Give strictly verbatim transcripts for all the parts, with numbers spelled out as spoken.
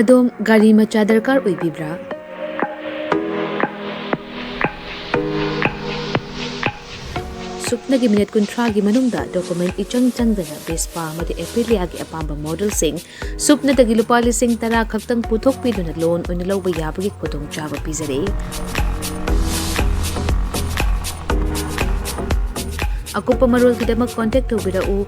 ꯑꯗꯣꯝ ꯒꯥꯔꯤ ꯃꯆꯥ ꯗꯔꯀꯥꯔ ꯑꯣꯏꯕꯤꯕ꯭ꯔꯥ? ꯁꯨꯞꯅꯒꯤ ꯃꯤꯅꯤꯠ ꯀꯨꯟꯊ꯭ꯔꯥꯒꯤ ꯃꯅꯨꯡꯗ ꯗꯣꯀꯨꯃꯦꯟ ꯏꯆꯪ ꯆꯪꯗꯅ ꯚꯦꯁꯄꯥ ꯑꯃꯗꯤ ꯑꯦꯄꯤꯂꯤꯌꯥꯒꯤ ꯑꯄꯥꯝꯕ ꯃꯣꯗꯦꯜꯁꯤꯡ ꯁꯨꯞꯅꯗꯒꯤ ꯂꯨꯄꯥ ꯂꯤꯁꯤꯡ ꯇꯔꯥ ꯈꯛꯇꯪ ꯄꯨꯊꯣꯛꯄꯤꯗꯨꯅ ꯂꯣꯟ ꯑꯣꯏꯅ ꯂꯧꯕ ꯌꯥꯕꯒꯤ ꯈꯨꯗꯣꯡꯆꯥꯕ ꯄꯤꯖꯔꯤ꯫ ꯑꯀꯨꯞꯄ ꯃꯔꯣꯜꯒꯤꯗꯃꯛ ꯀꯣꯟꯇꯦꯛ ꯇꯧꯕꯤꯔꯛꯎ,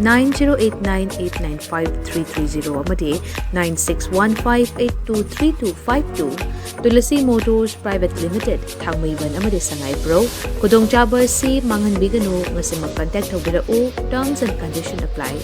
nine zero eight nine eight nine five three three zero ꯑꯃꯗꯤ nine six one five eight two three two five two꯫ Tulsi motors private limited, Thangmeiband ꯑꯃꯗꯤ ꯁꯉꯥꯏꯄ꯭ꯔꯧ꯫ ꯈꯨꯗꯣꯡꯆꯥꯕ ꯑꯁꯤ ꯃꯥꯡꯍꯟꯕꯤꯒꯅꯨ꯫ ꯉꯁꯤꯃꯛ ꯀꯟꯇꯦꯛ ꯇꯧꯕꯤꯔꯛꯎ꯫ Terms and condition apply꯫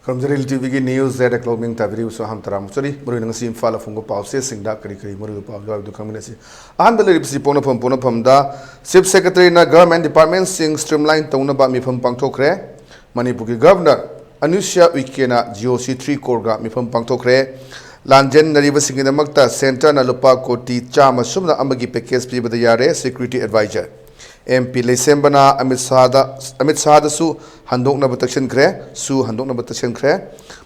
ꯈꯨꯔꯨꯝꯖꯔꯤ ꯏꯜ ꯇꯤꯚꯤꯒꯤ ꯅ꯭ꯌꯨꯁ ꯑꯦꯠ ꯀ꯭ꯂꯣꯃꯤꯡ ꯇꯥꯕꯤꯔꯤꯕꯁꯨ ꯑꯍꯥꯟꯕ ꯇꯔꯥꯃꯨꯛ ꯆꯠꯂꯤ꯫ ꯃꯔꯨꯑꯣꯏꯅ ꯉꯁꯤ ꯏꯝꯐꯥꯜꯗ ꯐꯣꯡꯕ ꯄꯥꯎꯆꯦꯁꯤꯡꯗ ꯀꯔꯤ ꯀꯔꯤ ꯃꯔꯨꯑꯣꯏꯕ ꯄꯥꯎ ꯌꯥꯎꯔꯤꯕꯗꯨ ꯈꯪꯃꯤꯟꯅꯁꯤ꯫ ꯑꯍꯥꯟꯕ ꯂꯩꯔꯤꯕꯁꯤ ꯄꯣꯛꯅꯐꯝ ꯄꯣꯛꯅꯐꯝꯗ ꯆꯤꯐ ꯁꯦꯀ꯭ꯔꯦꯇꯔꯤꯅ ꯒꯚꯔꯟꯃꯦꯟꯠ ꯗꯤꯄꯥꯔꯠꯃꯦꯟꯠꯁꯤꯡ ꯁ꯭ꯇ꯭ꯔꯤꯝꯂꯥꯏꯟ ꯇꯧꯅꯕ ꯃꯤꯐꯝ ꯄꯥꯡꯊꯣꯛꯈ꯭ꯔꯦ꯫ ꯃꯅꯤꯄꯨꯔꯒꯤ governor ꯑꯅꯨꯁ꯭ꯌꯥ ꯎꯏꯀꯦꯅ G O C three Koraga ꯃꯤꯐꯝ ꯄꯥꯡꯊꯣꯛꯈ꯭ꯔꯦ꯫ ꯂꯥꯟꯖꯦꯟꯅꯔꯤꯕꯁꯤꯡꯒꯤꯗꯃꯛꯇ ꯁꯦꯟꯇꯔꯅ ꯂꯨꯄꯥ ꯀꯣꯇꯤ ꯆꯥꯝꯃ ꯁꯨꯞꯅ ꯑꯃꯒꯤ ꯄꯦꯀꯦꯖ ꯄꯤꯕꯗ ꯌꯥꯔꯦ ꯁꯦꯀ꯭ꯌꯨꯔꯤꯇꯤ ꯑꯦꯗꯚꯥꯏꯖꯔ꯫ ꯑꯦꯝ ꯄꯤ ꯂꯩꯁꯦꯝꯕꯅ ꯑꯃꯤꯠ ꯁꯥꯍꯗ, ꯑꯃꯤꯠ ꯁꯥꯍꯗꯁꯨ ꯍꯟꯗꯣꯛꯅꯕ ꯇꯛꯁꯤꯟꯈ꯭ꯔꯦ, ꯁꯨ ꯍꯟꯗꯣꯛꯅꯕ ꯇꯛꯁꯤꯟꯈ꯭ꯔꯦ꯫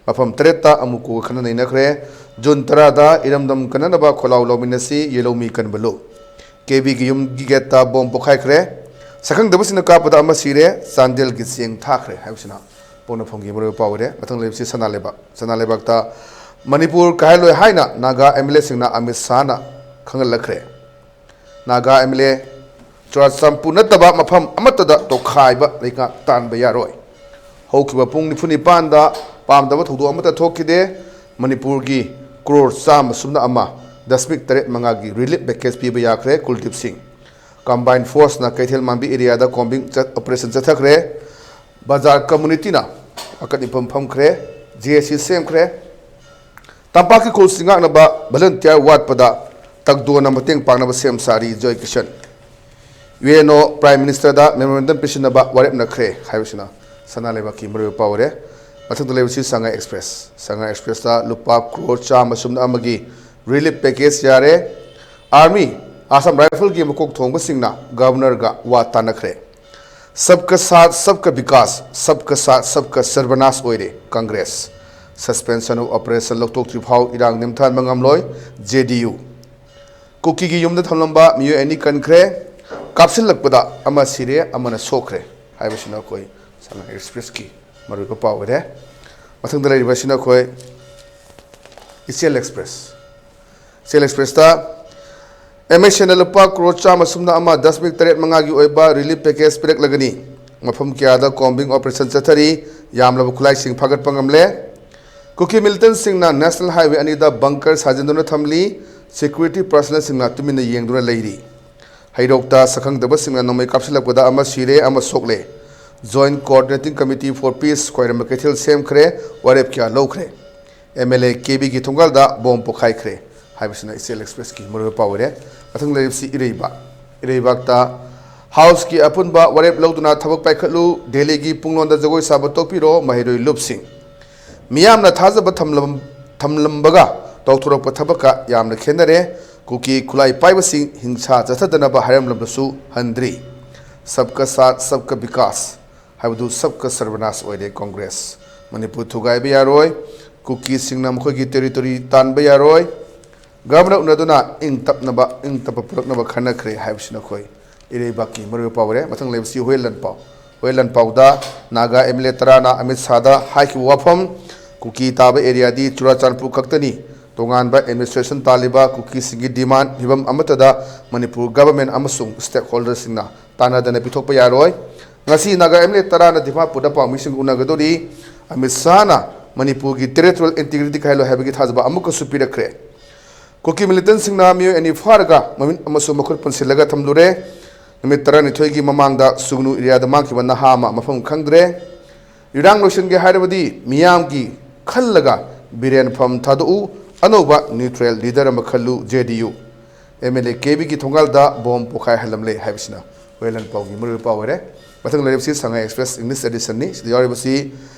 ꯃꯐꯝ ꯇꯔꯦꯠꯇ ꯑꯃꯨꯀꯨꯒ ꯈꯟꯅ ꯅꯩꯅꯈ꯭ꯔꯦ꯫ ꯖꯨꯟ ꯇꯔꯥꯗ ꯏꯔꯝꯗꯝ ꯀꯟꯅꯅꯕ ꯈꯣꯜꯂꯥꯎ ꯂꯥꯎꯃꯤꯟꯅꯁꯤ, ꯌꯦꯜꯍꯧꯃꯤ ꯀꯟꯕ ꯂꯨꯞ꯫ ꯀꯦꯕꯤꯒꯤ ꯌꯨꯝꯒꯤ ꯒꯦꯠꯇ ꯕꯣꯝ ꯄꯣꯈꯥꯏꯈ꯭ꯔꯦ꯫ ꯁꯛꯈꯪꯗꯕꯁꯤꯡꯅ ꯀꯥꯞꯄꯗ ꯑꯃ ꯁꯤꯔꯦ, ꯆꯥꯟꯗꯦꯜꯒꯤ ꯆꯦꯡ ꯊꯥꯈ꯭ꯔꯦ ꯍꯥꯏꯕꯁꯤꯅ ꯄꯣꯛꯅꯐꯝꯒꯤ ꯃꯔꯨꯑꯣꯏꯕ ꯄꯥꯎ ꯑꯣꯏꯔꯦ꯫ ꯃꯊꯪ ꯂꯩꯕꯁꯤ ꯁꯅꯥ ꯂꯩꯕꯥꯛ꯫ ꯁꯅꯥ ꯂꯩꯕꯥꯛꯇ ꯃꯅꯤꯄꯨꯔ ꯀꯥꯏꯍꯜꯂꯣꯏ ꯍꯥꯏꯅ ꯅꯥꯒꯥ ꯑꯦꯝ ꯑꯦꯜ ꯑꯦꯁꯤꯡꯅ ꯑꯃꯤꯠ ꯁꯥꯍꯅ ꯈꯪꯍꯜꯂꯛꯈ꯭ꯔꯦ꯫ Naga M L A Churachandpur ꯅꯠꯇꯕ ꯃꯐꯝ ꯑꯃꯠꯇꯗ ꯇꯣꯈꯥꯏꯕ ꯂꯩꯉꯥꯛ ꯇꯥꯟꯕ ꯌꯥꯔꯣꯏ꯫ ꯍꯧꯈꯤꯕ ꯄꯨꯡ ꯅꯤꯐꯨ ꯅꯤꯄꯥꯟꯗ ꯄꯥꯝꯗꯕ ꯊꯧꯗꯣꯛ ꯑꯃꯠꯇ ꯊꯣꯛꯈꯤꯗꯦ꯫ ꯃꯅꯤꯄꯨꯔꯒꯤ ꯀ꯭ꯔꯣꯔ ꯆꯥꯝꯃ ꯁꯨꯞꯅ ꯑꯃ ꯗꯁꯃꯤꯛ ꯇꯔꯦꯠ ꯃꯉꯥꯒꯤ ꯔꯤꯂꯤꯐ ꯄꯦꯀꯦꯖ ꯄꯤꯕ ꯌꯥꯈ꯭ꯔꯦ꯫ ꯀꯨꯜꯗꯤꯞ ꯁꯤꯡ꯫ ꯀꯝꯕꯥꯏꯟ ꯐꯣꯔꯁꯅ ꯀꯩꯊꯦꯜ ꯃꯥꯟꯕꯤ ꯑꯦꯔꯤꯌꯥꯗ ꯀꯣꯝꯕꯤꯡ ꯆꯠ-, ꯑꯣꯄꯔꯦꯁꯟ ꯆꯠꯊꯈ꯭ꯔꯦ꯫ ꯕꯖꯥꯔ ꯀꯝꯃꯨꯅꯤꯇꯤꯅ ꯑꯀꯟ ꯏꯐꯝ ꯐꯝꯈ꯭ꯔꯦ꯫ ꯖꯦ ꯑꯦ ꯁꯤ ꯁꯦꯝꯈ꯭ꯔꯦ꯫ ꯇꯝꯄꯥꯛꯀꯤ ꯈꯨꯜꯁꯤꯡ ꯉꯥꯛꯅꯕ ꯚꯣꯂꯨꯟꯇꯤꯌꯔ ꯋꯥꯠꯄꯗ ꯇꯛꯗꯣꯟꯅ ꯃꯇꯦꯡ ꯄꯥꯡꯅꯕ ꯁꯦꯝ ꯁꯥꯔꯤ꯫ ꯖꯣꯏ Kisan. U N O prime ꯃꯤꯅꯤꯁꯇꯔꯗ memorandum ꯄꯤꯁꯤꯟꯅꯕ ꯋꯥꯔꯦꯞꯅꯈ꯭ꯔꯦ ꯍꯥꯏꯕꯁꯤꯅ ꯁꯅꯥ ꯂꯩꯕꯥꯛꯀꯤ ꯃꯔꯨꯑꯣꯏꯕ ꯄꯥꯎ ꯑꯣꯏꯔꯦ꯫ ꯃꯊꯪꯗ ꯂꯩꯕꯁꯤ ꯁꯉꯥꯏ ꯑꯦꯛꯁꯄ꯭ꯔꯦꯁ꯫ ꯁꯉꯥꯏ ꯑꯦꯛꯁꯄ꯭ꯔꯦꯁꯇ ꯂꯨꯄꯥ ꯀ꯭ꯔꯣꯔ ꯆꯥꯝꯃ ꯁꯨꯞꯅ ꯑꯃꯒꯤ ꯔꯤꯂꯤꯐ ꯄꯦꯀꯦꯖ ꯌꯥꯔꯦ꯫ ꯑꯥꯔꯃꯤ, ꯑꯁꯥꯝ ꯔꯥꯏꯐꯜꯒꯤ ꯃꯀꯣꯛ ꯊꯣꯡꯕꯁꯤꯡꯅ ꯒꯕꯔꯅꯔꯒ ꯋꯥ ꯇꯥꯅꯈ꯭ꯔꯦ꯫ ꯁꯕꯀ ꯁꯥꯊ ꯁꯕꯀ ꯕꯤꯀꯥꯁ, ꯁꯕꯀ ꯁꯥꯊ ꯁꯕꯀ ꯁꯔꯕꯅꯥꯁ ꯑꯣꯏꯔꯦ ꯀꯪꯒ꯭ꯔꯦꯁ꯫ Suspension of Operation ꯂꯧꯊꯣꯛꯇ꯭ꯔꯤ ꯐꯥꯎ ꯏꯔꯥꯡ ꯅꯦꯝꯊꯍꯟꯕ ꯉꯝꯂꯣꯏ, ꯖꯦ ꯗꯤ ꯌꯨ꯫ ꯀꯨꯀꯤꯒꯤ ꯌꯨꯝꯗ ꯊꯝꯂꯝꯕ ꯃꯤꯑꯣꯏ ꯑꯅꯤ ꯀꯟꯈ꯭ꯔꯦ꯫ ꯀꯥꯞꯁꯤꯜꯂꯛꯄꯗ ꯑꯃ ꯁꯤꯔꯦ, ꯑꯃꯅ ꯁꯣꯛꯈ꯭ꯔꯦ ꯍꯥꯏꯕꯁꯤꯅ ꯑꯩꯈꯣꯏ ꯁꯉꯥꯏ ꯑꯦꯛꯁꯄ꯭ꯔꯦꯁꯀꯤ ꯃꯔꯨꯑꯣꯏꯕ ꯄꯥꯎ ꯑꯣꯏꯔꯦ꯫ ꯃꯊꯪꯗ ꯂꯩꯔꯤꯕ ꯑꯁꯤꯅ ꯑꯩꯈꯣꯏ ꯏꯆꯦꯜ ꯑꯦꯛꯁꯄ꯭ꯔꯦꯁ꯫ ꯏꯆꯦꯜ ꯑꯦꯛꯁꯄ꯭ꯔꯦꯁꯇ ꯑꯦꯝ ꯑꯦꯁ ꯑꯦꯟꯅ ꯂꯨꯄꯥ ꯀ꯭ꯔꯣꯔ ꯆꯥꯝꯃ ꯁꯨꯞꯅ ꯑꯃ ꯗꯁꯃꯤꯛ ꯇꯔꯦꯠ ꯃꯉꯥꯒꯤ ꯑꯣꯏꯕ ꯔꯤꯂꯤꯐ ꯄꯦꯀꯦꯖ ꯄꯤꯔꯛꯂꯒꯅꯤ꯫ ꯃꯐꯝ ꯀꯌꯥꯗ ꯀꯣꯝꯕꯤꯡ ꯑꯣꯄꯔꯦꯁꯟ ꯆꯠꯊꯔꯤ꯫ ꯌꯥꯝꯂꯕ ꯈꯨꯠꯂꯥꯏꯁꯤꯡ ꯐꯥꯒꯠꯄ ꯉꯝꯂꯦ꯫ ꯀꯨꯀꯤ ꯃꯤꯂꯤꯇꯦꯟꯁꯤꯡꯅ ꯅꯦꯁꯅꯦꯜ ꯍꯥꯏꯋꯦ ꯑꯅꯤꯗ ꯕꯪꯀꯔ ꯁꯥꯖꯤꯟꯗꯨꯅ ꯊꯝꯂꯤ꯫ ꯁꯦꯀ꯭ꯌꯨꯔꯤꯇꯤ ꯄꯔꯁꯅꯦꯜꯁꯤꯡꯅ ꯇꯨꯃꯤꯟꯅ ꯌꯦꯡꯗꯨꯅ ꯂꯩꯔꯤ꯫ ꯍꯩꯔꯣꯛꯇ ꯁꯛꯈꯪꯗꯕꯁꯤꯡꯅ ꯅꯣꯡꯃꯩ ꯀꯥꯞꯁꯤꯜꯂꯛꯄꯗ ꯑꯃ ꯁꯤꯔꯦ, ꯑꯃ ꯁꯣꯛꯂꯦ꯫ Joint Coordinating Committee for Peace ꯈ꯭ꯋꯥꯏꯔꯝꯕ ꯀꯩꯊꯦꯜ ꯁꯦꯝꯈ꯭ꯔꯦ, ꯋꯥꯔꯦꯞ ꯀꯌꯥ ꯂꯧꯈ꯭ꯔꯦ꯫ ꯑꯦꯝ ꯑꯦꯜ ꯑꯦ ꯀꯦ ꯕꯤꯒꯤ ꯊꯣꯡꯒꯥꯜꯗ ꯕꯣꯝ ꯄꯣꯈꯥꯏꯈ꯭ꯔꯦ ꯍꯥꯏꯕꯁꯤꯅ ꯏꯆꯦꯜ ꯑꯦꯛꯁꯄ꯭ꯔꯦꯁꯀꯤ ꯃꯔꯨꯑꯣꯏꯕ ꯄꯥꯎ ꯑꯣꯏꯔꯦ꯫ ꯃꯊꯪ ꯂꯩꯔꯤꯕꯁꯤ ꯏꯔꯩꯕꯥꯛ꯫ ꯏꯔꯩꯕꯥꯛꯇ ꯍꯥꯎꯁꯀꯤ ꯑꯄꯨꯟꯕ ꯋꯥꯔꯦꯞ ꯂꯧꯗꯨꯅ ꯊꯕꯛ ꯄꯥꯏꯈꯠꯂꯨ, ꯗꯦꯜꯂꯤꯒꯤ ꯄꯨꯡꯂꯣꯟꯗ ꯖꯒꯣꯏ ꯁꯥꯕ ꯇꯣꯛꯄꯤꯔꯣ, ꯃꯍꯩꯔꯣꯏ ꯂꯨꯞꯁꯤꯡ꯫ ꯃꯤꯌꯥꯝꯅ ꯊꯥꯖꯕ ꯊꯝꯂꯝ-, ꯊꯝꯂꯝꯕꯒ ꯇꯧꯊꯣꯔꯛꯄ ꯊꯕꯛꯀ ꯌꯥꯝꯅ ꯈꯦꯠꯅꯔꯦ꯫ ꯀꯨꯀꯤ ꯈꯨꯠꯂꯥꯏ ꯄꯥꯏꯕꯁꯤꯡ ꯍꯤꯡꯁꯥ ꯆꯠꯊꯗꯅꯕ ꯍꯥꯏꯔꯝꯂꯕꯁꯨ ꯍꯟꯗ꯭ꯔꯤ꯫ ꯁꯕꯀ ꯁꯥꯊ ꯁꯕꯀ ꯕꯤꯀꯥꯁ ꯍꯥꯏꯕꯗꯨ ꯁꯕꯀ ꯁꯔꯕꯅꯥꯁ ꯑꯣꯏꯔꯦ ꯀꯣꯡꯒ꯭ꯔꯦꯁ꯫ ꯃꯅꯤꯄꯨꯔ ꯊꯨꯒꯥꯏꯕ ꯌꯥꯔꯣꯏ, ꯀꯨꯀꯤꯁꯤꯡꯅ ꯃꯈꯣꯏꯒꯤ ꯇꯦꯔꯤꯇꯣꯔꯤ ꯇꯥꯟꯕ ꯌꯥꯔꯣꯏ꯫ ꯒꯕꯔꯅꯔ ꯎꯅꯗꯨꯅ ꯏꯪ ꯇꯞꯅꯕ, ꯏꯪ ꯇꯞꯄ ꯄꯨꯔꯛꯅꯕ ꯈꯟꯅꯈ꯭ꯔꯦ ꯍꯥꯏꯕꯁꯤꯅ ꯑꯩꯈꯣꯏ ꯏꯔꯩꯕꯥꯛꯀꯤ ꯃꯔꯨꯑꯣꯏꯕ ꯄꯥꯎ ꯑꯣꯏꯔꯦ꯫ ꯃꯊꯪ ꯂꯩꯕꯁꯤ ꯍꯨꯌꯦꯟ ꯂꯥꯟꯄꯥꯎ꯫ ꯍꯨꯌꯦꯟ ꯂꯥꯟꯄꯥꯎꯗ ꯅꯥꯒꯥ ꯑꯦꯝ ꯑꯦꯜ ꯑꯦ ꯇꯔꯥꯅ ꯑꯃꯤꯠ ꯁꯥꯗ ꯍꯥꯏꯈꯤꯕ ꯋꯥꯐꯝ, ꯀꯨꯀꯤ ꯇꯥꯕ ꯑꯦꯔꯤꯌꯥꯗꯤ ꯆꯨꯔꯥꯆꯥꯟꯄꯨꯔ ꯈꯛꯇꯅꯤ꯫ ꯇꯣꯉꯥꯟꯕ ꯑꯦꯗꯃꯤꯅꯤꯁꯇ꯭ꯔꯦꯁꯟ ꯇꯥꯜꯂꯤꯕ ꯀꯨꯀꯤꯁꯤꯡꯒꯤ ꯗꯤꯃꯥꯟ ꯐꯤꯕꯝ ꯑꯃꯠꯇꯗ ꯃꯅꯤꯄꯨꯔ ꯒꯚꯔꯟꯃꯦꯟꯠ ꯑꯃꯁꯨꯡ ꯁ꯭ꯇꯦꯛꯍꯣꯜꯗꯔꯁꯤꯡꯅ ꯇꯥꯟꯅꯗꯅ ꯄꯤꯊꯣꯛꯄ ꯌꯥꯔꯣꯏ꯫ ꯉꯁꯤ ꯅꯥꯒꯥ ꯑꯦꯝ ꯑꯦꯜ ꯑꯦ ꯇꯔꯥꯅ ꯗꯤꯃꯥꯄꯨꯔꯗ ꯄꯥꯎꯃꯤꯁꯤꯡ ꯎꯅꯒꯗꯧꯔꯤ꯫ ꯑꯃꯤꯠ ꯁꯥꯍꯅ ꯃꯅꯤꯄꯨꯔꯒꯤ ꯇꯦꯔꯤꯇꯣꯔꯤꯌꯦꯜ ꯏꯟꯇꯤꯒ꯭ꯔꯤꯇꯤ ꯀꯥꯏꯍꯜꯂꯣꯏ ꯍꯥꯏꯕꯒꯤ ꯊꯥꯖꯕ ꯑꯃꯨꯛꯀꯁꯨ ꯄꯤꯔꯛꯈ꯭ꯔꯦ꯫ ꯀꯨꯀꯤ ꯃꯤꯂꯤꯇꯦꯟꯁꯤꯡꯅ ꯃꯤꯑꯣꯏ ꯑꯅꯤ ꯐꯥꯔꯒ ꯃꯃꯤꯠ ꯑꯃꯁꯨꯡ ꯃꯈꯨꯠ ꯄꯨꯟꯁꯤꯜꯂꯒ ꯊꯝꯂꯨꯔꯦ꯫ ꯅꯨꯃꯤꯠ ꯇꯔꯥꯅꯤꯊꯣꯏꯒꯤ ꯃꯃꯥꯡꯗ ꯁꯨꯒꯅꯨ ꯑꯦꯔꯤꯌꯥꯗ ꯃꯥꯡꯈꯤꯕ ꯅꯍꯥ ꯑꯃ ꯃꯐꯝ ꯈꯪꯗ꯭ꯔꯦ꯫ ꯏꯔꯥꯡ ꯂꯣꯏꯁꯤꯟꯒꯦ ꯍꯥꯏꯔꯕꯗꯤ ꯃꯤꯌꯥꯝꯒꯤ ꯈꯜꯂꯒ ꯕꯤꯔꯦꯟ ꯐꯝ ꯊꯥꯗꯣꯛꯎ, ꯑꯅꯧꯕ neutral leader ꯑꯃ ꯈꯜꯂꯨ, J D U꯫ M L A K Bꯒꯤ ꯊꯣꯡꯒꯥꯜꯗ ꯕꯣꯝ ꯄꯣꯈꯥꯏꯍꯜꯂꯝꯂꯦ ꯍꯥꯏꯕꯁꯤꯅ ꯑꯩꯈꯣꯏ ꯂꯥꯟ ꯄꯥꯎꯒꯤ ꯃꯔꯨꯑꯣꯏꯕ ꯄꯥꯎ ꯑꯣꯏꯔꯦ꯫ ꯃꯊꯪ ꯂꯩꯔꯤꯕꯁꯤ Sangai Express English Editionꯅꯤ꯫ ꯁꯤꯗ ꯌꯥꯎꯔꯤꯕꯁꯤ,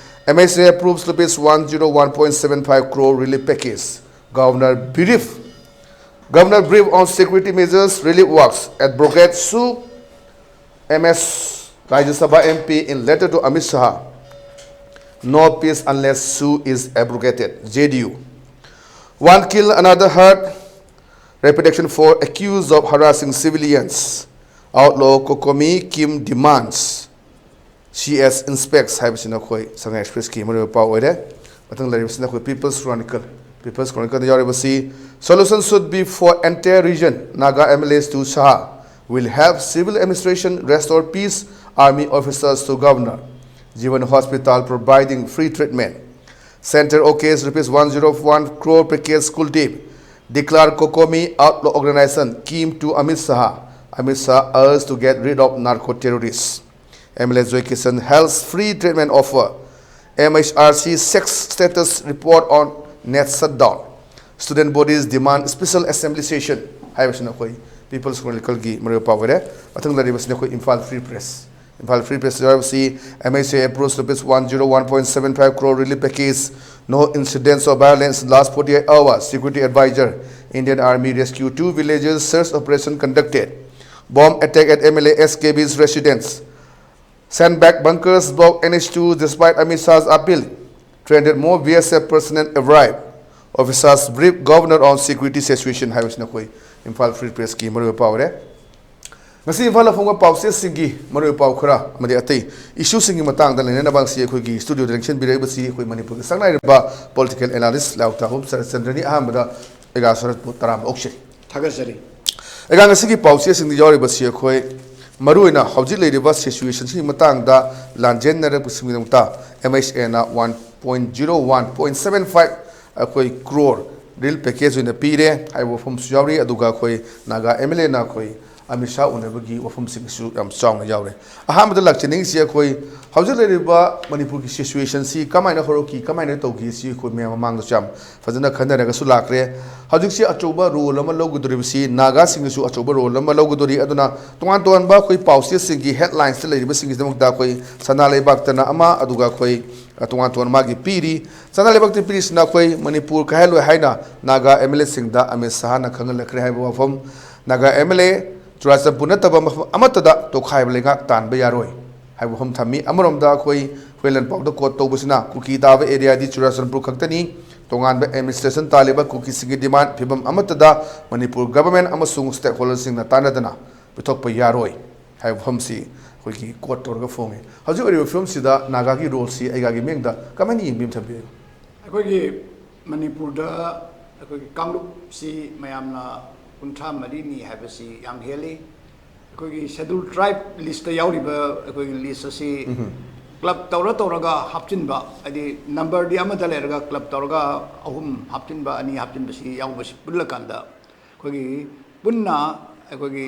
M H A approves rupees one zero one point seven five crore relief package, Governor brief, Governor brief on security measures, relief works, advocate Su, M S, Rajya Sabha M P in letter to Amit Shah, no peace unless Su is abrogated, J D U. One kill, another hurt, repatriation for accused of harassing civilians, outlaw Kokomi Kim demands, C S inspects ꯍꯥꯏꯕꯁꯤꯅ ꯑꯩꯈꯣꯏ Sangai Expressꯀꯤ ꯃꯔꯨꯑꯣꯏꯕ ꯄꯥꯎ ꯑꯣꯏꯔꯦ꯫ ꯃꯊꯪ ꯂꯩꯔꯤꯕꯁꯤꯅ ꯑꯩꯈꯣꯏ People's Chronicle꯫ People's Chronicleꯗ ꯌꯥꯎꯔꯤꯕꯁꯤ, solution should be for entire region, Naga M L As to Shah, will help civil administration restore peace, army officers to governor, Jeevan Hospital providing free treatment, Center okays rupees one zero one crore package, Kuldeep declare Kokomi outlaw organization, Kim to Amit Shah, Amit Shah urged to get rid of narco terrorists. M L A Joy Kisan helps free treatment offer, M H R C sex status report on net shutdown, student bodies demand special assembly session ꯍꯥꯏꯕꯁꯤꯅ ꯑꯩꯈꯣꯏ People's Chronicleꯒꯤ ꯃꯔꯨꯑꯣꯏꯕ ꯄꯥꯎ ꯑꯣꯏꯔꯦ꯫ ꯃꯊꯪ ꯂꯩꯔꯤꯕꯁꯤꯅ ꯑꯩꯈꯣꯏ Imphal Free Press꯫ Imphal Free Press ꯍꯥꯏꯕꯁꯤ, M H A approves rupees one zero one point seven five crore relief package, no incidents of violence last forty-eight hours, security advisor, Indian Army rescue two villagers, search operation conducted, bomb attack at M L A S K B's residence, sandbag bunkers block N H two despite Amit Shah's appeal, three hundred more B S F personnel arrive, officers brief governor on security situation ꯍꯥꯏꯕꯁꯤꯅ ꯑꯩꯈꯣꯏ Imphal Free Pressꯀꯤ ꯃꯔꯨꯑꯣꯏꯕ ꯄꯥꯎ ꯑꯣꯏꯔꯦ꯫ ꯉꯁꯤ ꯏꯝꯐꯥꯜꯗ ꯐꯣꯡꯕ ꯄꯥꯎꯆꯦꯁꯤꯡꯒꯤ ꯃꯔꯨꯑꯣꯏꯕ ꯄꯥꯎ ꯈꯔ ꯑꯃꯗꯤ ꯑꯇꯩ ꯏꯁꯨꯁꯤꯡꯒꯤ ꯃꯇꯥꯡꯗ ꯅꯩꯅꯅꯕ ꯉꯁꯤ ꯑꯩꯈꯣꯏꯒꯤ ꯁ꯭ꯇꯨꯗꯤꯑꯣꯗ ꯂꯦꯡꯁꯤꯟꯕꯤꯔꯛꯏꯕꯁꯤ ꯑꯩꯈꯣꯏ ꯃꯅꯤꯄꯨꯔꯒꯤ ꯁꯛꯅꯥꯏꯔꯕ political analyst ꯂꯥꯎꯊꯥꯍꯨꯝ ꯁꯔꯠꯆꯟꯗ꯭ꯔꯅꯤ꯫ ꯑꯍꯥꯟꯕꯗ ꯑꯩꯒ ꯁꯔꯠꯄꯨ ꯇꯔꯥꯝꯅ ꯑꯣꯛꯆꯔꯤ꯫ ꯊꯥꯒꯠꯆꯔꯤ꯫ ꯑꯩꯒ ꯉꯁꯤꯒꯤ ꯄꯥꯎꯆꯦꯁꯤꯡꯗ ꯌꯥꯎꯔꯤꯕꯁꯤ ꯑꯩꯈꯣꯏ ꯃꯔꯨꯑꯣꯏꯅ ꯍꯧꯖꯤꯛ ꯂꯩꯔꯤꯕ ꯁꯤꯆꯨꯋꯦꯁꯟꯁꯤꯒꯤ ꯃꯇꯥꯡꯗ ꯂꯥꯟꯖꯦꯟꯅꯔꯛꯄꯁꯤꯡꯒꯤꯗꯃꯛꯇ M H Aꯅ one point zero one point seven five ꯑꯩꯈꯣꯏ crore relief package ꯑꯣꯏꯅ ꯄꯤꯔꯦ ꯍꯥꯏꯕ ꯋꯥꯐꯝꯁꯨ ꯌꯥꯎꯔꯤ꯫ ꯑꯗꯨꯒ ꯑꯩꯈꯣꯏ ꯅꯥꯒꯥ M L Aꯅ ꯑꯩꯈꯣꯏ ꯑꯃꯤꯠ ꯁꯥꯍ ꯎꯅꯕꯒꯤ ꯋꯥꯐꯝꯁꯤꯡꯁꯨ ꯌꯥꯝ ꯆꯥꯎꯅ ꯌꯥꯎꯔꯦ꯫ ꯑꯍꯥꯟꯕꯗ ꯂꯥꯛꯆꯅꯤꯡꯉꯤꯁꯤ ꯑꯩꯈꯣꯏ ꯍꯧꯖꯤꯛ ꯂꯩꯔꯤꯕ ꯃꯅꯤꯄꯨꯔꯒꯤ ꯁꯤꯆꯨꯋꯦꯁꯟꯁꯤ ꯀꯃꯥꯏꯅ ꯍꯧꯔꯛꯈꯤ, ꯀꯃꯥꯏꯅ ꯇꯧꯈꯤ, ꯁꯤ ꯑꯩꯈꯣꯏ ꯃꯌꯥꯝ ꯃꯃꯥꯡꯗꯁꯨ ꯌꯥꯝ ꯐꯖꯅ ꯈꯟꯅꯔꯒꯁꯨ ꯂꯥꯛꯈ꯭ꯔꯦ꯫ ꯍꯧꯖꯤꯛꯁꯤ ꯑꯆꯧꯕ ꯔꯣꯜ ꯑꯃ ꯂꯧꯒꯗꯧꯔꯤꯕꯁꯤ ꯅꯥꯒꯥꯁꯤꯡꯅꯁꯨ ꯑꯆꯧꯕ ꯔꯣꯜ ꯑꯃ ꯂꯧꯒꯗꯧꯔꯤ꯫ ꯑꯗꯨꯅ ꯇꯣꯉꯥꯟ ꯇꯣꯉꯥꯟꯕ ꯑꯩꯈꯣꯏ ꯄꯥꯎꯆꯦꯁꯤꯡꯒꯤ ꯍꯦꯗꯂꯥꯏꯟꯁꯇ ꯂꯩꯔꯤꯕꯁꯤꯡꯒꯤꯗꯃꯛꯇ ꯑꯩꯈꯣꯏ ꯁꯅꯥ ꯂꯩꯕꯥꯛꯇꯅ ꯑꯃ, ꯑꯗꯨꯒ ꯑꯩꯈꯣꯏ ꯇꯣꯉꯥꯟ ꯇꯣꯉꯥꯟꯕ ꯃꯥꯒꯤ ꯄꯤꯔꯤ꯫ ꯁꯅꯥ ꯂꯩꯕꯥꯛꯇ ꯄꯤꯔꯤꯁꯤꯅ ꯑꯩꯈꯣꯏ ꯃꯅꯤꯄꯨꯔ ꯀꯥꯏꯍꯜꯂꯣꯏ ꯍꯥꯏꯅ ꯅꯥꯒꯥ ꯑꯦꯝ ꯑꯦꯜ ꯑꯦꯁꯤꯡꯗ ꯑꯃꯤꯠ ꯁꯥꯍꯅ ꯈꯪꯍꯜꯂꯛꯈ꯭ꯔꯦ ꯍꯥꯏꯕ ꯋꯥꯐꯝ꯫ Naga M L A Churachandpur ꯅꯠꯇꯕ ꯃꯐꯝ ꯑꯃꯠꯇꯗ ꯇꯣꯈꯥꯏꯕ ꯂꯩꯉꯥꯛ ꯇꯥꯟꯕ ꯌꯥꯔꯣꯏ ꯍꯥꯏꯕ ꯋꯥꯐꯝ ꯊꯝꯃꯤ꯫ ꯑꯃꯔꯣꯝꯗ ꯑꯩꯈꯣꯏ ꯍꯨꯏꯂꯦꯟ ꯄꯥꯎꯗ ꯀꯣꯠ ꯇꯧꯕꯁꯤꯅ ꯀꯨꯀꯤ ꯇꯥꯕ ꯑꯦꯔꯤꯌꯥꯗꯤ ꯆꯨꯔꯥꯆꯥꯟꯄꯨꯔ ꯈꯛꯇꯅꯤ, ꯇꯣꯉꯥꯟꯕ ꯑꯦꯗꯃꯤꯅꯤꯁꯇ꯭ꯔꯦꯁꯟ ꯇꯥꯜꯂꯤꯕ ꯀꯨꯀꯤꯁꯤꯡꯒꯤ ꯗꯤꯃꯥꯟ ꯐꯤꯕꯝ ꯑꯃꯠꯇꯗ ꯃꯅꯤꯄꯨꯔ ꯒꯚꯔꯟꯃꯦꯟ ꯑꯃꯁꯨꯡ ꯁ꯭ꯇꯦꯛꯍꯣꯜꯗꯔꯁꯤꯡꯅ ꯇꯥꯟꯅꯗꯅ ꯄꯤꯊꯣꯛꯄ ꯌꯥꯔꯣꯏ ꯍꯥꯏꯕ ꯋꯥꯐꯝꯁꯤ ꯑꯩꯈꯣꯏꯒꯤ ꯀꯣꯠ ꯇꯧꯔꯒ ꯐꯣꯡꯉꯤ꯫ ꯍꯧꯖꯤꯛ ꯑꯣꯏꯔꯤꯕ ꯐꯤꯕꯝꯁꯤꯗ ꯅꯥꯒꯥꯒꯤ ꯔꯣꯜꯁꯤ ꯑꯩꯒꯥꯒꯤ ꯃꯤꯠꯌꯦꯡꯗ ꯀꯃꯥꯏꯅ ꯌꯦꯡꯕꯤ ꯑꯃ ꯊꯝꯕꯤꯌꯨ꯫ ꯑꯩꯈꯣꯏꯒꯤ ꯃꯅꯤꯄꯨꯔꯗ ꯑꯩꯈꯣꯏꯒꯤ ꯀꯥꯡꯂꯨꯞꯁꯤ ꯃꯌꯥꯝꯅ ꯀꯨꯟꯊ꯭ꯔꯥ ꯃꯔꯤꯅꯤ ꯍꯥꯏꯕꯁꯤ ꯌꯥꯝ ꯍꯦꯜꯂꯤ꯫ ꯑꯩꯈꯣꯏꯒꯤ ꯁꯦꯗꯨꯜ ꯇ꯭ꯔꯥꯏꯕ ꯂꯤꯁꯇ ꯌꯥꯎꯔꯤꯕ ꯑꯩꯈꯣꯏꯒꯤ ꯂꯤꯁ ꯑꯁꯤ ꯀ꯭ꯂꯕ ꯇꯧꯔ ꯇꯧꯔꯒ ꯍꯥꯞꯆꯤꯟꯕ, ꯍꯥꯏꯗꯤ ꯅꯝꯕꯔꯗꯤ ꯑꯃꯗ ꯂꯩꯔꯒ ꯀ꯭ꯂꯕ ꯇꯧꯔꯒ ꯑꯍꯨꯝ ꯍꯥꯞꯆꯤꯟꯕ, ꯑꯅꯤ ꯍꯥꯞꯆꯤꯟꯕꯁꯤ ꯌꯥꯎꯕꯁꯤ ꯄꯨꯜꯂꯀꯥꯟꯗ ꯑꯩꯈꯣꯏꯒꯤ ꯄꯨꯟꯅ ꯑꯩꯈꯣꯏꯒꯤ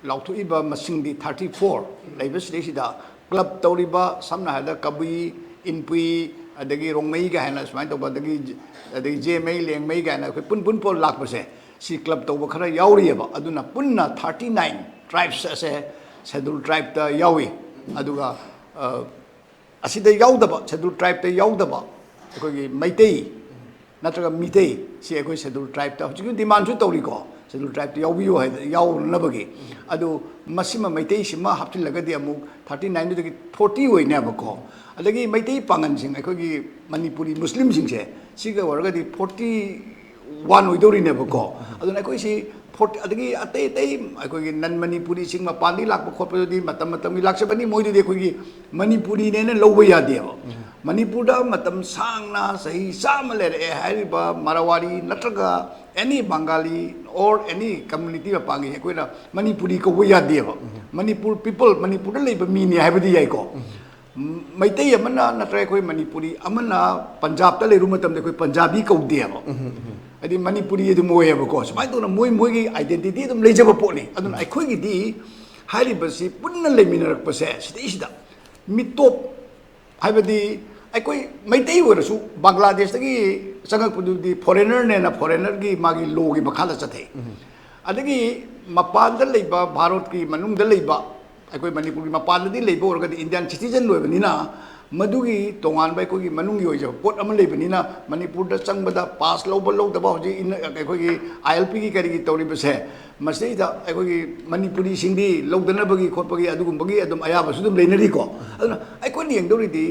ꯂꯥꯎꯊꯣꯛꯏꯕ ꯃꯁꯤꯡꯗꯤ ꯊꯥꯔꯇꯤ ꯐꯣꯔ ꯂꯩꯕꯁꯤꯗꯩꯁꯤꯗ ꯀ꯭ꯂꯕ ꯇꯧꯔꯤꯕ, ꯁꯝꯅ ꯍꯥꯏꯔꯕꯗ ꯀꯕꯨꯏ, ꯏꯟꯄꯨꯏ, ꯑꯗꯒꯤ ꯔꯣꯡꯃꯩ ꯀꯥꯏꯅ ꯁꯨꯃꯥꯏꯅ ꯇꯧꯕ, ꯑꯗꯒꯤ ꯑꯗꯒꯤ ꯖꯦꯃꯩ, ꯂꯦꯡꯃꯩ ꯀꯥꯏꯅ ꯑꯩꯈꯣꯏ ꯄꯨꯟ ꯄꯨꯟ ꯄꯣ ꯂꯥꯛꯄꯁꯦ, ꯁꯤ ꯀ꯭ꯂꯕ ꯇꯧꯕ ꯈꯔ ꯌꯥꯎꯔꯤꯑꯕ꯫ ꯑꯗꯨꯅ ꯄꯨꯟꯅ ꯊꯥꯔꯇꯤ ꯅꯥꯏꯟ ꯇ꯭ꯔꯥꯏꯕꯁ ꯑꯁꯦ ꯁꯦꯗꯨꯜ ꯇ꯭ꯔꯥꯏꯕꯇ ꯌꯥꯎꯏ꯫ ꯑꯗꯨꯒ ꯑꯁꯤꯗ ꯌꯥꯎꯗꯕ, ꯁꯦꯗꯨꯜ ꯇ꯭ꯔꯥꯏꯕꯇ ꯌꯥꯎꯗꯕ ꯑꯩꯈꯣꯏꯒꯤ ꯃꯩꯇꯩ ꯅꯠꯇ꯭ꯔꯒ ꯃꯤꯇꯩ, ꯁꯤ ꯑꯩꯈꯣꯏ ꯁꯦꯗꯨꯜ ꯇ꯭ꯔꯥꯏꯕꯇ ꯍꯧꯖꯤꯛꯀꯤ ꯗꯤꯃꯥꯟꯁꯨ ꯇꯧꯔꯤꯀꯣ, ꯁꯦꯗꯨꯜ ꯇ꯭ꯔꯥꯏꯕꯇ ꯌꯥꯎꯕꯤꯌꯨ ꯍꯥꯏꯗꯅ, ꯌꯥꯎꯅꯅꯕꯒꯤ꯫ ꯑꯗꯨ ꯃꯁꯤꯃ, ꯃꯩꯇꯩꯁꯤꯃ ꯍꯥꯞꯆꯤꯜꯂꯒꯗꯤ ꯑꯃꯨꯛ ꯊꯥꯔꯇꯤ ꯅꯥꯏꯟꯗꯨꯗꯒꯤ ꯐꯣꯔꯇꯤ ꯑꯣꯏꯅꯦꯕꯀꯣ꯫ ꯑꯗꯒꯤ ꯃꯩꯇꯩ ꯄꯥꯉꯟꯁꯤꯡ, ꯑꯩꯈꯣꯏꯒꯤ ꯃꯅꯤꯄꯨꯔꯤ ꯃꯨꯁꯂꯤꯝꯁꯤꯡꯁꯦ, ꯁꯤꯒ ꯑꯣꯏꯔꯒꯗꯤ ꯐꯣꯔꯇꯤ ꯋꯥꯟ ꯑꯣꯏꯗꯧꯔꯤꯅꯦꯕꯀꯣ꯫ ꯑꯗꯨꯅ ꯑꯩꯈꯣꯏꯁꯤ ꯐꯣꯔꯇꯤ, ꯑꯗꯒꯤ ꯑꯇꯩ ꯑꯇꯩ ꯑꯩꯈꯣꯏꯒꯤ ꯅꯟ ꯃꯅꯤꯄꯨꯔꯤꯁꯤꯡ ꯃꯄꯥꯟꯗꯒꯤ ꯂꯥꯛꯄ ꯈꯣꯠꯄꯗꯨꯗꯤ ꯃꯇꯝ ꯃꯇꯝꯒꯤ ꯂꯥꯛꯆꯕꯅꯤ, ꯃꯣꯏꯗꯨꯗꯤ ꯑꯩꯈꯣꯏꯒꯤ ꯃꯅꯤꯄꯨꯔꯤꯅꯦꯅ ꯂꯧꯕ ꯌꯥꯗꯦꯕ꯫ ꯃꯅꯤꯄꯨꯔꯗ ꯃꯇꯝ ꯁꯥꯡꯅ ꯆꯍꯤ ꯆꯥꯝꯃ ꯂꯩꯔꯛꯑꯦ ꯍꯥꯏꯔꯤꯕ ꯃꯔꯋꯥꯔꯤ ꯅꯠꯇ꯭ꯔꯒ ꯑꯦꯅꯤ ꯕꯪꯒꯥꯂꯤ ꯑꯣꯔ ꯑꯦꯅꯤ ꯀꯝꯃ꯭ꯌꯨꯅꯤꯇꯤ ꯃꯄꯥꯟꯒꯤ ꯑꯩꯈꯣꯏꯅ ꯃꯅꯤꯄꯨꯔꯤ ꯀꯧꯕ ꯌꯥꯗꯦꯕ꯫ ꯃꯅꯤꯄꯨꯔ ꯄꯤꯄꯜ, ꯃꯅꯤꯄꯨꯔꯗ ꯂꯩꯕ ꯃꯤꯅꯤ ꯍꯥꯏꯕꯗꯤ ꯌꯥꯏꯀꯣ꯫ ꯃꯩꯇꯩ ꯑꯃꯅ ꯅꯠꯇ꯭ꯔꯒ ꯑꯩꯈꯣꯏ ꯃꯅꯤꯄꯨꯔꯤ ꯑꯃꯅ ꯄꯟꯖꯥꯕꯇ ꯂꯩꯔꯨꯕ ꯃꯇꯝꯗ ꯑꯩꯈꯣꯏ ꯄꯟꯖꯥꯕꯤ ꯀꯧꯗꯦꯕ꯫ ꯍꯥꯏꯗꯤ ꯃꯅꯤꯄꯨꯔꯤ ꯑꯗꯨꯝ ꯑꯣꯏꯌꯦꯕꯀꯣ꯫ ꯁꯨꯃꯥꯏꯅ ꯇꯧꯅ ꯃꯣꯏ ꯃꯣꯏꯒꯤ identity ꯑꯗꯨꯝ ꯂꯩꯖꯕ ꯄꯣꯠꯅꯤ꯫ ꯑꯗꯨꯅ ꯑꯩꯈꯣꯏꯒꯤꯗꯤ ꯍꯥꯏꯔꯤꯕꯁꯤ ꯄꯨꯟꯅ ꯂꯩꯃꯤꯟꯅꯔꯛꯄꯁꯦ ꯁꯤꯗꯩꯁꯤꯗ ꯃꯤꯇꯣꯞ ꯍꯥꯏꯕꯗꯤ ꯑꯩꯈꯣꯏ ꯃꯩꯇꯩ ꯑꯣꯏꯔꯁꯨ ꯕꯪꯒ꯭ꯂꯥꯗꯦꯁꯇꯒꯤ ꯆꯪꯉꯛꯄꯗꯨꯗꯤ foreignerꯅꯦꯅ foreignꯒꯤ ꯃꯥꯒꯤ lawꯒꯤ ꯃꯈꯥꯗ ꯆꯠꯊꯩ꯫ ꯑꯗꯒꯤ ꯃꯄꯥꯟꯗ ꯂꯩꯕ, ꯚꯥꯔꯠꯀꯤ ꯃꯅꯨꯡꯗ ꯂꯩꯕ, ꯑꯩꯈꯣꯏ ꯃꯅꯤꯄꯨꯔꯒꯤ ꯃꯄꯥꯟꯗꯗꯤ ꯂꯩꯕ ꯑꯣꯏꯔꯒꯗꯤ Indian citizen ꯑꯣꯏꯕꯅꯤꯅ ꯃꯗꯨꯒꯤ ꯇꯣꯉꯥꯟꯕ ꯑꯩꯈꯣꯏꯒꯤ ꯃꯅꯨꯡꯒꯤ ꯑꯣꯏꯖꯕ ꯄꯣꯠ ꯑꯃ ꯂꯩꯕꯅꯤꯅ ꯃꯅꯤꯄꯨꯔꯗ ꯆꯪꯕꯗ pass ꯂꯧꯕ ꯂꯧꯗꯕ ꯍꯧꯖꯤꯛ ꯏꯟ-, ꯑꯩꯈꯣꯏꯒꯤ ILPꯒꯤ ꯀꯔꯤꯒꯤ ꯇꯧꯔꯤꯕꯁꯦ ꯃꯁꯤꯗꯩꯗ ꯑꯩꯈꯣꯏꯒꯤ ꯃꯅꯤꯄꯨꯔꯤꯁꯤꯡꯗꯤ ꯂꯧꯗꯅꯕꯒꯤ ꯈꯣꯠꯄꯒꯤ ꯑꯗꯨꯒꯨꯝꯕꯒꯤ ꯑꯗꯨꯝ ꯑꯌꯥꯕꯁꯨ ꯑꯗꯨꯝ ꯂꯩꯅꯔꯤꯀꯣ꯫ ꯑꯗꯨꯅ ꯑꯩꯈꯣꯏꯅ ꯌꯦꯡꯗꯧꯔꯤꯗꯤ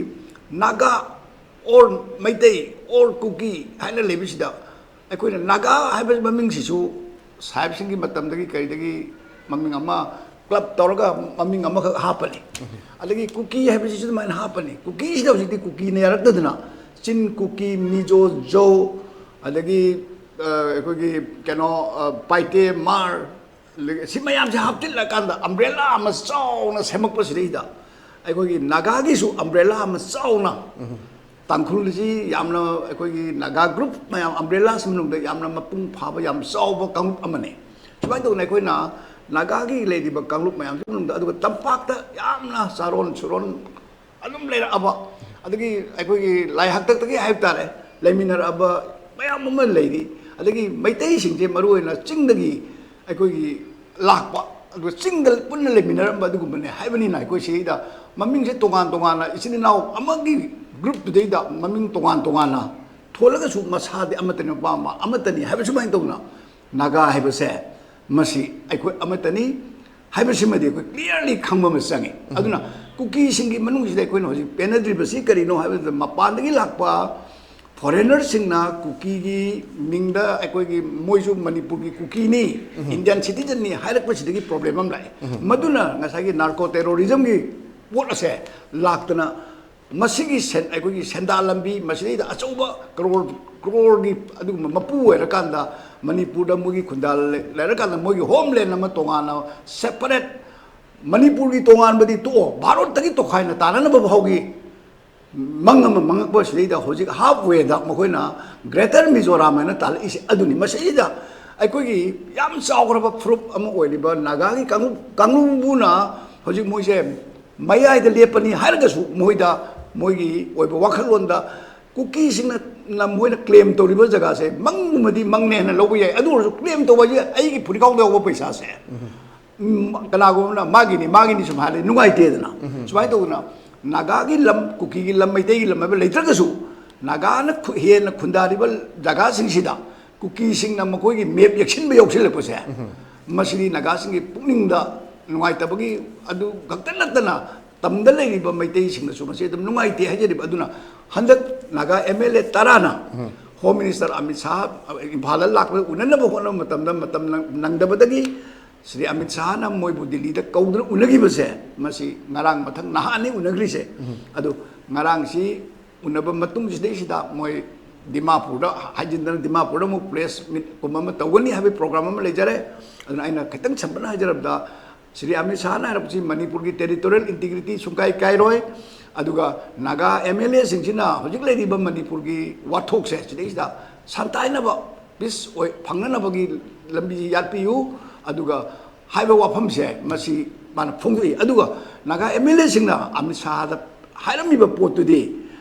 ꯅꯥꯒꯥ or ꯃꯩꯇꯩ or ꯀꯨꯀꯤ ꯍꯥꯏꯅ ꯂꯩꯕꯁꯤꯗ ꯑꯩꯈꯣꯏꯅ ꯅꯥꯒꯥ ꯍꯥꯏꯕ ꯃꯃꯤꯡꯁꯤꯁꯨ ꯁꯥꯍꯦꯕꯁꯤꯡꯒꯤ ꯃꯇꯝꯗꯒꯤ ꯀꯔꯤꯗꯒꯤ ꯃꯃꯤꯡ ꯑꯃ club ꯇꯧꯔꯒ ꯃꯃꯤꯡ ꯑꯃꯈꯛ ꯍꯥꯞꯄꯅꯤ꯫ ꯑꯗꯒꯤ ꯀꯨꯀꯤ ꯍꯥꯏꯕꯁꯤꯁꯨ ꯑꯗꯨꯃꯥꯏꯅ ꯍꯥꯞꯄꯅꯤ꯫ ꯀꯨꯀꯤꯁꯤꯗ ꯍꯧꯖꯤꯛꯇꯤ ꯀꯨꯀꯤꯅ ꯌꯥꯔꯛꯇꯗꯅ ꯆꯤꯟ ꯀꯨꯀꯤ, ꯃꯤꯖꯣ, ꯖꯧ, ꯑꯗꯒꯤ ꯑ, ꯑꯩꯈꯣꯏꯒꯤ ꯀꯩꯅꯣ, ꯑ, ꯄꯥꯏꯇꯦ, ꯃꯥꯔ, ꯑꯗꯒꯤ ꯁꯤ ꯃꯌꯥꯝꯁꯦ ꯍꯥꯞꯆꯤꯜꯂꯀꯥꯟꯗ umbrella ꯑꯃ ꯆꯥꯎꯅ ꯁꯦꯝꯃꯛꯄꯁꯤꯗꯩꯗ ꯑꯩꯈꯣꯏꯒꯤ ꯅꯥꯒꯥꯒꯤꯁꯨ umbrella ꯑꯃ ꯆꯥꯎꯅ, ꯇꯥꯡꯈꯨꯜꯁꯤ ꯌꯥꯝꯅ ꯑꯩꯈꯣꯏꯒꯤ ꯅꯥꯒꯥ group ꯃꯌꯥꯝ umbrellaꯁꯤ ꯃꯅꯨꯡꯗ ꯌꯥꯝꯅ ꯃꯄꯨꯡ ꯐꯥꯕ ꯌꯥꯝ ꯆꯥꯎꯕ ꯀꯥꯡꯂꯨꯞ ꯑꯃꯅꯤ꯫ ꯁꯨꯃꯥꯏꯅ ꯇꯧꯗꯅ ꯑꯩꯈꯣꯏꯅ ꯅꯥꯒꯥꯒꯤ ꯂꯩꯔꯤꯕ ꯀꯥꯡꯂꯨꯞ ꯃꯌꯥꯝꯁꯤ ꯃꯅꯨꯡꯗ ꯑꯗꯨꯒ ꯇꯝꯄꯥꯛꯇ ꯌꯥꯝꯅ ꯆꯥꯔꯣꯟ ꯁꯨꯔꯣꯟ ꯑꯗꯨꯝ ꯂꯩꯔꯛꯑꯕ, ꯑꯗꯒꯤ ꯑꯩꯈꯣꯏꯒꯤ ꯂꯥꯏ ꯍꯥꯛꯇꯛꯇꯒꯤ ꯍꯥꯏꯕ ꯇꯥꯔꯦ, ꯂꯩꯃꯤꯟꯅꯔꯛꯑꯕ ꯃꯌꯥꯝ ꯑꯃ ꯂꯩꯔꯤ꯫ ꯑꯗꯒꯤ ꯃꯩꯇꯩꯁꯤꯡꯁꯦ ꯃꯔꯨꯑꯣꯏꯅ ꯆꯤꯡꯗꯒꯤ ꯑꯩꯈꯣꯏꯒꯤ ꯂꯥꯛꯄ, ꯑꯗꯨꯒ ꯆꯤꯡꯗ ꯄꯨꯟꯅ ꯂꯩꯃꯤꯟꯅꯔꯝꯕ ꯑꯗꯨꯒꯨꯝꯕꯅꯦ ꯍꯥꯏꯕꯅꯤꯅ ꯑꯩꯈꯣꯏ ꯁꯤꯗ ꯃꯃꯤꯡꯁꯦ ꯇꯣꯉꯥꯟ ꯇꯣꯉꯥꯟꯅ ꯏꯆꯤꯟ ꯏꯅꯥꯎ ꯑꯃꯒꯤ groupꯇꯨꯗꯩꯗ ꯃꯃꯤꯡ ꯇꯣꯉꯥꯟ ꯇꯣꯉꯥꯟꯅ ꯊꯣꯜꯂꯒꯁꯨ ꯃꯁꯥꯗꯤ ꯑꯃꯠꯇꯅꯤ, ꯃꯄꯥ ꯃꯄꯥ ꯑꯃꯠꯇꯅꯤ ꯍꯥꯏꯕ ꯁꯨꯃꯥꯏꯅ ꯇꯧꯅ ꯅꯥꯒꯥ ꯍꯥꯏꯕꯁꯦ ꯃꯁꯤ ꯑꯩꯈꯣꯏ ꯑꯃꯠꯇꯅꯤ ꯍꯥꯏꯕꯁꯤꯃꯗꯤ ꯑꯩꯈꯣꯏ clearly ꯈꯪꯕ ꯑꯃ ꯆꯪꯉꯤ꯫ ꯑꯗꯨꯅ ꯀꯨꯀꯤꯁꯤꯡꯒꯤ ꯃꯅꯨꯡꯁꯤꯗ ꯑꯩꯈꯣꯏꯅ ꯍꯧꯖꯤꯛ ꯄꯦꯟꯅꯗ꯭ꯔꯤꯕꯁꯤ ꯀꯔꯤꯅꯣ ꯍꯥꯏꯕꯗ ꯃꯄꯥꯟꯗꯒꯤ ꯂꯥꯛꯄ foreignerꯁꯤꯡꯅ ꯀꯨꯀꯤꯒꯤ ꯃꯤꯡꯗ ꯑꯩꯈꯣꯏꯒꯤ ꯃꯣꯏꯁꯨ ꯃꯅꯤꯄꯨꯔꯒꯤ ꯀꯨꯀꯤꯅꯤ, Indian citizenꯅꯤ ꯍꯥꯏꯔꯛꯄꯁꯤꯗꯒꯤ problem ꯑꯃ ꯂꯥꯛꯑꯦ꯫ ꯃꯗꯨꯅ ꯉꯁꯥꯏꯒꯤ narco terrorismꯒꯤ ꯄꯣꯠ ꯑꯁꯦ ꯂꯥꯛꯇꯅ ꯃꯁꯤꯒꯤ ꯁꯦꯟ-, ꯑꯩꯈꯣꯏꯒꯤ ꯁꯦꯟꯗꯥꯟ ꯂꯝꯕꯤ ꯃꯁꯤꯗꯩꯗ ꯑꯆꯧꯕ crore, croreꯒꯤ ꯑꯗꯨꯒꯨꯝꯕ ꯃꯄꯨ ꯑꯣꯏꯔꯀꯥꯟꯗ ꯃꯅꯤꯄꯨꯔꯗ ꯃꯣꯏꯒꯤ ꯈꯨꯟꯗꯥ ꯂꯩ-, ꯂꯩꯔꯀꯥꯟꯗ ꯃꯣꯏꯒꯤ homeland ꯑꯃ ꯇꯣꯉꯥꯟꯅ separate ꯃꯅꯤꯄꯨꯔꯒꯤ ꯇꯣꯉꯥꯟꯕꯗꯤ ꯇꯣꯛꯑꯣ, ꯚꯥꯔꯠꯇꯒꯤ ꯇꯣꯈꯥꯏꯅ ꯇꯥꯅꯅꯕ ꯐꯥꯎꯒꯤ ꯃꯪ ꯑꯃ ꯃꯪꯉꯛꯄ ꯁꯤꯗꯩꯗ ꯍꯧꯖꯤꯛ half way ꯗ ꯃꯈꯣꯏꯅ Greater Mizoram ꯍꯥꯏꯅ ꯇꯥꯜꯂꯛꯏꯁꯦ ꯑꯗꯨꯅꯤ꯫ ꯃꯁꯤꯗ ꯑꯩꯈꯣꯏꯒꯤ ꯌꯥꯝ ꯆꯥꯎꯈ꯭ꯔꯕ ꯐꯨꯔꯨꯞ ꯑꯃ ꯑꯣꯏꯔꯤꯕ ꯅꯥꯒꯥꯒꯤ ꯀꯥꯡꯂꯨꯞ, ꯀꯥꯡꯂꯨꯞꯅ ꯍꯧꯖꯤꯛ ꯃꯣꯏꯁꯦ ꯃꯌꯥꯏꯗ ꯂꯦꯞꯄꯅꯤ ꯍꯥꯏꯔꯒꯁꯨ, ꯃꯣꯏꯗ ꯃꯣꯏꯒꯤ ꯑꯣꯏꯕ ꯋꯥꯈꯜꯂꯣꯟꯗ ꯀꯨꯀꯤꯁꯤꯡꯅ ꯃꯣꯏꯅ claim ꯇꯧꯔꯤꯕ ꯖꯒꯥꯁꯦ ꯃꯪꯒꯨꯝꯕꯗꯤ ꯃꯪꯅꯦꯅ ꯂꯧꯕ ꯌꯥꯏ꯫ ꯑꯗꯨ ꯑꯣꯏꯔꯁꯨ claim ꯇꯧꯕ ꯍꯥꯏꯁꯦ ꯑꯩꯒꯤ ꯐꯨꯔꯤꯈꯥꯎꯗ ꯌꯥꯎꯕ ꯄꯩꯁꯥꯁꯦ, ꯎꯝ, ꯀꯅꯥꯒꯨꯝꯕꯅ ꯃꯥꯒꯤꯅꯤ, ꯃꯥꯒꯤꯅꯤ ꯁꯨꯝ ꯍꯥꯏꯔꯗꯤ ꯅꯨꯡꯉꯥꯏꯇꯦꯗꯅ꯫ ꯎꯝ꯫ ꯁꯨꯃꯥꯏꯅ ꯇꯧꯗꯅ ꯅꯥꯒꯥꯒꯤ ꯂꯝ, ꯀꯨꯀꯤꯒꯤ ꯂꯝ, ꯃꯩꯇꯩꯒꯤ ꯂꯝ ꯍꯥꯏꯕ ꯂꯩꯇ꯭ꯔꯒꯁꯨ, ꯅꯥꯒꯥꯅ ꯈꯨ-, ꯍꯦꯟꯅ ꯈꯨꯟꯗꯥꯔꯤꯕ ꯖꯒꯥꯁꯤꯡꯁꯤꯗ ꯀꯨꯀꯤꯁꯤꯡꯅ ꯃꯈꯣꯏꯒꯤ map ꯌꯦꯛꯁꯤꯟꯕ ꯌꯥꯎꯁꯤꯜꯂꯛꯄꯁꯦ, ꯎꯝ꯫ ꯃꯁꯤꯗꯤ ꯅꯥꯒꯥꯁꯤꯡꯒꯤ ꯄꯨꯛꯅꯤꯡꯗ ꯅꯨꯡꯉꯥꯏꯇꯕꯒꯤ ꯑꯗꯨ ꯈꯛꯇ ꯅꯠꯇꯅ, ꯇꯝꯗ ꯂꯩꯔꯤꯕ ꯃꯩꯇꯩꯁꯤꯡꯅꯁꯨ ꯃꯁꯤ ꯑꯗꯨꯝ ꯅꯨꯡꯉꯥꯏꯇꯦ ꯍꯥꯏꯖꯔꯤꯕ꯫ ꯑꯗꯨꯅ ꯍꯟꯗꯛ Naga M L A ꯇꯔꯥꯅ um. Home Minister Amit Shah ꯏꯝꯐꯥꯜꯗ ꯂꯥꯛꯄꯗ ꯎꯅꯅꯕ ꯍꯣꯠꯅꯕ ꯃꯇꯝꯗ, ꯃꯇꯝ ꯅꯪ-, ꯅꯪꯗꯕꯗꯒꯤ ꯁ꯭ꯔꯤ ꯑꯃꯤꯠ ꯁꯥꯍꯅ ꯃꯣꯏꯕꯨ ꯗꯤꯜꯂꯤꯗ ꯀꯧꯗꯨꯅ ꯎꯅꯈꯤꯕꯁꯦ, ꯃꯁꯤ ꯉꯔꯥꯡ ꯃꯊꯪ ꯅꯍꯥꯟꯅꯤ ꯎꯅꯈ꯭ꯔꯤꯁꯦ꯫ ꯎꯝ꯫ ꯑꯗꯨ ꯉꯔꯥꯡꯁꯤ ꯎꯅꯕ ꯃꯇꯨꯡꯁꯤꯗꯩꯁꯤꯗ ꯃꯣꯏ ꯗꯤꯃꯥꯄꯨꯔꯗ ꯍꯥꯏꯖꯤꯟꯗꯅ, ꯗꯤꯃꯥꯄꯨꯔꯗ ꯑꯃꯨꯛ press meet ꯀꯨꯝꯕ ꯑꯃ ꯇꯧꯒꯅꯤ ꯍꯥꯏꯕꯒꯤ program ꯑꯃ ꯂꯩꯖꯔꯦ꯫ ꯑꯗꯨꯅ ꯑꯩꯅ ꯈꯤꯇꯪ ꯁꯝꯂꯞꯅ ꯍꯥꯏꯖꯔꯕꯗ, ꯁ꯭ꯔꯤ ꯑꯃꯤꯠ ꯁꯥꯍꯅ ꯍꯥꯏꯔꯛꯄꯁꯤ ꯃꯅꯤꯄꯨꯔꯒꯤ territorial integrity ꯁꯨꯡꯀꯥꯏ ꯀꯥꯏꯔꯣꯏ, ꯑꯗꯨꯒ ꯅꯥꯒꯥ M L A ꯁꯤꯡꯁꯤꯅ ꯍꯧꯖꯤꯛ ꯂꯩꯔꯤꯕ ꯃꯅꯤꯄꯨꯔꯒꯤ ꯋꯥꯊꯣꯛꯁꯦ ꯁꯤꯗꯩꯁꯤꯗ ꯁꯥꯟꯇꯥꯏꯅꯕ, peace ꯑꯣꯏ ꯐꯪꯅꯅꯕꯒꯤ ꯂꯝꯕꯤ ꯌꯥꯠꯄꯤꯌꯨ, ꯑꯗꯨꯒ ꯍꯥꯏꯕ ꯋꯥꯐꯝꯁꯦ ꯃꯁꯤ ꯃꯥꯅ ꯐꯣꯡꯗꯣꯛꯏ꯫ ꯑꯗꯨꯒ ꯅꯥꯒꯥ M L A ꯁꯤꯡꯅ ꯑꯃꯤꯠ ꯁꯥꯍꯗ ꯍꯥꯏꯔꯝꯃꯤꯕ ꯄꯣꯠꯇꯨꯗꯤ,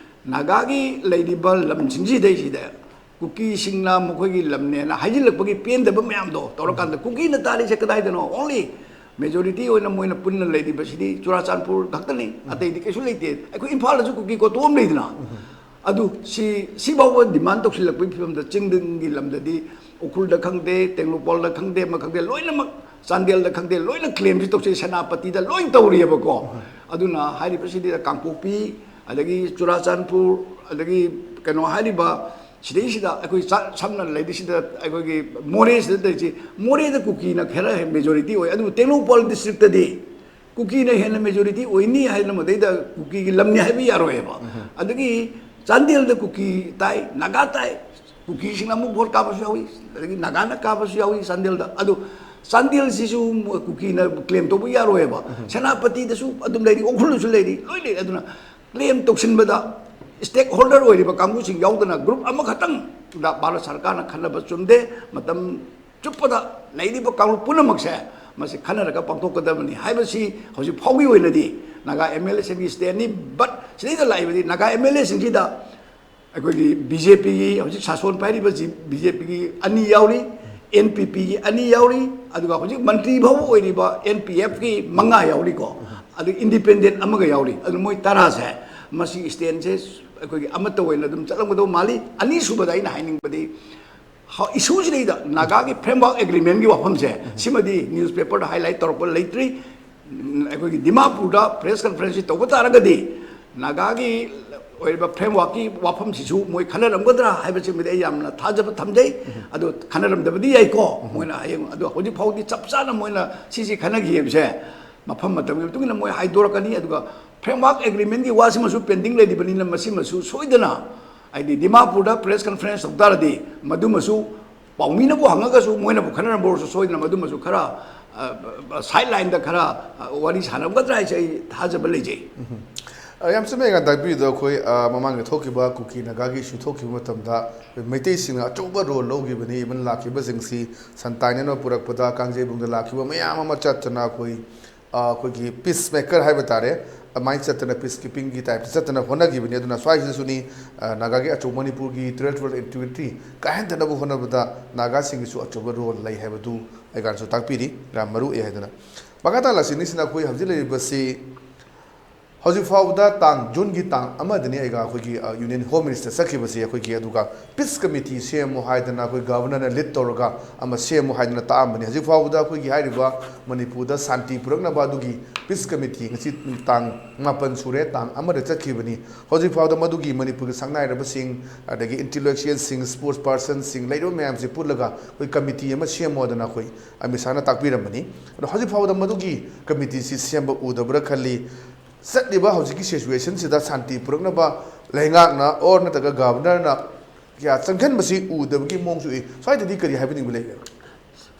ꯅꯥꯒꯥꯒꯤ ꯂꯩꯔꯤꯕ ꯂꯝꯁꯤꯡꯁꯤꯗꯩꯁꯤꯗ ꯀꯨꯀꯤꯁꯤꯡꯅ ꯃꯈꯣꯏꯒꯤ ꯂꯝꯅꯦꯅ ꯍꯥꯏꯖꯤꯜꯂꯛꯄꯒꯤ ꯄꯦꯟꯗꯕ ꯃꯌꯥꯝꯗꯣ ꯇꯧꯔꯀꯥꯟꯗ, ꯀꯨꯀꯤꯅ ꯇꯥꯔꯤꯁꯦ ꯀꯗꯥꯏꯗꯅꯣ? Only majority ꯑꯣꯏꯅ ꯃꯣꯏꯅ ꯄꯨꯟꯅ ꯂꯩꯔꯤꯕꯁꯤꯗꯤ ꯆꯨꯔꯥꯆꯥꯟꯄꯨꯔ ꯈꯛꯇꯅꯤ, ꯑꯇꯩꯗꯤ ꯀꯩꯁꯨ ꯂꯩꯇꯦ꯫ ꯑꯩꯈꯣꯏ ꯏꯝꯐꯥꯜꯗꯁꯨ ꯀꯨꯀꯤ ꯀꯣꯇꯣ ꯑꯃ ꯂꯩꯗꯅ, ꯑꯗꯨ ꯁꯤ, ꯁꯤꯐꯥꯎꯕ demand ꯇꯧꯁꯤꯜꯂꯛꯄꯒꯤ ꯐꯤꯕꯝꯗ, ꯆꯤꯡꯗꯒꯤ ꯂꯝꯗꯗꯤ ꯎꯈ꯭ꯔꯨꯜꯗ ꯈꯪꯗꯦ, ꯇꯦꯡꯅꯧꯄꯜꯗ ꯈꯪꯗꯦ, ꯑꯃ ꯈꯪꯗꯦ, ꯂꯣꯏꯅꯃꯛ, ꯆꯥꯟꯗꯦꯜꯗ ꯈꯪꯗꯦ, ꯂꯣꯏꯅ claim ꯁꯤ ꯇꯧꯁꯤ, ꯁꯦꯅꯥꯄꯇꯤꯗ ꯂꯣꯏ ꯇꯧꯔꯤꯑꯕꯀꯣ꯫ ꯑꯗꯨꯅ ꯍꯥꯏꯔꯤꯕꯁꯤꯗꯤ ꯀꯥꯡꯄꯣꯛꯄꯤ, ꯑꯗꯒꯤ ꯆꯨꯔꯥꯆꯥꯟꯄꯨꯔ, ꯑꯗꯒꯤ ꯀꯩꯅꯣ ꯍꯥꯏꯔꯤꯕ ꯁꯤꯗꯩꯁꯤꯗ ꯑꯩꯈꯣꯏ ꯆꯥ-, ꯁꯝꯅ ꯂꯩꯔꯤꯁꯤꯗ ꯑꯩꯈꯣꯏꯒꯤ ꯃꯣꯔꯦꯁꯤꯗ ꯂꯩꯔꯤꯁꯤ, ꯃꯣꯔꯦꯗ ꯀꯨꯀꯤꯅ ꯈꯔ ꯍꯦꯟꯅ majority ꯑꯣꯏ, ꯑꯗꯨꯕꯨ ꯇꯦꯡꯅꯧꯄꯜ district ꯇꯗꯤ ꯀꯨꯀꯤꯅ ꯍꯦꯟꯅ majority ꯑꯣꯏꯅꯤ ꯍꯥꯏꯅ ꯃꯗꯩꯗ ꯀꯨꯀꯤꯒꯤ ꯂꯝꯅꯤ ꯍꯥꯏꯕ ꯌꯥꯔꯣꯏꯕ꯫ ꯑꯗꯒꯤ ꯆꯥꯟꯗꯦꯜꯗ ꯀꯨꯀꯤ ꯇꯥꯏ, ꯅꯥꯒꯥ ꯇꯥꯏ, ꯀꯨꯀꯤꯁꯤꯡꯅ ꯑꯃꯨꯛ vote ꯀꯥꯞꯄꯁꯨ ꯌꯥꯎꯏ, ꯑꯗꯒꯤ ꯅꯥꯒꯥꯅ ꯀꯥꯞꯄꯁꯨ ꯌꯥꯎꯏ ꯆꯥꯟꯗꯦꯜꯗ꯫ ꯑꯗꯨ ꯆꯥꯟꯗꯦꯜꯁꯤꯁꯨ ꯀꯨꯀꯤꯅ ꯀ꯭ꯂꯦꯝ ꯇꯧꯕ ꯌꯥꯔꯣꯏꯕ꯫ ꯁꯦꯅꯥꯄꯇꯤꯗꯁꯨ ꯑꯗꯨꯝ ꯂꯩꯔꯤ, ꯎꯈ꯭ꯔꯨꯜꯗꯁꯨ ꯂꯩꯔꯤ, ꯂꯣꯏ ꯂꯩꯔꯤ꯫ ꯑꯗꯨꯅ ꯀ꯭ꯂꯦꯝ ꯇꯧꯁꯤꯟꯕꯗ ꯁ꯭ꯇꯦꯛ ꯍꯣꯜꯗꯔ ꯑꯣꯏꯔꯤꯕ ꯀꯥꯡꯕꯨꯁꯤꯡ ꯌꯥꯎꯗꯅ ꯒ꯭ꯔꯨꯞ ꯑꯃꯈꯛꯇꯪꯗ ꯚꯥꯔꯠ ꯁꯔꯀꯥꯔꯅ ꯈꯟꯅꯕ ꯆꯨꯝꯗꯦ꯫ ꯃꯇꯝ ꯆꯨꯞꯄꯗ ꯂꯩꯔꯤꯕ ꯀꯥꯡꯂꯨꯞ ꯄꯨꯝꯅꯃꯛꯁꯦ ꯃꯁꯤ ꯈꯟꯅꯔꯒ ꯄꯥꯡꯊꯣꯛꯀꯗꯕꯅꯤ ꯍꯥꯏꯕꯁꯤ ꯍꯧꯖꯤꯛ ꯐꯥꯎꯒꯤ ꯑꯣꯏꯅꯗꯤ ꯅꯥꯒꯥ ꯑꯦꯝ ꯑꯦꯜ ꯑꯦꯁꯤꯡꯒꯤ ꯁ꯭ꯇꯦꯟꯅꯤ꯫ ꯕꯠ ꯁꯤꯗꯩꯗ ꯂꯥꯛꯏꯕꯗꯤ ꯅꯥꯒꯥ ꯑꯦꯝ ꯑꯦꯜ ꯑꯦꯁꯤꯡꯁꯤꯗ ꯑꯩꯈꯣꯏꯒꯤ ꯕꯤ ꯖꯦ ꯄꯤꯒꯤ ꯍꯧꯖꯤꯛ ꯁꯥꯁꯣꯟ ꯄꯥꯏꯔꯤꯕ ꯕꯤ ꯖꯦ ꯄꯤꯒꯤ ꯑꯅꯤ ꯌꯥꯎꯔꯤ, ꯑꯦꯟ ꯄꯤ ꯄꯤꯒꯤ ꯑꯅꯤ ꯌꯥꯎꯔꯤ, ꯑꯗꯨꯒ ꯍꯧꯖꯤꯛ ꯃꯟꯇ꯭ꯔꯤ ꯐꯥꯎꯕ ꯑꯣꯏꯔꯤꯕ ꯑꯦꯟ ꯄꯤ ꯑꯦꯐꯀꯤ ꯃꯉꯥ ꯌꯥꯎꯔꯤꯀꯣ, ꯑꯗꯨ ꯏꯟꯗꯤꯄꯦꯟꯗꯦꯟ ꯑꯃꯒ ꯌꯥꯎꯔꯤ꯫ ꯑꯗꯨ ꯃꯣꯏ ꯇꯔꯥꯁꯦ ꯃꯁꯤ ꯁ꯭ꯇꯦꯟꯁꯦ ꯑꯩꯈꯣꯏꯒꯤ ꯑꯃꯠꯇ ꯑꯣꯏꯅ ꯑꯗꯨꯝ ꯆꯠꯂꯝꯒꯗꯧ ꯃꯥꯜꯂꯤ꯫ ꯑꯅꯤꯁꯨꯕꯗ ꯑꯩꯅ ꯍꯥꯏꯅꯤꯡꯕꯗꯤ ꯏꯁꯨꯁꯤꯗꯩꯗ ꯅꯥꯒꯥꯒꯤ ꯐ꯭ꯔꯦꯝꯋꯥꯔꯛ ꯑꯦꯒ꯭ꯔꯤꯃꯦꯟꯒꯤ ꯋꯥꯐꯝꯁꯦ, ꯁꯤꯃꯗꯤ ꯅ꯭ꯌꯨꯁꯄꯦꯄꯔꯗ ꯍꯥꯏꯂꯥꯏꯠ ꯇꯧꯔꯛꯄ ꯂꯩꯇ꯭ꯔꯤ꯫ ꯑꯩꯈꯣꯏꯒꯤ ꯗꯤꯃꯥꯄꯨꯔꯗ ꯄ꯭ꯔꯦꯁ ꯀꯟꯐꯔꯦꯟꯁꯁꯤ ꯇꯧꯕ ꯇꯥꯔꯒꯗꯤ ꯅꯥꯒꯥꯒꯤ ꯑꯣꯏꯔꯤꯕ ꯐ꯭ꯔꯦꯝꯋꯥꯔꯛꯀꯤ ꯋꯥꯐꯝꯁꯤꯁꯨ ꯃꯣꯏ ꯈꯟꯅꯔꯝꯒꯗ꯭ꯔꯥ ꯍꯥꯏꯕꯁꯤꯃꯗꯤ ꯑꯩ ꯌꯥꯝꯅ ꯊꯥꯖꯕ ꯊꯝꯖꯩ꯫ ꯑꯗꯣ ꯈꯟꯅꯔꯝꯗꯕꯗꯤ ꯌꯥꯏꯀꯣ, ꯃꯣꯏꯅ ꯍꯌꯦꯡ, ꯑꯗꯣ ꯍꯧꯖꯤꯛ ꯐꯥꯎꯗꯤ ꯆꯞ ꯆꯥꯅ ꯃꯣꯏꯅ ꯁꯤꯁꯤ ꯈꯟꯅꯈꯤ ꯍꯥꯏꯕꯁꯦ ꯃꯐꯝ ꯃꯇꯝꯒꯤ ꯃꯇꯨꯡ ꯏꯟꯅ ꯃꯣꯏ ꯍꯥꯏꯗꯣꯔꯛꯀꯅꯤ꯫ ꯑꯗꯨꯒ ꯐ꯭ꯔꯦꯝꯋꯥꯔꯛ ꯑꯦꯒ꯭ꯔꯤꯃꯦꯟꯒꯤ ꯋꯥꯁꯤꯃꯁꯨ ꯄꯦꯟꯗꯤꯡ ꯂꯩꯔꯤꯕꯅꯤꯅ ꯃꯁꯤꯃꯁꯨ ꯁꯣꯏꯗꯅ ꯍꯥꯏꯗꯤ ꯗꯤꯃꯥꯄꯨꯔꯗ ꯄ꯭ꯔꯦꯁ ꯀꯟꯐꯔꯦꯟꯁ ꯇꯧ ꯇꯥꯔꯗꯤ ꯃꯗꯨꯃꯁꯨ ꯄꯥꯎꯃꯤꯅꯕꯨ ꯍꯪꯉꯒꯁꯨ ꯃꯣꯏꯅꯕꯨ ꯈꯟꯅꯔꯝꯕ ꯑꯣꯏꯔꯁꯨ ꯁꯣꯏꯗꯅ ꯃꯗꯨꯃꯁꯨ ꯈꯔ ꯁꯥꯏꯠ ꯂꯥꯏꯟꯗ ꯈꯔ ꯋꯥꯔꯤ ꯁꯥꯟꯅꯔꯝꯒꯗ꯭ꯔꯥ ꯍꯥꯏꯁꯦ ꯑꯩ ꯊꯥꯖꯕ ꯂꯩꯖꯩ꯫ ꯌꯥꯝ ꯆꯨꯝꯃꯦ, ꯉꯥ ꯇꯥꯛꯄꯤꯔꯤꯗꯣ꯫ ꯑꯩꯈꯣꯏ ꯃꯃꯥꯡꯗ ꯊꯣꯛꯈꯤꯕ ꯀꯨꯀꯤ ꯅꯥꯒꯥꯒꯤ ꯏꯁꯨ ꯊꯣꯛꯈꯤꯕ ꯃꯇꯝꯗ ꯑꯩꯈꯣꯏ ꯃꯩꯇꯩꯁꯤꯡꯅ ꯑꯆꯧꯕ ꯔꯣꯜ ꯂꯧꯈꯤꯕꯅꯤ꯫ ꯏꯚꯟ ꯂꯥꯛꯈꯤꯕꯁꯤꯡꯁꯤ ꯁꯟ ꯇꯥꯏꯅꯅ ꯄꯨꯔꯛꯄꯗ ꯀꯥꯡꯖꯩꯕꯨꯡꯗ ꯂꯥꯛꯈꯤꯕ ꯃꯌꯥꯝ ꯑꯃ ꯆꯠꯇꯅ ꯑꯩꯈꯣꯏ ꯑꯩꯈꯣꯏꯒꯤ ꯄꯤꯁ ꯃꯦꯀꯔ ꯍꯥꯏꯕ ꯇꯥꯔꯦ, ꯑꯗꯨꯃꯥꯏꯅ ꯆꯠꯇꯅ ꯄꯤꯁ ꯀꯤꯄꯤꯡꯒꯤ ꯇꯥꯏꯞꯇ ꯆꯠꯇꯅ ꯍꯣꯠꯅꯈꯤꯕꯅꯤ꯫ ꯑꯗꯨꯅ ꯁ꯭ꯋꯥꯏꯁꯤꯗꯁꯨꯅꯤ, ꯅꯥꯒꯥꯒꯤ ꯑꯆꯧ ꯃꯅꯤꯄꯨꯔꯒꯤ ꯇꯦꯔꯤꯇꯣꯔꯤꯌꯦꯜ ꯏꯟꯇꯤꯒ꯭ꯔꯤꯇꯤ ꯀꯥꯏꯍꯟꯗꯅꯕ ꯍꯣꯠꯅꯕꯗ ꯅꯥꯒꯥꯁꯤꯡꯒꯤꯁꯨ ꯑꯆꯧꯕ ꯔꯣꯜ ꯂꯩ ꯍꯥꯏꯕꯗꯨ ꯑꯩꯒꯥꯟꯁꯨ ꯇꯥꯛꯄꯤꯔꯤ꯫ ꯌꯥꯝ ꯃꯔꯨ ꯑꯣꯏ ꯍꯥꯏꯗꯅ꯫ ꯃꯈꯥ ꯇꯥꯅ ꯂꯥꯛꯁꯤꯅꯤꯁꯤꯅ ꯑꯩꯈꯣꯏ ꯍꯧꯖꯤꯛ ꯂꯩꯔꯤꯕꯁꯤ ꯍꯧꯖꯤꯛ ꯐꯥꯎꯕꯗ ꯇꯥꯡ, ꯖꯨꯟꯒꯤ ꯇꯥꯡ ꯑꯃꯗꯅꯤ ꯑꯩꯒ ꯑꯩꯈꯣꯏꯒꯤ ꯌꯨꯅꯤꯌꯟ ꯍꯣꯝ ꯃꯤꯅꯤꯁꯇꯔ ꯆꯠꯈꯤꯕꯁꯤ꯫ ꯑꯩꯈꯣꯏꯒꯤ ꯑꯗꯨꯒ ꯄꯤꯁ ꯀꯃꯤꯇꯤ ꯁꯦꯝꯃꯨ ꯍꯥꯏꯗꯅ ꯑꯩꯈꯣꯏ ꯒꯚꯔꯅꯔꯅ ꯂꯤꯗ ꯇꯧꯔꯒ ꯑꯃ ꯁꯦꯝꯃꯨ ꯍꯥꯏꯗꯅ ꯇꯥꯛꯑꯝꯕꯅꯤ꯫ ꯍꯧꯖꯤꯛ ꯐꯥꯎꯕꯗ ꯑꯩꯈꯣꯏꯒꯤ ꯍꯥꯏꯔꯤꯕ ꯃꯅꯤꯄꯨꯔꯗ ꯁꯥꯟꯇꯤ ꯄꯨꯔꯛꯅꯕ ꯑꯗꯨꯒꯤ ꯄꯤꯁ ꯀꯃꯤꯇꯤ ꯉꯁꯤ ꯇꯥꯡ ꯃꯥꯄꯟ ꯁꯨꯔꯦ, ꯇꯥꯡ ꯑꯃꯗ ꯆꯠꯈꯤꯕꯅꯤ꯫ ꯍꯧꯖꯤꯛ ꯐꯥꯎꯕꯗ ꯃꯗꯨꯒꯤ ꯃꯅꯤꯄꯨꯔꯒꯤ ꯁꯛꯅꯥꯏꯔꯕꯁꯤꯡ, ꯑꯗꯒꯤ ꯏꯟꯇꯤꯂꯦꯛꯆꯨꯋꯦꯜꯁꯤꯡ, ꯁ꯭ꯄꯣꯔꯠꯁ ꯄꯥꯔꯁꯟꯁꯤꯡ, ꯂꯩꯔꯤꯕ ꯃꯌꯥꯝꯁꯤ ꯄꯨꯜꯂꯒ ꯑꯩꯈꯣꯏ ꯀꯃꯤꯇꯤ ꯑꯃ ꯁꯦꯝꯃꯣꯗꯅ ꯑꯩꯈꯣꯏ ꯑꯃꯤꯠ ꯁꯥꯍꯅ ꯇꯥꯛꯄꯤꯔꯝꯕꯅꯤ꯫ ꯑꯗꯣ ꯍꯧꯖꯤꯛ ꯐꯥꯎꯕꯗ ꯃꯗꯨꯒꯤ ꯀꯃꯤꯇꯤꯁꯤ ꯁꯦꯝꯕ ꯎꯗꯕ꯭ꯔꯥ ꯈꯜꯂꯤ꯫ ꯆꯠꯂꯤꯕ ꯍꯧꯖꯤꯛꯀꯤ ꯁꯤꯆꯨꯋꯦꯁꯟꯁꯤꯗ ꯁꯥꯟꯇꯤ ꯄꯨꯔꯛꯅꯕ ꯂꯩꯉꯥꯛꯅ ꯑꯣꯔ ꯅꯠꯇ꯭ꯔꯒ ꯒꯚꯔꯅꯔꯅ ꯀꯌꯥ ꯆꯪꯁꯤꯟꯕꯁꯤ ꯎꯗꯕꯒꯤ ꯃꯑꯣꯡꯁꯨ ꯎꯏ꯫ ꯁ꯭ꯋꯥꯏꯗꯗꯤ ꯀꯔꯤ ꯍꯥꯏꯕꯤꯅꯤꯡꯕ ꯂꯩꯒꯦ?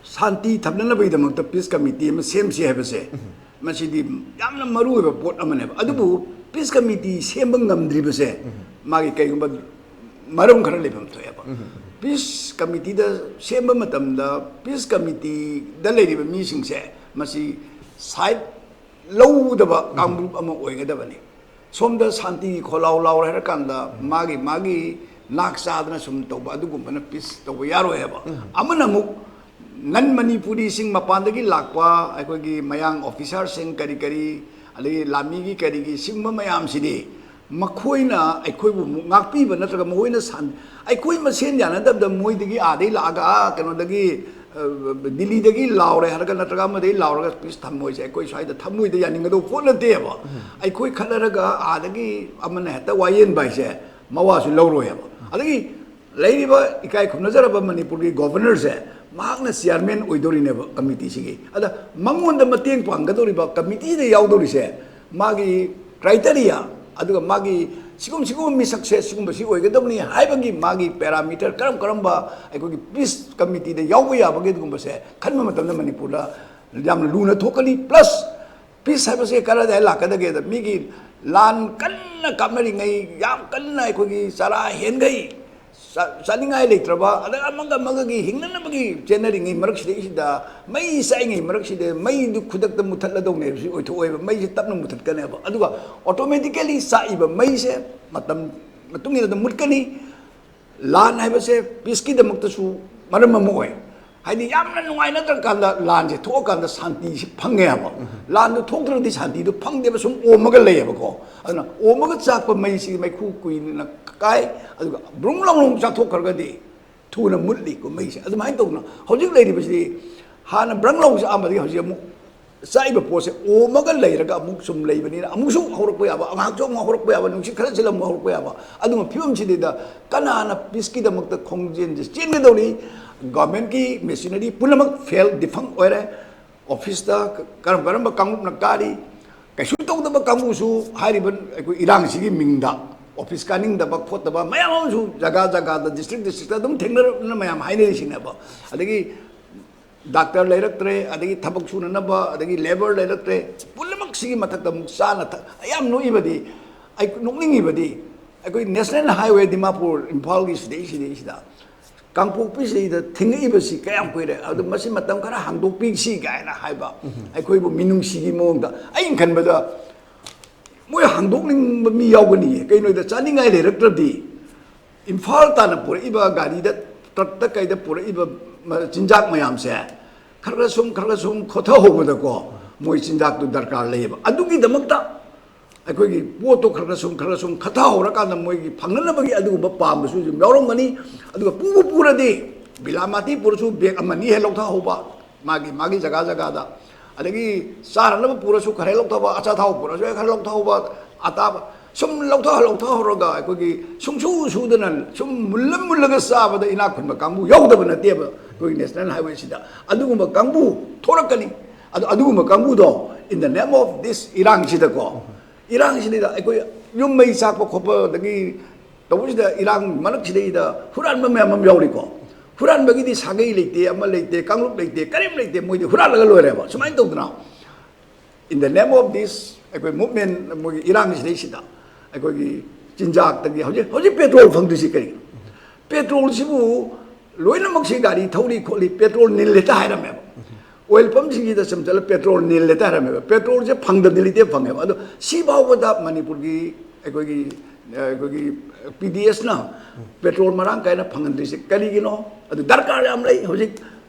ꯁꯥꯟꯇꯤ ꯊꯝꯅꯅꯕꯒꯤꯗꯃꯛꯇ ꯄꯤꯁ ꯀꯃꯤꯇꯤ ꯑꯃ ꯁꯦꯝꯁꯤ ꯍꯥꯏꯕꯁꯦ, ꯃꯁꯤꯗꯤ ꯌꯥꯝꯅ ꯃꯔꯨ ꯑꯣꯏꯕ ꯄꯣꯠ ꯑꯃꯅꯦꯕ꯫ ꯑꯗꯨꯕꯨ ꯄꯤꯁ ꯀꯃꯤꯇꯤ ꯁꯦꯝꯕ ꯉꯝꯗ꯭ꯔꯤꯕꯁꯦ, ꯃꯥꯒꯤ ꯀꯩꯒꯨꯝꯕ ꯃꯔꯝ ꯈꯔ ꯂꯩꯐꯝ ꯊꯣꯛꯑꯦꯕ꯫ ꯄꯤꯁ ꯀꯃꯤꯇꯤꯗ ꯁꯦꯝꯕ ꯃꯇꯝꯗ, ꯄꯤꯁ ꯀꯃꯤꯇꯤꯗ ꯂꯩꯔꯤꯕ ꯃꯤꯁꯤꯡꯁꯦ, ꯃꯁꯤ ꯁꯥꯏꯠ ꯂꯧꯗꯕ ꯀꯥꯡꯂꯨꯞ ꯑꯃ ꯑꯣꯏꯒꯗꯕꯅꯤ꯫ ꯁꯣꯝꯗ ꯁꯥꯟꯇꯤꯒꯤ ꯈꯣꯜꯂꯥꯎ ꯂꯥꯎꯔꯦ ꯍꯥꯏꯔ ꯀꯥꯟꯗ, ꯃꯥꯒꯤ ꯃꯥꯒꯤ ꯅꯥꯛ ꯆꯥꯗꯅ ꯁꯨꯝ ꯇꯧꯕ, ꯑꯗꯨꯒꯨꯝꯕꯅ ꯄꯤꯁ ꯇꯧꯕ ꯌꯥꯔꯣꯏ ꯍꯥꯏꯕ꯫ ꯑꯃꯅ ꯑꯃꯨꯛ ꯅꯟ ꯃꯅꯤꯄꯨꯔꯤꯁꯤꯡ, ꯃꯄꯥꯟꯗꯒꯤ ꯂꯥꯛꯄ ꯑꯩꯈꯣꯏꯒꯤ ꯃꯌꯥꯡ ꯑꯣꯐꯤꯁꯥꯔꯁꯤꯡ, ꯀꯔꯤ ꯀꯔꯤ, ꯑꯗꯒꯤ ꯂꯥꯟꯃꯤꯒꯤ ꯀꯔꯤꯒꯤ, ꯁꯤꯒꯨꯝꯕ ꯃꯌꯥꯝꯁꯤꯗꯤ ꯃꯈꯣꯏꯅ ꯑꯩꯈꯣꯏꯕꯨ ꯑꯃꯨꯛ ꯉꯥꯛꯄꯤꯕ ꯅꯠꯇ꯭ꯔꯒ ꯃꯈꯣꯏꯅ ꯁꯥꯟ-, ꯑꯩꯈꯣꯏ ꯃꯁꯦꯟ ꯌꯥꯅꯗꯕꯗ ꯃꯣꯏꯗꯒꯤ, ꯑꯥꯗꯒꯤ ꯂꯥꯛꯑꯒ, "ꯑꯥ, ꯀꯩꯅꯣꯗꯒꯤ, ꯑ, ꯗꯤꯜꯂꯤꯗꯒꯤ ꯂꯥꯎꯔꯦ" ꯍꯥꯏꯔꯒ, ꯅꯠꯇ꯭ꯔꯒ ꯑꯃꯗꯒꯤ ꯂꯥꯎꯔꯒ ꯄꯤꯁ ꯊꯝꯃꯣꯏꯁꯦ, ꯑꯩꯈꯣꯏ ꯁ꯭ꯋꯥꯏꯗ ꯊꯝꯃꯣꯏꯗ ꯌꯥꯅꯤꯡꯒꯗꯧꯕ ꯄꯣꯠ ꯅꯠꯇꯦꯕ꯫ ꯑꯩꯈꯣꯏ ꯈꯠꯅꯔꯒ ꯑꯥꯗꯒꯤ ꯑꯃꯅ ꯍꯦꯛꯇ ꯋꯥꯌꯦꯟꯕ ꯍꯥꯏꯁꯦ ꯃꯋꯥꯁꯨ ꯂꯧꯔꯣꯏ ꯍꯥꯏꯕ꯫ ꯑꯗꯒꯤ ꯂꯩꯔꯤꯕ ꯏꯀꯥꯏ ꯈꯨꯝꯅꯖꯔꯕ ꯃꯅꯤꯄꯨꯔꯒꯤ ꯒꯣꯚꯔꯅꯔꯁꯦ, ꯃꯍꯥꯛꯅ ꯆꯤꯌꯥꯔꯃꯦꯟ ꯑꯣꯏꯗꯧꯔꯤꯅꯦꯕ ꯀꯃꯤꯇꯤꯁꯤꯒꯤ꯫ ꯑꯗ ꯃꯉꯣꯟꯗ ꯃꯇꯦꯡ ꯄꯥꯡꯒꯗꯧꯔꯤꯕ, ꯀꯃꯤꯇꯤꯗ ꯌꯥꯎꯗꯧꯔꯤꯁꯦ, ꯃꯥꯒꯤ ꯀ꯭ꯔꯥꯏꯇꯦꯔꯤꯌꯥ, ꯑꯗꯨꯒ ꯃꯥꯒꯤ ꯁꯤꯒꯨꯝ-, ꯁꯤꯒꯨꯝꯕ ꯃꯤꯁꯛꯁꯦ ꯁꯤꯒꯨꯝꯕꯁꯤ ꯑꯣꯏꯒꯗꯕꯅꯤ ꯍꯥꯏꯕꯒꯤ ꯃꯥꯒꯤ ꯄꯦꯔꯥꯃꯤꯇꯔ, ꯀꯔꯝ ꯀꯔꯝꯕ ꯑꯩꯈꯣꯏꯒꯤ ꯄꯤꯁ ꯀꯃꯤꯇꯤꯗ ꯌꯥꯎꯕ ꯌꯥꯕꯒꯦ, ꯑꯗꯨꯒꯨꯝꯕꯁꯦ ꯈꯟꯕ ꯃꯇꯝꯗ ꯃꯅꯤꯄꯨꯔꯗ ꯌꯥꯝꯅ ꯂꯨꯅ ꯊꯣꯛꯀꯅꯤ꯫ ꯄ꯭ꯂꯁ ꯄꯤꯁ ꯍꯥꯏꯕꯁꯦ ꯀꯗꯥꯏꯗ ꯂꯥꯛꯀꯗꯒꯦꯗ, ꯃꯤꯒꯤ ꯂꯥꯟ ꯀꯟꯅ ꯀꯥꯞꯅꯔꯤꯉꯩ, ꯌꯥꯝ ꯀꯟꯅ ꯑꯩꯈꯣꯏꯒꯤ ꯆꯔꯥ ꯍꯦꯟꯒꯩ ꯆꯥ-, ꯆꯥꯅꯤꯡꯉꯥꯏ ꯂꯩꯇ꯭ꯔꯕ, ꯑꯗ ꯑꯃꯒ ꯑꯃꯒꯒꯤ ꯍꯤꯡꯅꯅꯕꯒꯤ ꯆꯦꯟꯅꯔꯤꯉꯩ ꯃꯔꯛꯁꯤꯗꯩꯁꯤꯗ, ꯃꯩ ꯆꯥꯛꯏꯉꯩ ꯃꯔꯛꯁꯤꯗ ꯃꯩꯗꯨ ꯈꯨꯗꯛꯇ ꯃꯨꯊꯠꯂꯗꯧꯅꯦ ꯍꯥꯏꯕꯁꯤ ꯑꯣꯏꯊꯣꯛꯑꯣꯏꯕ꯫ ꯃꯩꯁꯤ ꯇꯞꯅ ꯃꯨꯊꯠꯀꯅꯦꯕ꯫ ꯑꯗꯨꯒ ꯑꯣꯇꯣꯃꯦꯇꯤꯀꯦꯂꯤ ꯆꯥꯛꯏꯕ ꯃꯩꯁꯦ ꯃꯇꯝ ꯃꯇꯨꯡ ꯏꯟꯅ ꯑꯗꯨꯝ ꯃꯨꯠꯀꯅꯤ꯫ ꯂꯥꯟ ꯍꯥꯏꯕꯁꯦ ꯄꯤꯁꯀꯤꯗꯃꯛꯇꯁꯨ ꯃꯔꯝ ꯑꯃ ꯑꯣꯏ꯫ ꯍꯥꯏꯗꯤ ꯌꯥꯝꯅ ꯅꯨꯡꯉꯥꯏꯅꯗ꯭ꯔꯀꯥꯟꯗ ꯂꯥꯟꯁꯦ ꯊꯣꯛꯑꯀꯥꯟꯗ ꯁꯥꯟꯇꯤꯁꯤ ꯐꯪꯉꯦ ꯍꯥꯏꯕ꯫ ꯂꯥꯟꯗꯨ ꯊꯣꯛꯇ꯭ꯔꯒꯗꯤ ꯁꯥꯟꯇꯤꯗꯨ ꯐꯪꯗꯦꯕ, ꯁꯨꯝ ꯑꯣꯝꯃꯒ ꯂꯩꯌꯦꯕꯀꯣ꯫ ꯑꯗꯨꯅ ꯑꯣꯝꯃꯒ ꯆꯥꯛꯄ ꯃꯩꯁꯤ ꯃꯩꯈꯨ ꯀꯨꯏꯅ ꯀꯥꯏ, ꯑꯗꯨꯒ ꯕ꯭ꯔꯨꯡ ꯂꯥꯎ ꯂꯥꯎ ꯆꯥꯊꯣꯛꯈ꯭ꯔꯒꯗꯤ ꯊꯨꯅ ꯃꯨꯠꯂꯤ ꯀꯨꯝꯍꯩꯁꯦ꯫ ꯑꯗꯨꯃꯥꯏꯅ ꯇꯧꯗꯅ ꯍꯧꯖꯤꯛ ꯂꯩꯔꯤꯕꯁꯤꯗꯤ, ꯍꯥꯟꯅ ꯕ꯭ꯔꯪ ꯂꯥꯎ ꯆꯥꯛꯑꯝꯕꯗꯒꯤ ꯍꯧꯖꯤꯛ ꯑꯃꯨꯛ ꯆꯥꯛꯏꯕ ꯄꯣꯠꯁꯦ ꯑꯣꯝꯃꯒ ꯂꯩꯔꯒ ꯑꯃꯨꯛ ꯁꯨꯝ ꯂꯩꯕꯅꯤꯅ, ꯑꯃꯨꯛꯁꯨ ꯍꯧꯔꯛꯄ ꯌꯥꯕ, ꯉꯥꯏꯍꯥꯛꯁꯨ ꯑꯃꯨꯛ ꯍꯧꯔꯛꯄ ꯌꯥꯕ, ꯅꯨꯡꯁꯤꯠ ꯈꯔ ꯁꯤꯜꯂꯝꯃꯨꯛ ꯍꯧꯔꯛꯄ ꯌꯥꯕ, ꯑꯗꯨꯒꯨꯝꯕ ꯐꯤꯕꯝꯁꯤꯗꯩꯗ ꯀꯅꯥꯅ ꯄꯤꯁꯀꯤꯗꯃꯛꯇ ꯈꯣꯡꯖꯦꯜꯁꯦ ꯆꯦꯟꯒꯗꯧꯔꯤ? ꯒꯚꯔꯟꯃꯦꯟꯠꯀꯤ ꯃꯦꯁꯤꯅꯔꯤ ꯄꯨꯝꯅꯃꯛ ꯐꯦꯜ, ꯗꯤꯐꯪ ꯑꯣꯏꯔꯦ꯫ ꯑꯣꯐꯤꯁꯇ ꯀꯔꯝ ꯀꯔꯝꯕ ꯀꯥꯡꯂꯨꯞꯅ ꯀꯥꯔꯤ? ꯀꯩꯁꯨ ꯇꯧꯗꯕ ꯀꯥꯡꯕꯨꯁꯨ ꯍꯥꯏꯔꯤꯕ ꯑꯩꯈꯣꯏ ꯏꯔꯥꯡꯁꯤꯒꯤ ꯃꯤꯡꯗ ꯑꯣꯐꯤꯁ ꯀꯥꯅꯤꯡꯗꯕ ꯈꯣꯠꯇꯕ ꯃꯌꯥꯝ ꯑꯃꯁꯨ ꯖꯒꯥ ꯖꯒꯥꯗ, ꯗꯤꯁꯇ꯭ꯔꯤꯛ ꯗꯤꯁꯇ꯭ꯔꯤꯛꯇ ꯑꯗꯨꯝ ꯊꯦꯡꯅꯔꯛꯅ ꯃꯌꯥꯝ ꯍꯥꯏꯅꯔꯤꯁꯤꯅꯦꯕ꯫ ꯑꯗꯒꯤ ꯗꯥꯛꯇꯔ ꯂꯩꯔꯛꯇ꯭ꯔꯦ, ꯑꯗꯒꯤ ꯊꯕꯛ ꯁꯨꯅꯅꯕ, ꯑꯗꯒꯤ ꯂꯦꯕꯔ ꯂꯩꯔꯛꯇ꯭ꯔꯦ꯫ ꯄꯨꯝꯅꯃꯛꯁꯤꯒꯤ ꯃꯊꯛꯇ ꯑꯃꯨꯛ ꯆꯥꯅ ꯊꯛ-, ꯑꯩ ꯌꯥꯝ ꯅꯣꯛꯏꯕꯗꯤ, ꯑꯩ ꯅꯣꯛꯅꯤꯡꯉꯤꯕꯗꯤ, ꯑꯩꯈꯣꯏ ꯅꯦꯁꯅꯦꯜ ꯍꯥꯏꯋꯦ ꯗꯤꯃꯥꯄꯨꯔ, ꯏꯝꯐꯥꯜꯒꯤ ꯁꯤꯗꯩ, ꯁꯤꯗꯩꯁꯤꯗ, ꯀꯥꯡꯄꯣꯛꯄꯤꯁꯤꯗ ꯊꯤꯡꯉꯛꯏꯕꯁꯤ ꯀꯌꯥꯝ ꯀꯨꯏꯔꯦ, ꯑꯗꯨ ꯃꯁꯤ ꯃꯇꯝ ꯈꯔ ꯍꯥꯡꯗꯣꯛꯄꯤꯁꯤ ꯀꯥꯏꯅ ꯍꯥꯏꯕ, ꯑꯩꯈꯣꯏꯕꯨ ꯃꯤꯅꯨꯡꯁꯤꯒꯤ ꯃꯑꯣꯡꯗ꯫ ꯑꯩꯅ ꯈꯟꯕꯗ, ꯃꯣꯏ ꯍꯥꯡꯗꯣꯛꯅꯤꯡꯕ ꯃꯤ ꯌꯥꯎꯒꯅꯤꯌꯦ꯫ ꯀꯩꯅꯣꯗ ꯆꯥꯅꯤꯡꯉꯥꯏ ꯂꯩꯔꯛꯇ꯭ꯔꯗꯤ, ꯏꯝꯐꯥꯜ ꯇꯥꯅ ꯄꯨꯔꯛꯏꯕ ꯒꯥꯔꯤꯗ, ꯇ꯭ꯔꯛꯇ ꯀꯩꯗ ꯄꯨꯔꯛꯏꯕ ꯃ-, ꯆꯤꯟꯖꯥꯛ ꯃꯌꯥꯝꯁꯦ ꯈꯔ ꯈꯔ ꯁꯨꯝ, ꯈꯔ ꯈꯔ ꯁꯨꯝ ꯈꯣꯊꯍꯧꯕꯗꯀꯣ, ꯃꯣꯏ ꯆꯤꯟꯖꯥꯛꯇꯨ ꯗꯔꯀꯥꯔ ꯂꯩꯌꯦꯕ꯫ ꯑꯗꯨꯒꯤꯗꯃꯛꯇ ꯑꯩꯈꯣꯏꯒꯤ ꯄꯣꯠꯇꯣ ꯈꯔ ꯈꯔ ꯁꯨꯝ, ꯈꯔ ꯈꯔ ꯁꯨꯝ ꯈꯣꯊꯍꯧꯔꯀꯥꯟꯗ, ꯃꯣꯏꯒꯤ ꯐꯪꯅꯅꯕꯒꯤ ꯑꯗꯨꯒꯨꯝꯕ ꯄꯥꯝꯕꯁꯨ ꯑꯗꯨꯝ ꯌꯥꯎꯔꯝꯒꯅꯤ꯫ ꯑꯗꯨꯒ ꯄꯨꯕꯨ ꯄꯨꯔꯗꯤ, ꯕꯤꯂꯥꯃꯥꯇꯤ ꯄꯨꯔꯁꯨ ꯕꯦꯒ ꯑꯃꯅꯤ ꯍꯦꯛ ꯂꯧꯊꯍꯧꯕ, ꯃꯥꯒꯤ, ꯃꯥꯒꯤ ꯖꯒꯥ ꯖꯒꯥꯗ꯫ ꯑꯗꯒꯤ ꯆꯥꯅꯅꯕ ꯄꯨꯔꯁꯨ ꯈꯔ ꯍꯦꯛ ꯂꯧꯊꯕ, ꯑꯆꯥꯊꯥꯎ ꯄꯨꯔꯁꯨ ꯈꯔ ꯂꯧꯊꯍꯧꯕ, ꯑꯇꯥꯕ ꯁꯨꯝ ꯂꯧꯊ-, ꯂꯧꯊꯍꯧꯔꯒ ꯑꯩꯈꯣꯏꯒꯤ ꯁꯨꯡꯁꯨ ꯁꯨꯗꯅ ꯁꯨꯝ ꯃꯨꯜꯂ ꯃꯨꯜꯂꯒ ꯆꯥꯕꯗ ꯏꯅꯥꯛ ꯈꯨꯟꯕ ꯀꯥꯡꯕꯨ ꯌꯥꯎꯗꯕ ꯅꯠꯇꯦꯕ ꯑꯩꯈꯣꯏꯒꯤ ꯅꯦꯁꯅꯦꯜ ꯍꯥꯏꯋꯦꯁꯤꯗ꯫ ꯑꯗꯨꯒꯨꯝꯕ ꯀꯥꯡꯕꯨ ꯊꯣꯔꯛꯀꯅꯤ꯫ ꯑꯗꯣ ꯑꯗꯨꯒꯨꯝꯕ ꯀꯥꯡꯕꯨꯗꯣ, in the name of this ꯏꯔꯥꯡꯁꯤꯗꯀꯣ, ꯏꯔꯥꯡꯁꯤꯗ ꯑꯩꯈꯣꯏ ꯌꯨꯝ ꯃꯩ ꯆꯥꯛꯄ ꯈꯣꯠꯄ, ꯑꯗꯒꯤ ꯇꯧꯕꯁꯤꯗ ꯏꯔꯥꯡ ꯃꯔꯛꯁꯤꯗꯩꯗ ꯍꯨꯔꯥꯟꯕ ꯃꯌꯥꯝ ꯑꯃ ꯌꯥꯎꯔꯤꯀꯣ꯫ ꯍꯨꯔꯥꯟꯕꯒꯤꯗꯤ ꯁꯥꯒꯩ ꯂꯩꯇꯦ, ꯑꯃ ꯂꯩꯇꯦ, ꯀꯥꯡꯂꯨꯞ ꯂꯩꯇꯦ, ꯀꯔꯤꯝ ꯂꯩꯇꯦ, ꯃꯣꯏꯗꯤ ꯍꯨꯔꯥꯜꯂꯒ ꯂꯣꯏꯔꯦꯕ꯫ ꯁꯨꯃꯥꯏꯅ ꯇꯧꯗꯅ, in the name of this ꯑꯩꯈꯣꯏ ꯃꯨꯞꯃꯦꯟ, ꯃꯣꯏꯒꯤ ꯏꯔꯥꯡꯁꯤꯗꯩꯁꯤꯗ ꯑꯩꯈꯣꯏꯒꯤ ꯆꯤꯟꯖꯥꯛꯇꯒꯤ ꯍꯧꯖꯤꯛ, ꯍꯧꯖꯤꯛ ꯄꯦꯇ꯭ꯔꯣꯜ ꯐꯪꯗꯣꯏꯁꯤ ꯀꯔꯤꯒꯤꯅꯣ? ꯄꯦꯇ꯭ꯔꯣꯜꯁꯤꯕꯨ ꯂꯣꯏꯅꯃꯛꯁꯤ ꯒꯥꯔꯤ ꯊꯧꯔꯤ ꯈꯣꯠꯂꯤ, ꯄꯦꯇ꯭ꯔꯣꯜ ꯅꯤꯜ ꯍꯦꯛꯇ ꯍꯥꯏꯔꯝꯃꯦꯕ꯫ ꯑꯣꯏꯜ ꯄꯝꯁꯤꯡꯁꯤꯗ ꯁꯨꯝ ꯆꯠꯂ ꯄꯦꯇ꯭ꯔꯣꯜ ꯅꯤꯜ ꯍꯦꯛꯇ ꯍꯥꯏꯔꯝꯃꯦꯕ꯫ ꯄꯦꯇ꯭ꯔꯣꯜꯁꯦ ꯐꯪꯗꯕꯗꯤ ꯂꯩꯇꯦ, ꯐꯪꯉꯦꯕ꯫ ꯑꯗꯣ ꯁꯤ ꯐꯥꯎꯕꯗ ꯃꯅꯤꯄꯨꯔꯒꯤ ꯑꯩꯈꯣꯏꯒꯤ, ꯑꯩꯈꯣꯏꯒꯤ ꯄꯤ ꯗꯤ ꯑꯦꯁꯅ ꯄꯦꯇ꯭ꯔꯣꯜ ꯃꯔꯥꯡ ꯀꯥꯏꯅ ꯐꯪꯍꯟꯗ꯭ꯔꯤꯁꯦ ꯀꯔꯤꯒꯤꯅꯣ? ꯑꯗꯨ ꯗꯔꯀꯥꯔ ꯌꯥꯝ ꯂꯩ꯫ ꯍꯧꯖꯤꯛ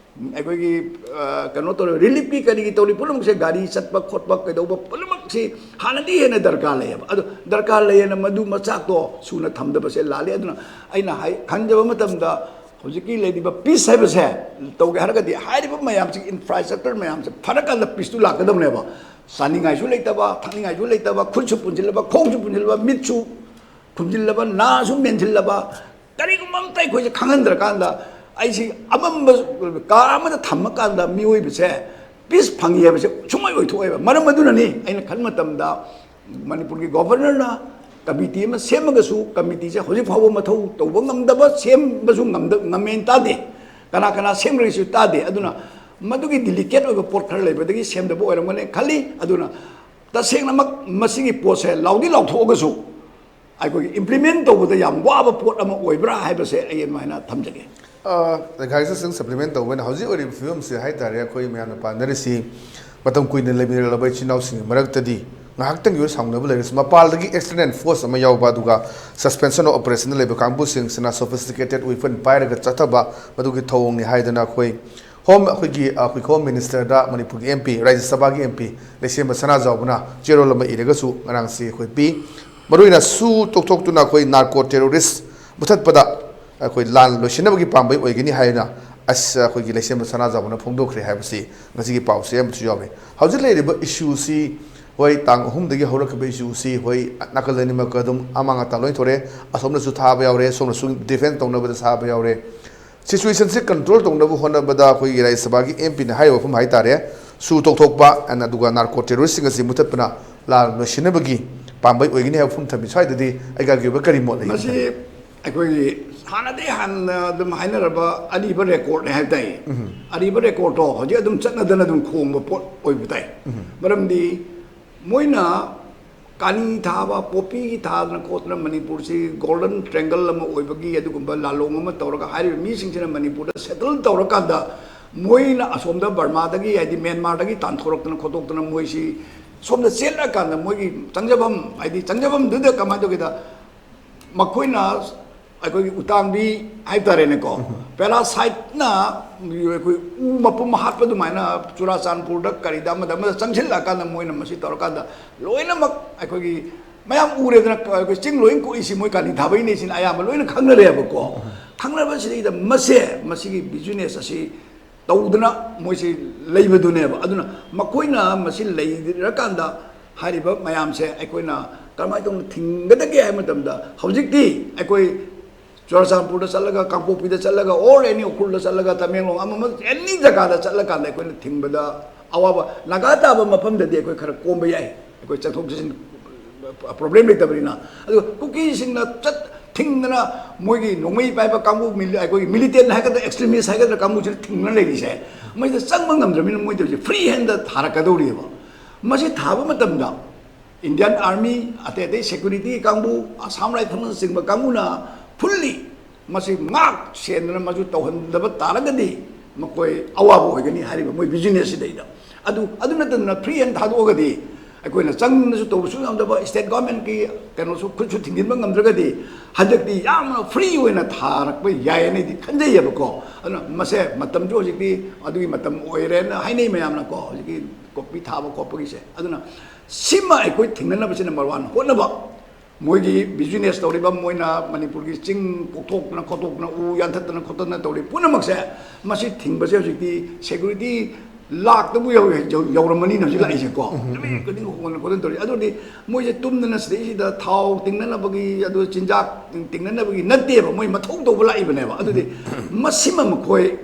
ꯑꯩꯈꯣꯏꯒꯤ, ꯑ, ꯀꯩꯅꯣ ꯇꯧꯔꯦ, ꯔꯤꯂꯤꯐꯀꯤ ꯀꯔꯤꯒꯤ ꯇꯧꯔꯤ ꯄꯨꯝꯅꯃꯛꯁꯦ, ꯒꯥꯔꯤ ꯆꯠꯄ ꯈꯣꯠꯄ ꯀꯩꯗꯧꯕ ꯄꯨꯝꯅꯃꯛꯁꯤ ꯍꯥꯟꯅꯗꯤ ꯍꯦꯟꯅ ꯗꯔꯀꯥꯔ ꯂꯩꯌꯦꯕ꯫ ꯑꯗꯣ ꯗꯔꯀꯥꯔ ꯂꯩꯌꯦꯅ ꯃꯗꯨ ꯃꯆꯥꯛꯇꯣ ꯁꯨꯅ ꯊꯝꯗꯕꯁꯦ ꯂꯥꯜꯂꯤ꯫ ꯑꯗꯨꯅ ꯑꯩꯅ ꯍꯥꯏ-, ꯈꯟꯖꯕ ꯃꯇꯝꯗ, ꯍꯧꯖꯤꯛꯀꯤ ꯂꯩꯔꯤꯕ ꯄꯤꯁ ꯍꯥꯏꯕꯁꯦ ꯇꯧꯒꯦ ꯍꯥꯏꯔꯒꯗꯤ, ꯍꯥꯏꯔꯤꯕ ꯃꯌꯥꯝꯁꯤ, ꯏꯟꯐ꯭ꯔꯥꯁ꯭ꯇ꯭ꯔꯛꯆꯔ ꯃꯌꯥꯝꯁꯦ ꯐꯔꯀꯥꯟꯗ ꯄꯤꯁꯇꯨ ꯂꯥꯛꯀꯗꯕꯅꯦꯕ꯫ ꯆꯥꯅꯤꯡꯉꯥꯏꯁꯨ ꯂꯩꯇꯕ, ꯊꯛꯅꯤꯡꯉꯥꯏꯁꯨ ꯂꯩꯇꯕ, ꯈꯨꯠꯁꯨ ꯄꯨꯟꯁꯤꯜꯂꯕ, ꯈꯣꯡꯁꯨ ꯄꯨꯟꯁꯤꯜꯂꯕ, ꯃꯤꯠꯁꯨ ꯈꯨꯝꯖꯤꯜꯂꯕ, ꯅꯥꯁꯨ ꯃꯦꯟꯁꯤꯜꯂꯕ, ꯀꯔꯤꯒꯨꯝꯕ ꯑꯝꯇ ꯑꯩꯈꯣꯏꯁꯦ ꯈꯪꯍꯟꯗ꯭ꯔꯀꯥꯟꯗ, ꯑꯩꯁꯤ ꯑꯃꯝꯕ ꯀꯥ ꯑꯃꯗ ꯊꯝꯃꯀꯥꯟꯗ ꯃꯤꯑꯣꯏꯕꯁꯦ ꯄꯤꯁ ꯐꯪꯉꯤ ꯍꯥꯏꯕꯁꯦ ꯁꯨꯡꯑꯣꯏ ꯑꯣꯏꯊꯣꯛꯑꯣꯏꯕ꯫ ꯃꯔꯝ ꯑꯗꯨꯅꯅꯤ ꯑꯩꯅ ꯈꯟꯕ ꯃꯇꯝꯗ, ꯃꯅꯤꯄꯨꯔꯒꯤ ꯒꯣꯕꯔꯅꯔꯅ ꯀꯃꯤꯇꯤ ꯑꯃ ꯁꯦꯝꯃꯒꯁꯨ, ꯀꯃꯤꯇꯤꯁꯦ ꯍꯧꯖꯤꯛ ꯐꯥꯎꯕ ꯃꯊꯧ ꯇꯧꯕ ꯉꯝꯗꯕ, ꯁꯦꯝꯕꯁꯨ ꯉꯝꯗ-, ꯉꯝꯃꯦꯅ ꯇꯥꯗꯦ꯫ ꯀꯅꯥ ꯀꯅꯥ ꯁꯦꯝꯈ꯭ꯔꯦꯁꯨ ꯇꯥꯗꯦ꯫ ꯑꯗꯨꯅ ꯃꯗꯨꯒꯤ ꯗꯤꯂꯤꯀꯦꯠ ꯑꯣꯏꯕ ꯄꯣꯠ ꯈꯔ ꯂꯩꯕꯗꯒꯤ ꯁꯦꯝꯗꯕ ꯑꯣꯏꯔꯝꯒꯅꯤ ꯈꯜꯂꯤ꯫ ꯑꯗꯨꯅ ꯇꯁꯦꯡꯅꯃꯛ ꯃꯁꯤꯒꯤ ꯄꯣꯠꯁꯦ ꯂꯥꯎꯗꯤ ꯂꯥꯎꯊꯣꯛꯑꯒꯁꯨ ꯑꯩꯈꯣꯏꯒꯤ ꯏꯝꯄ꯭ꯂꯤꯃꯦꯟ ꯇꯧꯕꯗ ꯌꯥꯝ ꯋꯥꯕ ꯄꯣꯠ ꯑꯃ ꯑꯣꯏꯕ꯭ꯔꯥ ꯍꯥꯏꯕꯁꯦ ꯑꯩ ꯑꯗꯨꯃꯥꯏꯅ ꯊꯝꯖꯒꯦ꯫ ꯈꯥꯏꯁ ꯁꯤꯡ ꯁꯄ꯭ꯂꯤꯃꯦꯟ ꯇꯧꯕꯅ ꯍꯧꯖꯤꯛ ꯑꯣꯏꯔꯤꯕ ꯐꯤꯕꯝꯁꯦ ꯍꯥꯏ ꯇꯥꯔꯦ, ꯑꯩꯈꯣꯏ ꯃꯌꯥꯝꯅ ꯄꯥꯟꯅꯔꯤꯁꯤ ꯃꯇꯝ ꯀꯨꯏꯅ ꯂꯩꯃꯤꯟꯅꯔꯛꯂꯕ ꯏꯆꯤꯟ ꯏꯅꯥꯎꯁꯤꯡꯒꯤ ꯃꯔꯛꯇꯗꯤ ꯉꯥꯏꯍꯥꯛꯇꯪꯒꯤ ꯑꯣꯏꯕ ꯁꯥꯎꯅꯕ ꯂꯩꯔꯁꯨ, ꯃꯄꯥꯟꯗꯒꯤ ꯑꯦꯛꯁꯇꯔꯅꯦꯜ ꯐꯣꯔꯁ ꯑꯃ ꯌꯥꯎꯕ, ꯑꯗꯨꯒ ꯁꯁꯄꯦꯟꯁꯟ ꯑꯣꯐ ꯑꯣꯄꯔꯦꯁꯟꯗ ꯂꯩꯕ ꯀꯥꯡꯕꯨꯁꯤꯡꯁꯤꯅ ꯁꯣꯐꯤꯁꯇꯤꯀꯦꯇꯦꯠ ꯋꯦꯄꯟ ꯄꯥꯏꯔꯒ ꯆꯠꯊꯕ, ꯃꯗꯨꯒꯤ ꯊꯧꯑꯣꯡꯅꯤ ꯍꯥꯏꯗꯅ ꯑꯩꯈꯣꯏ ꯍꯣꯝ ꯑꯩꯈꯣꯏꯒꯤ ꯑꯩꯈꯣꯏ ꯍꯣꯝ ꯃꯤꯅꯤꯁꯇꯔꯗ ꯃꯅꯤꯄꯨꯔꯒꯤ ꯑꯦꯝ ꯄꯤ, ꯔꯥꯖ꯭ꯌ ꯁꯚꯥꯒꯤ ꯑꯦꯝ ꯄꯤ ꯂꯩꯁꯦꯝꯕ ꯁꯅꯥꯖꯥꯎꯕꯅ ꯆꯦꯔꯣꯜ ꯑꯃ ꯏꯔꯒꯁꯨ ꯉꯔꯥꯡꯁꯤ ꯑꯩꯈꯣꯏ ꯄꯤ꯫ ꯃꯔꯨꯑꯣꯏꯅ ꯁꯨ ꯇꯣꯛꯊꯣꯛꯇꯨꯅ ꯑꯩꯈꯣꯏ ꯅꯥꯔꯀꯣ ꯇꯦꯔꯣꯔꯤꯁ ꯃꯨꯊꯠꯄꯗ ꯑꯩꯈꯣꯏ ꯂꯥꯟ ꯂꯣꯏꯁꯤꯟꯅꯕꯒꯤ ꯄꯥꯝꯕꯩ ꯑꯣꯏꯒꯅꯤ ꯍꯥꯏꯅ ꯑꯁ ꯑꯩꯈꯣꯏꯒꯤ ꯂꯩꯁꯦꯝꯕ ꯁꯅꯥꯖꯥꯎꯕꯅ ꯐꯣꯡꯗꯣꯛꯈ꯭ꯔꯦ ꯍꯥꯏꯕꯁꯤ ꯉꯁꯤꯒꯤ ꯄꯥꯎꯁꯦ ꯑꯃꯁꯨ ꯌꯥꯎꯔꯤ꯫ ꯍꯧꯖꯤꯛ ꯂꯩꯔꯤꯕ ꯏꯁꯨꯁꯤ ꯍꯣꯏ, ꯇꯥꯡ ꯑꯍꯨꯝꯗꯒꯤ ꯍꯧꯔꯛꯈꯤꯕ ꯏꯁꯨꯁꯤ ꯍꯣꯏ, ꯅꯥꯀꯜ ꯑꯅꯤꯃꯛꯀ ꯑꯗꯨꯝ ꯑꯃꯥꯡ ꯑꯇꯥ ꯂꯣꯏ ꯊꯣꯔꯛꯑꯦ꯫ ꯑꯁꯣꯝꯅꯁꯨ ꯊꯥꯕ ꯌꯥꯎꯔꯦ, ꯁꯣꯝꯅꯁꯨ ꯗꯤꯐꯦꯟꯁ ꯇꯧꯅꯕꯗ ꯊꯥꯕ ꯌꯥꯎꯔꯦ꯫ ꯁꯤꯆꯨꯋꯦꯁꯟꯁꯤ ꯀꯟꯇ꯭ꯔꯣꯜ ꯇꯧꯅꯕ ꯍꯣꯠꯅꯕꯗ ꯑꯩꯈꯣꯏꯒꯤ ꯔꯥꯖ꯭ꯌ ꯁꯚꯥꯒꯤ ꯑꯦꯝ ꯄꯤꯅ ꯍꯥꯏꯔꯤꯕ ꯋꯥꯐꯝ ꯍꯥꯏꯇꯥꯔꯦ, ꯁꯨ ꯇꯧꯊꯣꯛꯄ ꯑꯗꯨꯒ ꯅꯥꯔꯀꯣ ꯇꯦꯔꯣꯔꯤꯁꯁꯤꯡ ꯑꯁꯤ ꯃꯨꯊꯠꯄꯅ ꯂꯥꯟ ꯂꯣꯏꯁꯤꯟꯅꯕꯒꯤ ꯄꯥꯝꯕꯩ ꯑꯣꯏꯒꯅꯤ ꯍꯥꯏꯕ ꯋꯥꯐꯝ ꯊꯝꯃꯤ꯫ ꯁ꯭ꯋꯥꯏꯗꯗꯤ ꯑꯩꯒꯤ ꯑꯣꯏꯕ ꯀꯔꯤ ꯃꯣꯠ ꯂꯩ? ꯃꯁꯤ ꯑꯩꯈꯣꯏꯒꯤ ꯍꯥꯟꯅꯗꯒꯤ ꯍꯥꯟꯅ ꯑꯗꯨꯝ ꯍꯥꯏꯅꯔꯕ ꯑꯔꯤꯕ ꯔꯦꯀꯣꯔꯗꯅꯦ ꯍꯥꯏꯕ ꯇꯥꯏ꯫ ꯑꯔꯤꯕ ꯔꯦꯀꯣꯔꯗꯇꯣ ꯍꯧꯖꯤꯛ ꯑꯗꯨꯝ ꯆꯠꯅꯗꯅ ꯑꯗꯨꯝ ꯈꯣꯡꯕ ꯄꯣꯠ ꯑꯣꯏꯕ ꯇꯥꯏ꯫ ꯃꯔꯝꯗꯤ ꯃꯣꯏꯅ ꯀꯥꯅꯤ ꯊꯥꯕ, ꯄꯣꯄꯤ ꯊꯥꯗꯅ ꯈꯣꯠꯇꯅ ꯃꯅꯤꯄꯨꯔꯁꯤ ꯒꯣꯜꯗꯟ ꯇ꯭ꯔꯦꯡꯒꯜ ꯑꯃ ꯑꯣꯏꯕꯒꯤ ꯑꯗꯨꯒꯨꯝꯕ ꯂꯥꯂꯣꯡ ꯑꯃ ꯇꯧꯔꯒ ꯍꯥꯏꯔꯤꯕ ꯃꯤꯁꯤꯡꯁꯤꯅ ꯃꯅꯤꯄꯨꯔꯗ ꯁꯦꯇꯜ ꯇꯧꯔꯀꯥꯟꯗ ꯃꯣꯏꯅ ꯑꯁꯣꯝꯗ ꯕꯔꯃꯥꯗꯒꯤ ꯍꯥꯏꯗꯤ ꯃ꯭ꯌꯥꯟꯃꯥꯔꯗꯒꯤ ꯇꯥꯟꯊꯣꯔꯛꯇꯅ ꯈꯣꯠꯇꯣꯛꯇꯅ ꯃꯣꯏꯁꯤ ꯁꯣꯝꯗ ꯆꯦꯜꯂꯛꯑꯀꯥꯟꯗ ꯃꯣꯏꯒꯤ ꯆꯪꯖꯐꯝ ꯍꯥꯏꯗꯤ ꯆꯪꯖꯐꯝꯗꯨꯗ ꯀꯃꯥꯏꯅ ꯇꯧꯒꯦꯗ ꯃꯈꯣꯏꯅ ꯑꯩꯈꯣꯏꯒꯤ ꯎꯇꯥꯡꯕꯤ ꯍꯥꯏꯕ ꯇꯥꯔꯦꯅꯦꯀꯣ, ꯄꯦꯔꯥꯁꯥꯏꯠꯅ ꯑꯩꯈꯣꯏ ꯎ ꯃꯄꯨꯝ ꯍꯥꯠꯄ ꯑꯗꯨꯃꯥꯏꯅ ꯆꯨꯔꯥꯆꯥꯟꯄꯨꯔꯗ ꯀꯔꯤꯗ ꯑꯃꯗ ꯑꯃꯗ ꯆꯪꯁꯤꯜꯂꯛꯑꯀꯥꯟꯗ ꯃꯣꯏꯅ ꯃꯁꯤ ꯇꯧꯔꯀꯥꯟꯗ ꯂꯣꯏꯅꯃꯛ ꯑꯩꯈꯣꯏꯒꯤ ꯃꯌꯥꯝ ꯎꯔꯦꯗꯅ, ꯑꯩꯈꯣꯏ ꯆꯤꯡ ꯂꯣꯏ ꯀꯣꯛꯏꯁꯤ ꯃꯣꯏ ꯀꯥꯂꯤ ꯊꯥꯕꯩꯅꯦ ꯁꯤꯅ ꯑꯌꯥꯝꯕ ꯂꯣꯏꯅ ꯈꯪꯅꯔꯦꯕꯀꯣ꯫ ꯈꯪꯅꯕꯁꯤꯗꯩꯗ ꯃꯁꯦ ꯃꯁꯤꯒꯤ ꯕꯤꯖꯤꯅꯦꯁ ꯑꯁꯤ ꯇꯧꯗꯅ ꯃꯣꯏꯁꯤ ꯂꯩꯕꯗꯨꯅꯦꯕ꯫ ꯑꯗꯨꯅ ꯃꯈꯣꯏꯅ ꯃꯁꯤ ꯂꯩꯔꯀꯥꯟꯗ ꯍꯥꯏꯔꯤꯕ ꯃꯌꯥꯝꯁꯦ ꯑꯩꯈꯣꯏꯅ ꯀꯔꯝꯍꯥꯏꯅ ꯇꯧꯅ ꯊꯤꯡꯒꯗꯒꯦ ꯍꯥꯏꯕ ꯃꯇꯝꯗ ꯍꯧꯖꯤꯛꯇꯤ ꯑꯩꯈꯣꯏ ꯆꯨꯔꯥꯆꯥꯟꯄꯨꯔꯗ ꯆꯠꯂꯒ, ꯀꯥꯡꯄꯣꯛꯄꯤꯗ ꯆꯠꯂꯒ, ꯑꯣꯔ ꯑꯦꯅꯤ ꯎꯈ꯭ꯔꯨꯜꯗ ꯆꯠꯂꯒ, ꯇꯃꯦꯡꯂꯣꯡ ꯑꯃ ꯑꯃ ꯑꯦꯅꯤ ꯖꯒꯥꯗ ꯆꯠꯂꯀꯥꯟꯗ ꯑꯩꯈꯣꯏꯅ ꯊꯤꯡꯕꯗ ꯑꯋꯥꯕ ꯅꯥꯒꯥ ꯇꯥꯕ ꯃꯐꯝꯗꯗꯤ ꯑꯩꯈꯣꯏ ꯈꯔ ꯀꯣꯝꯕ ꯌꯥꯏ꯫ ꯑꯩꯈꯣꯏ ꯆꯠꯊꯣꯛ ꯆꯠꯁꯤꯟ ꯄ꯭ꯔꯣꯕ꯭ꯂꯦꯝ ꯂꯩꯇꯕꯅꯤꯅ꯫ ꯑꯗꯨꯒ ꯀꯨꯀꯤꯁꯤꯡꯅ ꯆꯠ ꯊꯤꯡꯗꯅ ꯃꯣꯏꯒꯤ ꯅꯣꯡꯃꯩ ꯄꯥꯏꯕ ꯀꯥꯡꯕꯨ, ꯃꯤꯂꯤ-, ꯑꯩꯈꯣꯏꯒꯤ ꯃꯤꯂꯤꯇꯦꯟ ꯍꯥꯏꯒꯗ꯭ꯔꯥ, ꯑꯦꯛꯁꯇ꯭ꯔꯤꯃꯤꯁ ꯍꯥꯏꯒꯗ꯭ꯔꯥ, ꯀꯥꯡꯕꯨꯁꯤꯅ ꯊꯤꯡꯗꯅ ꯂꯩꯔꯤꯁꯦ ꯃꯁꯤꯗ ꯆꯪꯕ ꯉꯝꯗ꯭ꯔꯕꯅꯤꯅ ꯃꯣꯏꯗꯤ ꯍꯧꯖꯤꯛ ꯐ꯭ꯔꯤ ꯍꯦꯟꯗ ꯊꯥꯔꯛꯀꯗꯧꯔꯤꯑꯕ꯫ ꯃꯁꯤ ꯊꯥꯕ ꯃꯇꯝꯗ ꯏꯟꯗꯤꯌꯥꯟ ꯑꯥꯔꯃꯤ, ꯑꯇꯩ ꯑꯇꯩ ꯁꯦꯀ꯭ꯌꯨꯔꯤꯇꯤ ꯀꯥꯡꯕꯨ, ꯑꯁꯥꯝ ꯔꯥꯏꯐꯜꯅꯆꯤꯡꯕ ꯀꯥꯡꯕꯨꯅ ꯐꯨꯜꯂꯤ ꯃꯁꯤ ꯉꯥꯛ ꯁꯦꯟꯗꯅ ꯃꯗꯨ ꯇꯧꯍꯟꯗꯕ ꯇꯥꯔꯒꯗꯤ ꯃꯈꯣꯏ ꯑꯋꯥꯕ ꯑꯣꯏꯒꯅꯤ ꯍꯥꯏꯔꯤꯕ ꯃꯣꯏ ꯕꯤꯖꯤꯅꯦꯁꯁꯤꯗꯩꯗ꯫ ꯑꯗꯨ, ꯑꯗꯨ ꯅꯠꯇꯗꯅ ꯐ꯭ꯔꯤ ꯍꯦꯟ ꯊꯥꯗꯣꯛꯑꯒꯗꯤ ꯑꯩꯈꯣꯏꯅ ꯆꯪꯗꯅꯁꯨ ꯇꯧꯕꯁꯨ ꯉꯝꯗꯕ, ꯁ꯭ꯇꯦꯠ ꯒꯣꯔꯃꯦꯟꯠꯀꯤ ꯀꯩꯅꯣꯁꯨ ꯈꯨꯠꯁꯨ ꯊꯤꯡꯖꯤꯟꯕ ꯉꯝꯗ꯭ꯔꯒꯗꯤ ꯍꯟꯗꯛꯇꯤ ꯌꯥꯝꯅ ꯐ꯭ꯔꯤ ꯑꯣꯏꯅ ꯊꯥꯔꯛꯄ ꯌꯥꯏꯌꯦꯅ ꯑꯩꯗꯤ ꯈꯟꯖꯩꯌꯦꯕꯀꯣ꯫ ꯑꯗꯨꯅ ꯃꯁꯦ ꯃꯇꯝꯁꯨ ꯍꯧꯖꯤꯛꯇꯤ ꯑꯗꯨꯒꯤ ꯃꯇꯝ ꯑꯣꯏꯔꯦꯅ ꯍꯥꯏꯅꯩ ꯃꯌꯥꯝꯅꯀꯣ, ꯍꯧꯖꯤꯛꯀꯤ ꯀꯣꯐꯤ ꯊꯥꯕ ꯈꯣꯠꯄꯒꯤꯁꯦ꯫ ꯑꯗꯨꯅ ꯁꯤꯃ ꯑꯩꯈꯣꯏ ꯊꯤꯡꯅꯅꯕꯁꯤꯅ ꯅꯝꯕꯔ ꯋꯥꯟ ꯍꯣꯠꯅꯕ꯫ ꯃꯣꯏꯒꯤ ꯕꯤꯖꯤꯅꯦꯁ ꯇꯧꯔꯤꯕ, ꯃꯣꯏꯅ ꯃꯅꯤꯄꯨꯔꯒꯤ ꯆꯤꯡ ꯀꯣꯛꯊꯣꯛꯇꯅ ꯈꯣꯠꯇꯣꯛꯇꯅ, ꯎ ꯌꯥꯟꯊꯠꯇꯅ ꯈꯣꯠꯇꯅ ꯇꯧꯔꯤ ꯄꯨꯝꯅꯃꯛꯁꯦ, ꯃꯁꯤ ꯊꯤꯡꯕꯁꯦ ꯍꯧꯖꯤꯛꯇꯤ ꯁꯦꯀ꯭ꯌꯨꯔꯤꯇꯤ ꯂꯥꯛꯇꯕꯨ ꯌꯧ-, ꯌꯧ-, ꯌꯧꯔꯝꯃꯅꯤꯅ ꯍꯧꯖꯤꯛ ꯂꯥꯛꯏꯁꯦꯀꯣ꯫ ꯎꯝ, ꯎꯝ, ꯎꯝ꯫ ꯅꯨꯃꯤꯠ ꯈꯨꯗꯤꯡ ꯍꯣꯡꯗꯅ ꯈꯣꯠꯇꯅ ꯇꯧꯔꯤ꯫ ꯑꯗꯨꯗꯤ ꯃꯣꯏꯁꯦ ꯇꯨꯝꯗꯅ ꯁꯤꯗꯩꯁꯤꯗ ꯊꯥꯎ ꯇꯤꯡꯅꯅꯕꯒꯤ, ꯑꯗꯨ ꯆꯤꯟꯖꯥꯛ ꯇꯤꯡꯅꯅꯕꯒꯤ ꯅꯠꯇꯦꯕ, ꯃꯣꯏ ꯃꯊꯧ ꯇꯧꯕ ꯂꯥꯛꯏꯕꯅꯦꯕ꯫ ꯑꯗꯨꯗꯤ ꯃꯁꯤꯃ ꯃꯈꯣꯏ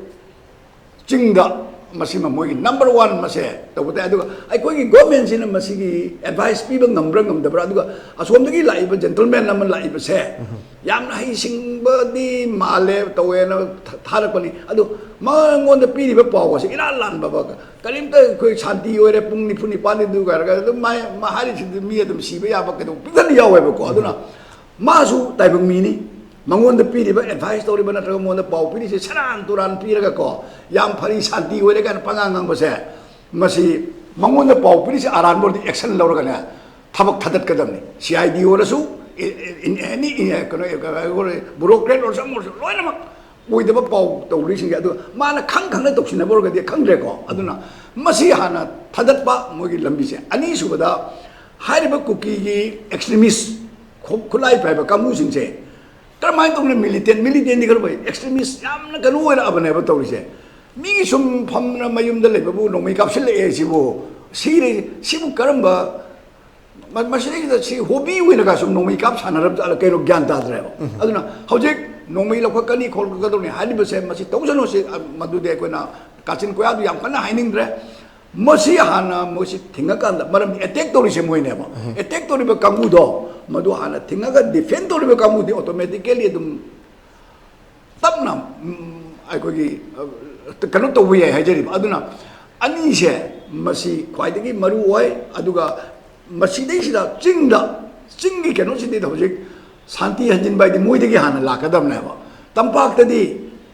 ꯆꯤꯡꯗ ꯃꯁꯤꯃ ꯃꯣꯏꯒꯤ ꯅꯝꯕꯔ ꯋꯥꯟ ꯃꯁꯦ ꯇꯧꯕ ꯇꯥꯏ꯫ ꯑꯗꯨꯒ ꯑꯩꯈꯣꯏꯒꯤ ꯒꯣꯔꯃꯦꯟꯁꯤꯅ ꯃꯁꯤꯒꯤ ꯑꯦꯗꯚꯥꯏꯁ ꯄꯤꯕ ꯉꯝꯕ꯭ꯔꯥ ꯉꯝꯗꯕ꯭ꯔꯥ, ꯑꯗꯨꯒ ꯑꯁꯣꯝꯗꯒꯤ ꯂꯥꯛꯏꯕ ꯖꯦꯟꯇꯜꯃꯦꯟ ꯑꯃ ꯂꯥꯛꯏꯕꯁꯦ ꯌꯥꯝꯅ ꯍꯩꯁꯤꯡꯕꯗꯤ ꯃꯥꯜꯂꯦ, ꯇꯧꯋꯦꯅ ꯊ-, ꯊꯥꯔꯛꯄꯅꯤ꯫ ꯑꯗꯨ ꯃꯉꯣꯟꯗ ꯄꯤꯔꯤꯕ ꯄꯥꯎ ꯑꯁꯤ ꯏꯔꯥꯟ ꯂꯥꯟꯕ, ꯀꯔꯤꯝꯇ ꯑꯩꯈꯣꯏ ꯁꯥꯟꯇꯤ ꯑꯣꯏꯔꯦ, ꯄꯨꯡ ꯅꯤꯐꯨ ꯅꯤꯄꯥꯟꯗꯤ ꯑꯗꯨ ꯍꯥꯏꯔꯒ ꯑꯗꯨꯝ ꯃꯥ, ꯃꯥ ꯍꯥꯏꯔꯤꯁꯤꯗꯤ ꯃꯤ ꯑꯗꯨꯝ ꯁꯤꯕ ꯌꯥꯕ ꯀꯩꯗꯧꯕ ꯄꯤꯛꯊꯟ ꯌꯥꯎꯋꯦꯕꯀꯣ꯫ ꯑꯗꯨꯅ ꯃꯥꯁꯨ ꯇꯥꯏꯕꯪ ꯃꯤꯅꯤ꯫ ꯃꯉꯣꯟꯗ ꯄꯤꯔꯤꯕ ꯑꯦꯗꯚꯥꯏꯁ ꯇꯧꯔꯤꯕ ꯅꯠꯇ꯭ꯔꯒ ꯃꯉꯣꯟꯗ ꯄꯥꯎ ꯄꯤꯔꯤꯁꯦ ꯁꯦꯔꯥꯟ ꯇꯨꯔꯥꯟ ꯄꯤꯔꯒꯀꯣ, ꯌꯥꯝ ꯐꯔꯤ, ꯁꯥꯟꯇꯤ ꯑꯣꯏꯔꯦ ꯀꯥꯏꯅ ꯄꯉꯥꯡ ꯉꯥꯡꯕꯁꯦ, ꯃꯁꯤ ꯃꯉꯣꯟꯗ ꯄꯥꯎ ꯄꯤꯔꯤꯁꯦ ꯑꯔꯥꯟꯕ ꯑꯣꯏꯔꯗꯤ ꯑꯦꯛꯁꯟ ꯂꯧꯔꯒꯅꯦ ꯊꯕꯛ ꯊꯥꯗꯠꯀꯗꯕꯅꯤ꯫ ꯁꯤ ꯑꯥꯏ ꯗꯤ ꯑꯣꯏꯔꯁꯨ, ꯑꯦ-, ꯑꯦ-, ꯑꯦꯅꯤ, ꯑꯦ-, ꯀꯩꯅꯣ, ꯕ꯭ꯌꯨꯔꯣꯀ꯭ꯔꯦꯠ ꯑꯣꯏꯔꯁꯨ ꯑꯃ ꯑꯣꯏꯔꯁꯨ ꯂꯣꯏꯅꯃꯛ ꯑꯣꯏꯗꯕ ꯄꯥꯎ ꯇꯧꯔꯤꯁꯤꯡꯁꯦ꯫ ꯑꯗꯨ ꯃꯥꯅ ꯈꯪ ꯈꯪꯅ ꯇꯧꯁꯤꯟꯅꯕ ꯑꯣꯏꯔꯒꯗꯤ ꯈꯪꯗ꯭ꯔꯦꯀꯣ꯫ ꯑꯗꯨꯅ ꯃꯁꯤ ꯍꯥꯟꯅ ꯊꯥꯗꯠꯄ ꯃꯣꯏꯒꯤ ꯂꯝꯕꯤꯁꯦ꯫ ꯑꯅꯤꯁꯨꯕꯗ ꯍꯥꯏꯔꯤꯕ ꯀꯨꯀꯤꯒꯤ ꯑꯦꯛꯁꯇ꯭ꯔꯤꯃꯤꯁ ꯈꯨ-, ꯈꯨꯠꯂꯥꯏ ꯄꯥꯏꯕ ꯀꯥꯡꯕꯨꯁꯤꯡꯁꯦ ꯀꯔꯝꯍꯥꯏꯅ ꯇꯧꯅ ꯃꯤꯂꯤꯇꯦꯟ, ꯃꯤꯂꯤꯇꯦꯟꯗꯤ ꯈꯔ ꯐꯩ, ꯑꯦꯛꯁꯇ꯭ꯔꯤꯃꯤꯁ ꯌꯥꯝꯅ ꯀꯩꯅꯣ ꯑꯣꯏꯔꯛꯑꯕꯅꯦꯕ ꯇꯧꯔꯤꯁꯦ꯫ ꯃꯤꯒꯤ ꯁꯨꯝ ꯐꯝꯅ ꯃꯌꯨꯝꯗ ꯂꯩꯕꯕꯨ ꯅꯣꯡꯃꯩ ꯀꯥꯞꯁꯤꯜꯂꯛꯑꯦ ꯁꯤꯕꯨ, ꯁꯤꯔꯦ, ꯁꯤꯕꯨ ꯀꯔꯝꯕ, ꯃ-, ꯃꯁꯤꯗꯩꯁꯤꯗ ꯁꯤ ꯍꯣꯕꯤ ꯑꯣꯏꯅꯒ ꯁꯨꯝ ꯅꯣꯡꯃꯩ ꯀꯥꯞ ꯁꯥꯟꯅꯔꯕ ꯖꯥꯠꯂ ꯀꯩꯅꯣ ꯒ꯭ꯌꯥꯟ ꯇꯥꯗ꯭ꯔꯦꯕ꯫ ꯑꯗꯨꯅ ꯍꯧꯖꯤꯛ ꯅꯣꯡꯃꯩ ꯂꯧꯈꯠꯀꯅꯤ ꯈꯣꯠꯀꯗꯧꯅꯤ ꯍꯥꯏꯔꯤꯕꯁꯦ ꯃꯁꯤ ꯇꯧꯁꯅꯨ, ꯁꯤ, ꯑ, ꯃꯗꯨꯗꯤ ꯑꯩꯈꯣꯏꯅ ꯀꯥꯆꯤꯟ ꯀꯣꯌꯥꯗꯨ ꯌꯥꯝ ꯀꯟꯅ ꯍꯥꯏꯅꯤꯡꯗ꯭ꯔꯦ꯫ ꯃꯁꯤ ꯍꯥꯟꯅ ꯃꯣꯏꯁꯤ ꯊꯤꯡꯉꯀꯥꯟꯗ, ꯃꯔꯝꯗꯤ ꯑꯦꯇꯦꯛ ꯇꯧꯔꯤꯁꯦ ꯃꯣꯏꯅꯦꯕ꯫ ꯑꯦꯇꯦꯛ ꯇꯧꯔꯤꯕ ꯀꯥꯡꯕꯨꯗꯣ, ꯃꯗꯨ ꯍꯥꯟꯅ ꯊꯤꯡꯉꯒ ꯗꯤꯐꯦꯟ ꯇꯧꯔꯤꯕ ꯀꯥꯡꯕꯨꯗꯤ ꯑꯣꯇꯣꯃꯦꯇꯤꯀꯦꯂꯤ ꯑꯗꯨꯝ ꯇꯞꯅ, ꯎꯝ, ꯑꯩꯈꯣꯏꯒꯤ, ꯑ, ꯀꯩꯅꯣ ꯇꯧꯕ ꯌꯥꯏ ꯍꯥꯏꯖꯔꯤꯕ꯫ ꯑꯗꯨꯅ ꯑꯅꯤꯁꯦ ꯃꯁꯤ ꯈ꯭ꯋꯥꯏꯗꯒꯤ ꯃꯔꯨ ꯑꯣꯏ꯫ ꯑꯗꯨꯒ ꯃꯁꯤꯗꯩꯁꯤꯗ ꯆꯤꯡꯗ, ꯆꯤꯡꯒꯤ ꯀꯩꯅꯣꯁꯤꯗꯤ ꯍꯧꯖꯤꯛ ꯁꯥꯟꯇꯤ ꯍꯟꯖꯤꯟꯕ ꯍꯥꯏꯗꯤ ꯃꯣꯏꯗꯒꯤ ꯍꯥꯟꯅ ꯂꯥꯛꯀꯗꯕꯅꯦꯕ꯫ ꯇꯝꯄꯥꯛꯇꯗꯤ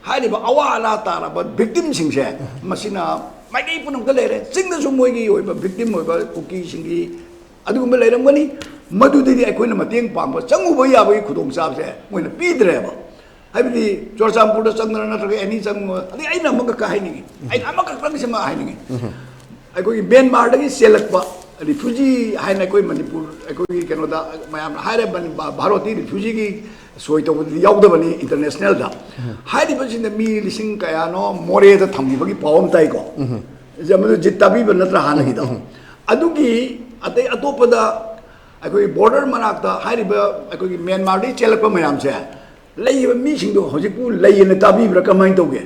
ꯍꯥꯏꯔꯤꯕ ꯑꯋꯥ ꯑꯅꯥ ꯇꯥꯔꯕ ꯚꯤꯛꯇꯤꯝꯁꯤꯡꯁꯦ ꯃꯁꯤꯅ ꯃꯥꯏꯀꯩ ꯄꯨꯝꯅꯃꯛꯇ ꯂꯩꯔꯦ꯫ ꯆꯤꯡꯗꯁꯨ ꯃꯣꯏꯒꯤ ꯑꯣꯏꯕ ꯚꯤꯛꯇꯤꯝ ꯑꯣꯏꯕ ꯀꯨꯀꯤꯁꯤꯡꯒꯤ ꯑꯗꯨꯒꯨꯝꯕ ꯂꯩꯔꯝꯒꯅꯤ꯫ ꯃꯗꯨꯗꯗꯤ ꯑꯩꯈꯣꯏꯅ ꯃꯇꯦꯡ ꯄꯥꯡꯕ ꯆꯪꯉꯨꯕ ꯌꯥꯕꯒꯤ ꯈꯨꯗꯣꯡꯆꯥꯕꯁꯦ ꯃꯣꯏꯅ ꯄꯤꯗ꯭ꯔꯦꯕ꯫ ꯍꯥꯏꯕꯗꯤ ꯆꯨꯔꯆꯥꯟꯄꯨꯔꯗ ꯆꯪꯗꯅ ꯅꯠꯇ꯭ꯔꯒ ꯑꯦꯅꯤ ꯆꯪꯕ, ꯑꯗꯩ ꯑꯩꯅ ꯑꯃꯈꯛꯀ ꯍꯥꯏꯅꯤꯡꯉꯤ, ꯑꯩꯅ ꯑꯃꯈꯛꯇꯪꯁꯤꯃ ꯍꯥꯏꯅꯤꯡꯉꯤ꯫ ꯑꯩꯈꯣꯏꯒꯤ ꯃ꯭ꯌꯥꯟꯃꯥꯔꯗꯒꯤ ꯆꯦꯜꯂꯛꯄ ꯔꯤꯐ꯭ꯌꯨꯖꯤ ꯍꯥꯏꯅ ꯑꯩꯈꯣꯏ ꯃꯅꯤꯄꯨꯔ, ꯑꯩꯈꯣꯏꯒꯤ ꯀꯩꯅꯣꯗ ꯃꯌꯥꯝꯅ ꯍꯥꯏꯔꯦ, ꯃꯅꯤ-, ꯚꯥ-, ꯚꯥꯔꯠꯇꯤ ꯔꯤꯐ꯭ꯌꯨꯖꯤꯒꯤ ꯁꯣꯏ ꯇꯧꯕꯗꯗꯤ ꯌꯥꯎꯗꯕꯅꯤ ꯏꯟꯇꯔꯅꯦꯁꯅꯦꯜꯗ꯫ ꯍꯥꯏꯔꯤꯕꯁꯤꯡꯗ ꯃꯤ ꯂꯤꯁꯤꯡ ꯀꯌꯥꯅꯣ ꯃꯣꯔꯦꯗ ꯊꯝꯈꯤꯕꯒꯤ ꯄꯥꯎ ꯑꯃ ꯇꯥꯏꯀꯣ꯫ ꯃꯗꯨ ꯖꯤꯠ ꯇꯥꯕꯤꯕ ꯅꯠꯇ꯭ꯔꯥ ꯍꯥꯟꯅꯒꯤꯗꯣ? ꯑꯗꯨꯒꯤ ꯑꯇꯩ ꯑꯇꯣꯞꯄꯗ ꯑꯩꯈꯣꯏ ꯕꯣꯔꯗꯔ ꯃꯅꯥꯛꯇ ꯍꯥꯏꯔꯤꯕ ꯑꯩꯈꯣꯏꯒꯤ ꯃ꯭ꯌꯥꯟꯃꯥꯔꯗꯒꯤ ꯆꯦꯜꯂꯛꯄ ꯃꯌꯥꯝꯁꯦ ꯂꯩꯔꯤꯕ ꯃꯤꯁꯤꯡꯗꯣ ꯍꯧꯖꯤꯛꯄꯨ ꯂꯩꯌꯦꯅ ꯇꯥꯕꯤꯕ꯭ꯔꯥ, ꯀꯃꯥꯏꯅ ꯇꯧꯒꯦ?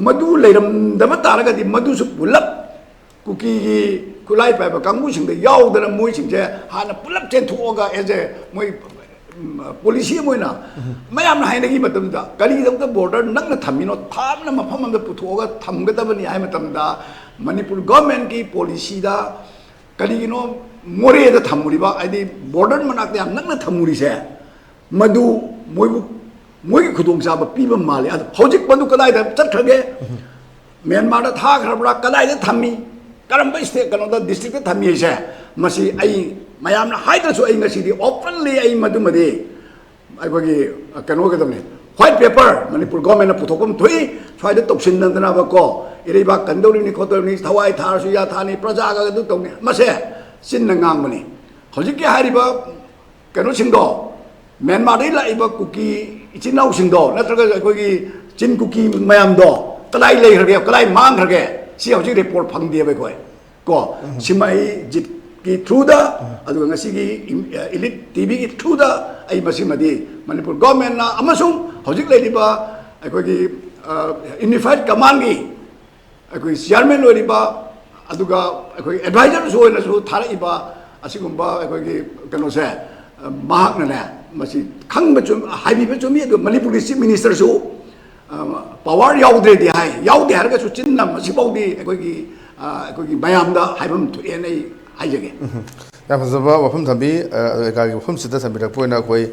ꯃꯗꯨ ꯂꯩꯔꯝꯗꯕ ꯇꯥꯔꯒꯗꯤ ꯃꯗꯨꯁꯨ ꯄꯨꯂꯞ ꯀꯨꯀꯤꯒꯤ ꯈꯨꯠꯂꯥꯏ ꯄꯥꯏꯕ ꯀꯥꯡꯕꯨꯁꯤꯡꯗ ꯌꯥꯎꯗꯅ ꯃꯣꯏꯁꯤꯡꯁꯦ ꯍꯥꯟꯅ ꯄꯨꯂꯞ ꯆꯦꯟꯊꯣꯛꯑꯒ ꯑꯦꯖ ꯑꯦ ꯃꯣꯏ, ꯎꯝ, ꯄꯣꯂꯤꯁꯤ ꯑꯃ ꯑꯣꯏꯅ ꯃꯌꯥꯝꯅ ꯍꯥꯏꯅꯈꯤ ꯃꯇꯝꯗ ꯀꯔꯤꯒꯤꯗꯃꯛꯇ ꯕꯣꯔꯗꯔ ꯅꯛꯅ ꯊꯝꯃꯤꯅꯣ? ꯊꯥꯞꯅ ꯃꯐꯝ ꯑꯃꯗ ꯄꯨꯊꯣꯛꯑꯒ ꯊꯝꯒꯗꯕꯅꯤ ꯍꯥꯏ ꯃꯇꯝꯗ ꯃꯅꯤꯄꯨꯔ ꯒꯚꯔꯟꯃꯦꯟꯠꯀꯤ ꯄꯣꯂꯤꯁꯤꯗ ꯀꯔꯤꯒꯤꯅꯣ ꯃꯣꯔꯦꯗ ꯊꯝꯃꯨꯔꯤꯕ, ꯍꯥꯏꯗꯤ ꯕꯣꯔꯗꯔ ꯃꯅꯥꯛꯇ ꯌꯥꯝ ꯅꯛꯅ ꯊꯝꯃꯨꯔꯤꯁꯦ? ꯃꯗꯨ ꯃꯣꯏꯕꯨ, ꯃꯣꯏꯒꯤ ꯈꯨꯗꯣꯡꯆꯥꯕ ꯄꯤꯕ ꯃꯥꯜꯂꯤ꯫ ꯑꯗꯣ ꯍꯧꯖꯤꯛ ꯃꯗꯨ ꯀꯗꯥꯏꯗ ꯆꯠꯈ꯭ꯔꯒꯦ? ꯃ꯭ꯌꯥꯟꯃꯥꯔꯗ ꯊꯥꯈ꯭ꯔꯕ꯭ꯔꯥ? ꯀꯗꯥꯏꯗ ꯊꯝꯃꯤ? ꯀꯔꯝꯕ ꯁ꯭ꯇꯦꯠ, ꯀꯩꯅꯣꯗ, ꯗꯤꯁꯇ꯭ꯔꯤꯛꯇ ꯊꯝꯃꯤ ꯍꯥꯏꯁꯦ? ꯃꯁꯤ ꯑꯩ ꯃꯌꯥꯝꯅ ꯍꯥꯏꯗ꯭ꯔꯁꯨ ꯑꯩ ꯉꯁꯤꯗꯤ ꯑꯣꯄꯟꯂꯤ ꯑꯩ ꯃꯗꯨꯃꯗꯤ ꯑꯩꯈꯣꯏꯒꯤ, ꯑ, ꯀꯩꯅꯣ ꯑꯣꯏꯒꯗꯕꯅꯤ꯫ ꯋꯥꯏꯠ ꯄꯦꯄꯔ ꯃꯅꯤꯄꯨꯔ ꯒꯣꯔꯃꯦꯟꯅ ꯄꯨꯊꯣꯛꯄ ꯑꯃ ꯊꯣꯛꯏ, ꯁ꯭ꯋꯥꯏꯗ ꯇꯧꯁꯤꯟꯅꯗꯅꯕꯀꯣ, ꯏꯔꯩꯕꯥꯛ ꯀꯟꯗꯧꯔꯤꯅꯤ ꯈꯣꯠꯇꯧꯔꯤꯅꯤ, ꯊꯋꯥꯏ ꯊꯥꯔꯁꯨ ꯌꯥ ꯊꯥꯅꯤ, ꯄ꯭ꯔꯖꯥꯒ ꯑꯗꯨ ꯇꯧꯅꯤ, ꯃꯁꯦ ꯆꯤꯟꯅ ꯉꯥꯡꯕꯅꯤ꯫ ꯍꯧꯖꯤꯛꯀꯤ ꯍꯥꯏꯔꯤꯕ ꯀꯩꯅꯣꯁꯤꯡꯗꯣ, ꯃ꯭ꯌꯥꯟꯃꯥꯔꯗꯒꯤ ꯂꯥꯛꯏꯕ ꯀꯨꯀꯤ ꯏꯆꯤꯟ ꯏꯅꯥꯎꯁꯤꯡꯗꯣ, ꯅꯠꯇ꯭ꯔꯒ ꯑꯩꯈꯣꯏꯒꯤ ꯆꯤꯟ ꯀꯨꯀꯤ ꯃꯌꯥꯝꯗꯣ ꯀꯗꯥꯏ ꯂꯩꯈ꯭ꯔꯒꯦ, ꯀꯗꯥꯏ ꯃꯥꯡꯈ꯭ꯔꯒꯦ, ꯁꯤ ꯍꯧꯖꯤꯛ ꯔꯤꯄꯣꯔꯠ ꯐꯪꯗꯦꯕ ꯑꯩꯈꯣꯏ꯫ ꯀꯣ, ꯁꯤꯃ ꯑꯩ ꯖꯤꯠꯀꯤ ꯊ꯭ꯔꯨꯗ, ꯑꯗꯨꯒ ꯉꯁꯤꯒꯤ ꯏꯝ-, ꯑ, ꯏꯂꯤꯠ ꯇꯤꯚꯤꯒꯤ ꯊ꯭ꯔꯨꯗ ꯑꯩ ꯃꯁꯤꯃꯗꯤ ꯃꯅꯤꯄꯨꯔ ꯒꯣꯔꯃꯦꯟꯅ ꯑꯃꯁꯨꯡ ꯍꯧꯖꯤꯛ ꯂꯩꯔꯤꯕ ꯑꯩꯈꯣꯏꯒꯤ, ꯑ, ꯌꯨꯅꯤꯐꯥꯏꯠ ꯀꯃꯥꯟꯒꯤ ꯑꯩꯈꯣꯏ ꯆꯤꯌꯥꯔꯃꯦꯟ ꯑꯣꯏꯔꯤꯕ, ꯑꯗꯨꯒ ꯑꯩꯈꯣꯏ ꯑꯦꯗꯚꯥꯏꯖꯔꯁꯨ ꯑꯣꯏꯅꯁꯨ ꯊꯥꯔꯛꯏꯕ ꯑꯁꯤꯒꯨꯝꯕ ꯑꯩꯈꯣꯏꯒꯤ ꯀꯩꯅꯣꯁꯦ, ꯑ, ꯃꯍꯥꯛꯅꯅꯦ, ꯃꯁꯤ ꯈꯪꯕ ꯆꯨꯝ-, ꯍꯥꯏꯕꯤꯕ ꯆꯨꯝꯃꯤ꯫ ꯑꯗꯨꯒ ꯃꯅꯤꯄꯨꯔꯒꯤ ꯆꯤꯐ ꯃꯤꯅꯤꯁꯇꯔꯁꯨ, ꯑ, ꯄꯋꯥꯔ ꯌꯥꯎꯗ꯭ꯔꯦꯗꯤ ꯍꯥꯏ, ꯌꯥꯎꯗꯦ ꯍꯥꯏꯔꯒꯁꯨ ꯆꯤꯟꯅ ꯃꯁꯤꯐꯥꯎꯗꯤ ꯑꯩꯈꯣꯏꯒꯤ, ꯑ, ꯑꯩꯈꯣꯏꯒꯤ ꯃꯌꯥꯝꯗ ꯍꯥꯏꯐꯝ ꯊꯣꯛꯑꯦꯅ ꯑꯩ ꯍꯥꯏꯖꯒꯦ꯫ ꯌꯥꯝ ꯐꯖꯕ ꯋꯥꯐꯝ ꯊꯝꯕꯤ꯫ ꯑ, ꯑꯦꯀꯥꯒꯤ ꯋꯥꯐꯝꯁꯤꯗ ꯊꯝꯕꯤꯔꯛꯄ ꯑꯣꯏꯅ ꯑꯩꯈꯣꯏ,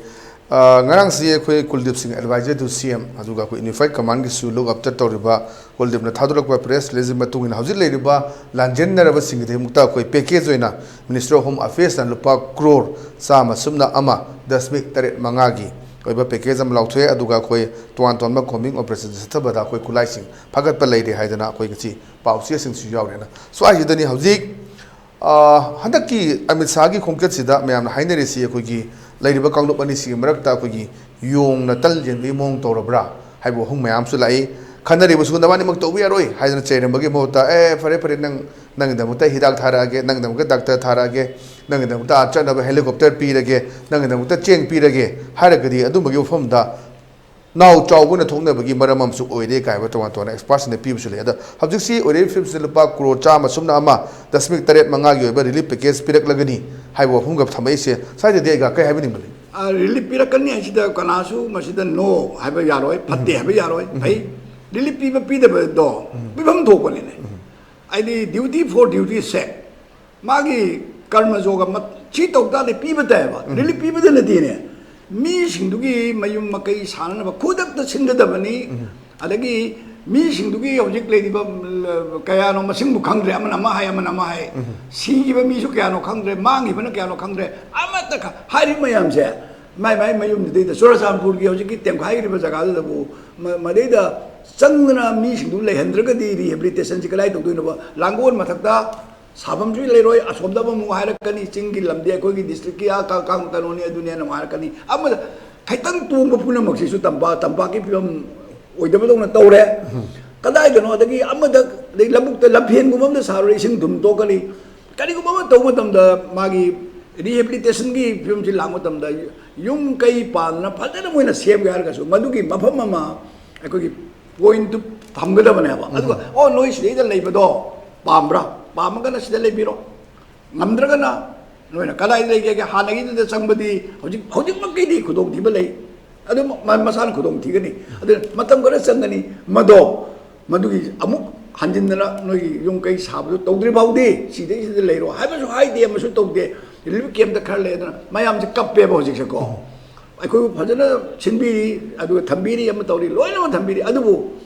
ꯑ, ꯉꯔꯥꯡꯁꯤ ꯑꯩꯈꯣꯏ ꯀꯨꯜꯗꯤꯞ ꯁꯤꯡ, advisor to C M, ꯑꯗꯨꯒ ꯑꯩꯈꯣꯏ Unified Command ꯒꯤꯁꯨ look after ꯇꯧꯔꯤꯕ ꯀꯨꯜꯗꯤꯞꯅ ꯊꯥꯗꯣꯔꯛꯄ press release ꯃꯇꯨꯡ ꯏꯟꯅ ꯍꯧꯖꯤꯛ ꯂꯩꯔꯤꯕ ꯂꯥꯟꯖꯦꯟꯅꯔꯕꯁꯤꯡꯒꯤꯗꯃꯛꯇ ꯑꯩꯈꯣꯏ package ꯑꯣꯏꯅ Ministry of Home Affairs ꯅ ꯂꯨꯄꯥ ꯀ꯭ꯔꯣꯔ ꯆꯥꯝꯃ ꯁꯨꯞꯅ ꯑꯃ ꯗꯁꯃꯤꯛ ꯇꯔꯦꯠ ꯃꯉꯥꯒꯤ ꯑꯣꯏꯕ package ꯑꯃ ꯂꯥꯎꯊꯣꯛꯑꯦ꯫ ꯑꯗꯨꯒ ꯑꯩꯈꯣꯏ ꯇꯣꯉꯥꯟ ꯇꯣꯉꯥꯟꯕ combing operation ꯆꯠꯊꯕꯗ ꯑꯩꯈꯣꯏ ꯈꯨꯠꯂꯥꯏꯁꯤꯡ ꯐꯒꯠꯄ ꯂꯩꯔꯦ ꯍꯥꯏꯗꯅ ꯑꯩꯈꯣꯏ ꯉꯁꯤ ꯄꯥꯎꯆꯦꯁꯤꯡꯁꯨ ꯌꯥꯎꯔꯦꯅ꯫ ꯁ꯭ꯋꯥꯏꯁꯤꯗꯅꯤ ꯍꯧꯖꯤꯛ, ꯑ, ꯍꯟꯗꯛꯀꯤ ꯑꯃꯤꯠ ꯁꯥꯍꯒꯤ ꯈꯣꯡꯆꯠꯁꯤꯗ ꯃꯌꯥꯝꯅ ꯍꯥꯏꯅꯔꯤꯁꯤ ꯑꯩꯈꯣꯏꯒꯤ ꯂꯩꯔꯤꯕ ꯀꯥꯡꯂꯨꯞ ꯑꯅꯤꯁꯤꯒꯤ ꯃꯔꯛꯇ ꯑꯩꯈꯣꯏꯒꯤ ꯌꯣꯡꯅ ꯇꯜ ꯌꯦꯟꯕꯒꯤ ꯃꯑꯣꯡ ꯇꯧꯔꯕ꯭ꯔꯥ ꯍꯥꯏꯕ ꯋꯥꯍꯪ ꯃꯌꯥꯝꯁꯨ ꯂꯥꯛꯏ꯫ ꯈꯟꯅꯔꯤꯕꯁꯨ ꯅꯕꯥꯅꯤꯃꯛ ꯇꯧꯕ ꯌꯥꯔꯣꯏ ꯍꯥꯏꯗꯅ ꯆꯩꯔꯝꯕꯒꯤ ꯃꯍꯨꯠꯇ, "ꯑꯦ, ꯐꯔꯦ, ꯐꯔꯦ, ꯅꯪ, ꯅꯪꯒꯤꯗꯃꯛꯇ ꯍꯤꯗꯥꯛ ꯊꯥꯔꯛꯑꯒꯦ, ꯅꯪꯒꯤꯗꯃꯛꯇ ꯗꯥꯛꯇꯔ ꯊꯥꯔꯛꯑꯒꯦ, ꯅꯪꯒꯤꯗꯃꯛꯇ ꯑꯥ ꯆꯠꯅꯕ helicopter ꯄꯤꯔꯒꯦ, ꯅꯪꯒꯤꯗꯃꯛꯇ ꯆꯦꯡ ꯄꯤꯔꯒꯦ" ꯍꯥꯏꯔꯒꯗꯤ ꯑꯗꯨꯝꯕꯒꯤ ꯋꯥꯐꯝꯗ ꯅꯥꯎ ꯆꯥꯎꯕꯅ ꯊꯣꯛꯅꯕꯒꯤ ꯃꯔꯝ ꯑꯃꯁꯨ ꯑꯣꯏꯔꯦ ꯀꯥꯏꯕ ꯇꯣꯉꯥꯟ ꯇꯣꯉꯥꯟꯕ experts ꯁꯤꯡꯅ ꯄꯤꯕꯁꯨ ꯂꯩ꯫ ꯑꯗꯣ ꯍꯧꯖꯤꯛꯁꯤ ꯑꯣꯏꯔꯤꯕ ꯐꯤꯕꯝꯁꯤꯗ ꯂꯨꯄꯥ ꯀ꯭ꯔꯣꯔ ꯆꯥꯝꯃ ꯁꯨꯞꯅ ꯑꯃ ꯗꯁꯃꯤꯛ ꯇꯔꯦꯠ ꯃꯉꯥꯒꯤ ꯑꯣꯏꯕ relief package ꯄꯤꯔꯛꯂꯒꯅꯤ ꯍꯥꯏꯕ ꯋꯥꯐꯝꯒ ꯊꯝꯃꯛꯏꯁꯦ, ꯁ꯭ꯋꯥꯏꯗꯗꯤ ꯑꯩꯒ ꯀꯩ ꯍꯥꯏꯕꯤꯅꯤꯡꯕꯅꯤ? ꯑ, relief ꯄꯤꯔꯛꯀꯅꯤ ꯍꯥꯏꯁꯤꯗ ꯀꯅꯥꯁꯨ ꯃꯁꯤꯗ no ꯍꯥꯏꯕ ꯌꯥꯔꯣꯏ, ꯐꯠꯇꯦ ꯍꯥꯏꯕ ꯌꯥꯔꯣꯏ꯫ ꯐꯩ, relief ꯄꯤꯕ ꯄꯤꯗꯕꯗꯣ ꯄꯤꯐꯝ ꯊꯣꯛꯄꯅꯤꯅꯦ꯫ ꯍꯥꯏꯗꯤ duty for duty sake, ꯃꯥꯒꯤ ꯀꯔꯃ ꯖꯣꯒ ꯃ-, ꯁꯤ ꯇꯧ ꯇꯥꯔꯗꯤ ꯄꯤꯕ ꯇꯥꯏꯌꯦꯕ꯫ Relief ꯄꯤꯕꯗ ꯅꯠꯇꯦꯅꯦ, ꯃꯤꯁꯤꯡꯗꯨꯒꯤ ꯃꯌꯨꯝ ꯃꯀꯩ ꯁꯥꯅꯅꯕ ꯈꯨꯗꯛꯇ ꯁꯤꯟꯒꯗꯕꯅꯤ꯫ ꯑꯗꯒꯤ ꯃꯤꯁꯤꯡꯗꯨꯒꯤ ꯍꯧꯖꯤꯛ ꯂꯩꯔꯤꯕ, ꯎꯝ, ꯀꯌꯥꯅꯣ ꯃꯁꯤꯡꯕꯨ ꯈꯪꯗ꯭ꯔꯦ, ꯑꯃꯅ ꯑꯃ ꯍꯥꯏ, ꯑꯃꯅ ꯑꯃ ꯍꯥꯏ꯫ ꯁꯤꯈꯤꯕ ꯃꯤꯁꯨ ꯀꯌꯥꯅꯣ ꯈꯪꯗ꯭ꯔꯦ, ꯃꯥꯡꯈꯤꯕꯅ ꯀꯌꯥꯅꯣ ꯈꯪꯗ꯭ꯔꯦ, ꯑꯃꯠꯇ ꯈ-, ꯍꯥꯏꯔꯤꯕ ꯃꯌꯥꯝꯁꯦ ꯃꯥꯏ ꯃꯥꯏ ꯃꯌꯨꯝꯗꯨꯗꯩꯗ ꯆꯨꯔꯆꯥꯟꯄꯨꯔꯒꯤ ꯍꯧꯖꯤꯛꯀꯤ ꯇꯦꯝꯈꯥꯏꯈ꯭ꯔꯤꯕ ꯖꯒꯥꯗꯨꯗꯕꯨ ꯃ-, ꯃꯗꯩꯗ ꯆꯪꯗꯅ ꯃꯤꯁꯤꯡꯗꯨ ꯂꯩꯍꯟꯗ꯭ꯔꯒꯗꯤ rehabilitation ꯁꯤ ꯀꯗꯥꯏ ꯇꯧꯗꯣꯏꯅꯣꯕ? ꯂꯥꯡꯒꯣꯜ ꯃꯊꯛꯇ ꯁꯥꯐꯝꯁꯨ ꯂꯩꯔꯣꯏ, ꯑꯁꯣꯝꯗ ꯑꯃꯃꯨꯛ ꯍꯥꯏꯔꯛꯀꯅꯤ, ꯆꯤꯡꯒꯤ ꯂꯝꯗꯤ ꯑꯩꯈꯣꯏꯒꯤ district ꯀꯤ ꯑꯥ ꯀ-, ꯀꯥꯡ ꯀꯩꯅꯣꯅꯤ, ꯑꯗꯨꯅꯦꯅ ꯑꯃꯨꯛ ꯍꯥꯏꯔꯛꯀꯅꯤ꯫ ꯑꯃꯗ ꯈꯤꯇꯪ ꯇꯣꯡꯕ ꯄꯨꯝꯅꯃꯛꯁꯤꯁꯨ ꯇꯝꯄꯥꯛ, ꯇꯝꯄꯥꯛꯀꯤ ꯐꯤꯕꯝ ꯑꯣꯏꯗꯕꯗꯧꯅ ꯇꯧꯔꯦ꯫ ꯀꯗꯥꯏꯗꯅꯣ, ꯑꯗꯒꯤ ꯑꯃꯗ, ꯑꯗꯩ ꯂꯧꯕꯨꯛꯇ ꯂꯝꯐꯦꯟꯒꯨꯝꯕ ꯑꯃꯗ ꯁꯥꯔꯨꯔꯦ, ꯏꯁꯤꯡ ꯊꯨꯝ ꯇꯣꯛꯀꯅꯤ꯫ ꯀꯔꯤꯒꯨꯝꯕ ꯑꯃ ꯇꯧꯕ ꯃꯇꯝꯗ ꯃꯥꯒꯤ rehabilitation ꯒꯤ ꯐꯤꯕꯝꯁꯤ ꯂꯥꯛꯄ ꯃꯇꯝꯗ ꯌꯨꯝ ꯀꯩ ꯄꯥꯟꯗꯅ ꯐꯖꯅ ꯃꯣꯏꯅ ꯁꯦꯝꯒꯦ ꯍꯥꯏꯔꯒꯁꯨ ꯃꯗꯨꯒꯤ ꯃꯐꯝ ꯑꯃ ꯑꯩꯈꯣꯏꯒꯤ point ꯇꯨ ꯊꯝꯒꯗꯕꯅꯦꯕ꯫ ꯑꯗꯨꯒ, "ꯑꯣ, ꯅꯣꯏ ꯁꯤꯗꯩꯗ ꯂꯩꯕꯗꯣ ꯄꯥꯝꯕ꯭ꯔꯥ? ꯄꯥꯝꯃꯒꯅ ꯁꯤꯗ ꯂꯩꯕꯤꯔꯣ, ꯉꯝꯗ꯭ꯔꯒꯅ ꯅꯣꯏꯅ ꯀꯗꯥꯏꯗ ꯂꯩꯒꯦ?" ꯍꯥꯟꯅꯒꯤꯗꯨꯗ ꯆꯪꯕꯗꯤ ꯍꯧꯖꯤꯛ, ꯍꯧꯖꯤꯛꯃꯛꯀꯤꯗꯤ ꯈꯨꯗꯣꯡꯊꯤꯕ ꯂꯩ꯫ ꯑꯗꯨ ꯃ- ꯃꯁꯥꯅ ꯈꯨꯗꯣꯡ ꯊꯤꯒꯅꯤ꯫ ꯑꯗꯨꯅ ꯃꯇꯝ ꯈꯔ ꯆꯪꯒꯅꯤ꯫ ꯃꯗꯣ, ꯃꯗꯨꯒꯤ ꯑꯃꯨꯛ ꯍꯟꯖꯤꯟꯗꯅ ꯅꯣꯏꯒꯤ ꯌꯨꯝ ꯀꯩ ꯁꯥꯕꯗꯨ ꯇꯧꯗ꯭ꯔꯤ ꯐꯥꯎꯗꯤ ꯁꯤꯗꯩꯁꯤꯗ ꯂꯩꯔꯣ ꯍꯥꯏꯕꯁꯨ ꯍꯥꯏꯗꯦ, ꯑꯃꯁꯨ ꯇꯧꯗꯦ꯫ ꯔꯤꯂꯤꯐ ꯀꯦꯝꯞꯇ ꯈꯔ ꯂꯩꯗꯅ ꯃꯌꯥꯝꯁꯦ ꯀꯞꯄꯦꯕ ꯍꯧꯖꯤꯛꯁꯦꯀꯣ꯫ ꯑꯩꯈꯣꯏꯕꯨ ꯐꯖꯅ ꯁꯤꯟꯕꯤꯔꯤ, ꯑꯗꯨꯒ ꯊꯝꯕꯤꯔꯤ, ꯑꯃ ꯇꯧꯔꯤ, ꯂꯣꯏꯅꯃꯛ ꯊꯝꯕꯤꯔꯤ꯫ ꯑꯗꯨꯕꯨ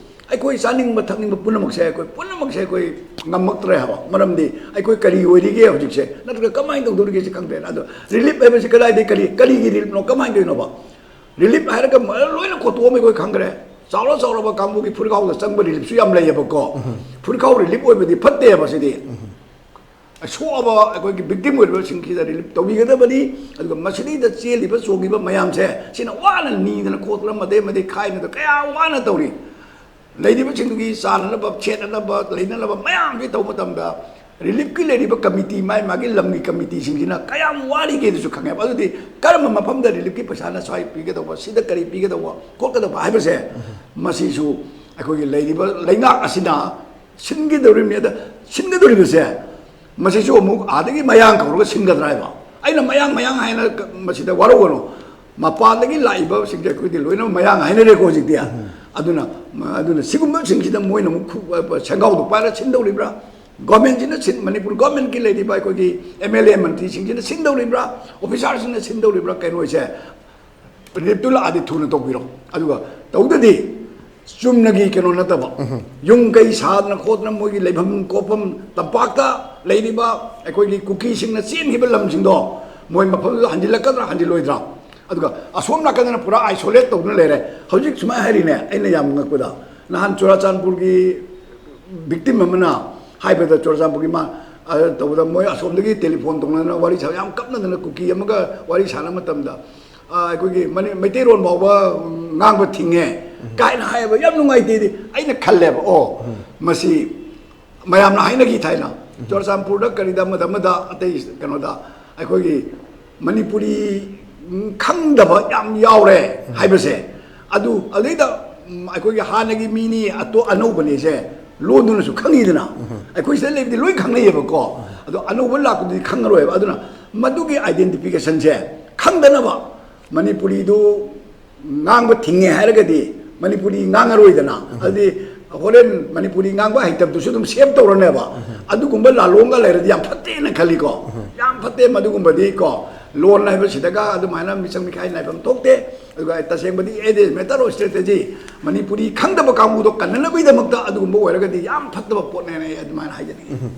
ꯑꯩꯈꯣꯏ ꯆꯥꯅꯤꯡꯕ ꯊꯛꯅꯤꯡꯕ ꯄꯨꯝꯅꯃꯛꯁꯦ, ꯑꯩꯈꯣꯏ ꯄꯨꯝꯅꯃꯛꯁꯦ ꯑꯩꯈꯣꯏ ꯉꯝꯃꯛꯇ꯭ꯔꯦ ꯍꯥꯏꯕ꯫ ꯃꯔꯝꯗꯤ ꯑꯩꯈꯣꯏ ꯀꯔꯤ ꯑꯣꯏꯔꯤꯒꯦ ꯍꯧꯖꯤꯛꯁꯦ, ꯅꯠꯇ꯭ꯔꯒ ꯀꯃꯥꯏꯅ ꯇꯧꯗꯧꯔꯤꯒꯦꯁꯦ ꯈꯪꯗ꯭ꯔꯦ꯫ ꯑꯗꯣ ꯔꯤꯂꯤꯐ ꯍꯥꯏꯕꯁꯤ ꯀꯗꯥꯏꯗꯒꯤ, ꯀꯔꯤ, ꯀꯔꯤꯒꯤ ꯔꯤꯂꯤꯐꯅꯣ, ꯀꯃꯥꯏꯅ ꯇꯧꯔꯤꯅꯣꯕ? ꯔꯤꯂꯤꯐ ꯍꯥꯏꯔꯒ ꯃ- ꯂꯣꯏꯅ ꯈꯣꯠꯇꯣꯛꯑꯝꯃꯦ, ꯑꯩꯈꯣꯏ ꯈꯪꯈ꯭ꯔꯦ꯫ ꯆꯥꯎꯔ ꯆꯥꯎꯔꯕ ꯀꯥꯡꯕꯨꯒꯤ ꯐꯨꯔꯤꯠꯈꯥꯎꯗ ꯆꯪꯕ ꯔꯤꯂꯤꯐꯁꯨ ꯌꯥꯝ ꯂꯩꯌꯦꯕꯀꯣ꯫ ꯐꯨꯔꯤꯠꯈꯥꯎ ꯔꯤꯂꯤꯐ ꯑꯣꯏꯕꯗꯤ ꯐꯠꯇꯦꯕ ꯁꯤꯗꯤ꯫ ꯑꯁꯣꯛꯑꯕ ꯑꯩꯈꯣꯏꯒꯤ ꯚꯤꯛꯇꯤꯝ ꯑꯣꯏꯔꯤꯕꯁꯤꯡꯁꯤꯗ ꯔꯤꯂꯤꯐ ꯇꯧꯕꯤꯒꯗꯕꯅꯤ꯫ ꯑꯗꯨꯒ ꯃꯁꯤꯗꯩꯗ ꯆꯦꯜꯂꯤꯕ ꯆꯣꯡꯉꯤꯕ ꯃꯌꯥꯝꯁꯦ, ꯁꯤꯅ ꯋꯥꯅ ꯅꯤꯗꯅ ꯈꯣꯠꯇꯅ ꯃꯗꯩ ꯃꯗꯩ ꯈꯥꯏꯅꯗꯅ ꯀꯌꯥ ꯋꯥꯅ ꯇꯧꯔꯤ꯫ ꯂꯩꯔꯤꯕꯁꯤꯡꯗꯨꯒꯤ ꯆꯥꯅꯅꯕ, ꯁꯦꯠꯅꯅꯕ, ꯂꯩꯅꯅꯕ ꯃꯌꯥꯝꯁꯤ ꯇꯧꯕ ꯃꯇꯝꯗ ꯔꯤꯂꯤꯐꯀꯤ ꯂꯩꯔꯤꯕ ꯀꯃꯤꯇꯤ, ꯃꯥꯏ ꯃꯥꯒꯤ ꯂꯝꯒꯤ ꯀꯃꯤꯇꯤꯁꯤꯡꯁꯤꯅ ꯀꯌꯥꯝ ꯋꯥꯔꯤꯒꯦꯗꯨꯁꯨ ꯈꯪꯉꯦꯕ꯫ ꯑꯗꯨꯗꯤ ꯀꯔꯝꯕ ꯃꯐꯝꯗ ꯔꯤꯂꯤꯐꯀꯤ ꯄꯩꯁꯥꯅ ꯁ꯭ꯋꯥꯏ ꯄꯤꯒꯗꯧꯕ, ꯁꯤꯗ ꯀꯔꯤ ꯄꯤꯒꯗꯧꯕ, ꯈꯣꯠꯀꯗꯧꯕ ꯍꯥꯏꯕꯁꯦ, ꯃꯁꯤꯁꯨ ꯑꯩꯈꯣꯏꯒꯤ ꯂꯩꯔꯤꯕ ꯂꯩꯉꯥꯛ ꯑꯁꯤꯅ ꯁꯤꯟꯒꯗꯧꯔꯤꯕꯅꯤ꯫ ꯑꯗ ꯁꯤꯟꯒꯗꯧꯔꯤꯕꯁꯦ, ꯃꯁꯤꯁꯨ ꯑꯃꯨꯛ ꯑꯥꯗꯒꯤ ꯃꯌꯥꯡ ꯀꯧꯔꯒ ꯁꯤꯟꯒꯗ꯭ꯔꯥ ꯍꯥꯏꯕ꯫ ꯑꯩꯅ ꯃꯌꯥꯡ, ꯃꯌꯥꯡ ꯍꯥꯏꯅ ꯃꯁꯤꯗ ꯋꯥꯔꯧꯒꯅꯨ꯫ ꯃꯄꯥꯟꯗꯒꯤ ꯂꯥꯛꯏꯕꯁꯤꯡꯁꯦ ꯑꯩꯈꯣꯏꯗꯤ ꯂꯣꯏꯅꯃꯛ ꯃꯌꯥꯡ ꯍꯥꯏꯅꯔꯦꯀꯣ ꯍꯧꯖꯤꯛꯇꯤ꯫ ꯑꯗꯨꯅ, ꯑꯗꯨꯅ ꯁꯤꯒꯨꯝꯕꯁꯤꯡꯁꯤꯗ ꯃꯣꯏꯅ ꯑꯃꯨꯛ ꯈꯨ-, ꯁꯦꯡꯒꯥꯎꯗꯣ ꯄꯥꯏꯔ ꯁꯤꯟꯗꯧꯔꯤꯕ꯭ꯔꯥ? ꯒꯣꯔꯃꯦꯟꯁꯤꯅ ꯁꯤꯟ-, ꯃꯅꯤꯄꯨꯔ ꯒꯣꯔꯃꯦꯟꯒꯤ ꯂꯩꯔꯤꯕ ꯑꯩꯈꯣꯏꯒꯤ ꯑꯦꯝ ꯑꯦꯜ ꯑꯦ ꯃꯟꯇ꯭ꯔꯤꯁꯤꯡꯁꯤꯅ ꯁꯤꯟꯗꯧꯔꯤꯕ꯭ꯔꯥ? ꯑꯣꯐꯤꯁꯥꯔꯁꯤꯡꯅ ꯁꯤꯟꯗꯧꯔꯤꯕ꯭ꯔꯥ? ꯀꯩꯅꯣꯁꯦ, ꯔꯤꯂꯤꯐꯇꯨ ꯂꯥꯛꯑꯗꯤ ꯊꯨꯅ ꯇꯧꯕꯤꯔꯣ꯫ ꯑꯗꯨꯒ ꯇꯧꯗꯗꯤ ꯆꯨꯝꯅꯒꯤ ꯀꯩꯅꯣ ꯅꯠꯇꯕ, ꯌꯨꯝ ꯀꯩ ꯁꯥꯗꯅ ꯈꯣꯠꯇꯅ ꯃꯣꯏꯒꯤ ꯂꯩꯐꯝ ꯈꯣꯠꯐꯝ ꯇꯝꯄꯥꯛꯇ ꯂꯩꯔꯤꯕ ꯑꯩꯈꯣꯏꯒꯤ ꯀꯨꯀꯤꯁꯤꯡꯅ ꯆꯦꯟꯈꯤꯕ ꯂꯝꯁꯤꯡꯗꯣ ꯃꯣꯏ ꯃꯐꯝꯗꯨꯗ ꯍꯟꯖꯤꯜꯂꯛꯀꯗ꯭ꯔꯥ ꯍꯟꯖꯤꯜꯂꯣꯏꯗ꯭ꯔꯥ? ꯑꯗꯨꯒ ꯑꯁꯣꯝ ꯅꯥꯀꯟꯗꯅ ꯄꯨꯔꯥ ꯑꯥꯏꯁꯣꯂꯦꯠ ꯇꯧꯗꯨꯅ ꯂꯩꯔꯦ꯫ ꯍꯧꯖꯤꯛ ꯁꯨꯃꯥꯏꯅ ꯍꯥꯏꯔꯤꯅꯦ, ꯑꯩꯅ ꯌꯥꯝ ꯉꯛꯄꯗ, ꯅꯍꯥꯟ ꯆꯨꯔꯥꯆꯥꯟꯄꯨꯔꯒꯤ ꯚꯤꯛꯇꯤꯝ ꯑꯃꯅ ꯍꯥꯏꯕꯗ, ꯆꯨꯔꯥꯆꯥꯟꯄꯨꯔꯒꯤ ꯃꯥ, ꯑ, ꯇꯧꯕꯗ ꯃꯣꯏ ꯑꯁꯣꯝꯗꯒꯤ ꯇꯦꯂꯤꯐꯣꯟ ꯇꯧꯅꯗꯅ ꯋꯥꯔꯤ ꯁꯥꯕ, ꯌꯥꯝ ꯀꯞꯅꯗꯅ ꯀꯨꯀꯤ ꯑꯃꯒ ꯋꯥꯔꯤ ꯁꯥꯟꯅꯕ ꯃꯇꯝꯗ, ꯑ, ꯑꯩꯈꯣꯏꯒꯤ ꯃꯅꯤ-, ꯃꯩꯇꯩꯔꯣꯟ ꯐꯥꯎꯕ, ꯎꯝ, ꯉꯥꯡꯕ ꯊꯤꯡꯉꯦ ꯀꯥꯏꯅ ꯍꯥꯏꯌꯦꯕ꯫ ꯌꯥꯝ ꯅꯨꯡꯉꯥꯏꯇꯦꯗꯤ ꯑꯩꯅ ꯈꯜꯂꯦꯕ꯫ ꯑꯣ, ꯃꯁꯤ ꯃꯌꯥꯝꯅ ꯍꯥꯏꯅꯈꯤ ꯊꯥꯏꯅ ꯆꯨꯔꯆꯥꯟꯄꯨꯔꯗ, ꯀꯔꯤꯗ, ꯑꯃꯗ ꯑꯃꯗ, ꯑꯇꯩ ꯀꯩꯅꯣꯗ, ꯑꯩꯈꯣꯏꯒꯤ ꯃꯅꯤꯄꯨꯔꯤ, ꯎꯝ, ꯈꯪꯗꯕ ꯌꯥꯝ ꯌꯥꯎꯔꯦ ꯍꯥꯏꯕꯁꯦ꯫ ꯑꯗꯨ ꯑꯗꯩꯗ, ꯎꯝ, ꯑꯩꯈꯣꯏꯒꯤ ꯍꯥꯟꯅꯒꯤ ꯃꯤꯅꯤ, ꯑꯇꯣ-, ꯑꯅꯧꯕꯅꯤꯁꯦ ꯂꯣꯟꯗꯨꯅꯁꯨ ꯈꯪꯉꯤꯗꯅ꯫ ꯑꯩꯈꯣꯏ ꯁꯤꯗ ꯂꯩꯕꯗꯤ ꯂꯣꯏ ꯈꯪꯅꯩꯌꯦꯕꯀꯣ꯫ ꯑꯗꯣ ꯑꯅꯧꯕ ꯂꯥꯛꯄꯗꯨꯗꯤ ꯈꯪꯉꯔꯣꯏꯕ꯫ ꯑꯗꯨꯅ ꯃꯗꯨꯒꯤ ꯑꯥꯏꯗꯦꯟꯇꯤꯐꯤꯀꯦꯁꯟꯁꯦ ꯈꯪꯗꯅꯕ, ꯃꯅꯤꯄꯨꯔꯤꯗꯨ ꯉꯥꯡꯕ ꯊꯤꯡꯉꯦ ꯍꯥꯏꯔꯒꯗꯤ ꯃꯅꯤꯄꯨꯔꯤ ꯉꯥꯡꯉꯔꯣꯏꯗꯅ꯫ ꯑꯗꯨꯗꯤ ꯍꯣꯔꯦꯟ ꯃꯅꯤꯄꯨꯔꯤ ꯉꯥꯡꯕ ꯍꯩꯇꯕꯗꯨꯁꯨ ꯑꯗꯨꯝ ꯁꯦꯞ ꯇꯧꯔꯅꯦꯕ꯫ ꯑꯗꯨꯒꯨꯝꯕ ꯂꯥꯂꯣꯡꯒ ꯂꯩꯔꯗꯤ ꯌꯥꯝ ꯐꯠꯇꯦꯅ ꯈꯜꯂꯤꯀꯣ꯫ ꯌꯥꯝ ꯐꯠꯇꯦ ꯃꯗꯨꯒꯨꯝꯕꯗꯤ ꯀꯣ꯫ ꯂꯣꯟ ꯍꯥꯏꯕꯁꯤꯗꯒ ꯑꯗꯨꯃꯥꯏꯅ ꯃꯤꯆꯪ ꯃꯤꯈꯥꯏ ꯅꯥꯏꯐꯝ ꯊꯣꯛꯇꯦ꯫ ꯑꯗꯨꯒ ꯇꯁꯦꯡꯕꯗꯤ it is matter of strategy, Manipuri ꯈꯪꯗꯕ ꯀꯥꯡꯕꯨꯗꯣ ꯀꯟꯅꯅꯕꯒꯤꯗꯃꯛꯇ ꯑꯗꯨꯒꯨꯝꯕ ꯑꯣꯏꯔꯒꯗꯤ ꯌꯥꯝ ꯐꯠꯇꯕ ꯄꯣꯠꯅꯦꯅ ꯑꯩ ꯑꯗꯨꯃꯥꯏꯅ ꯍꯥꯏꯖꯅꯤꯡꯉꯤ꯫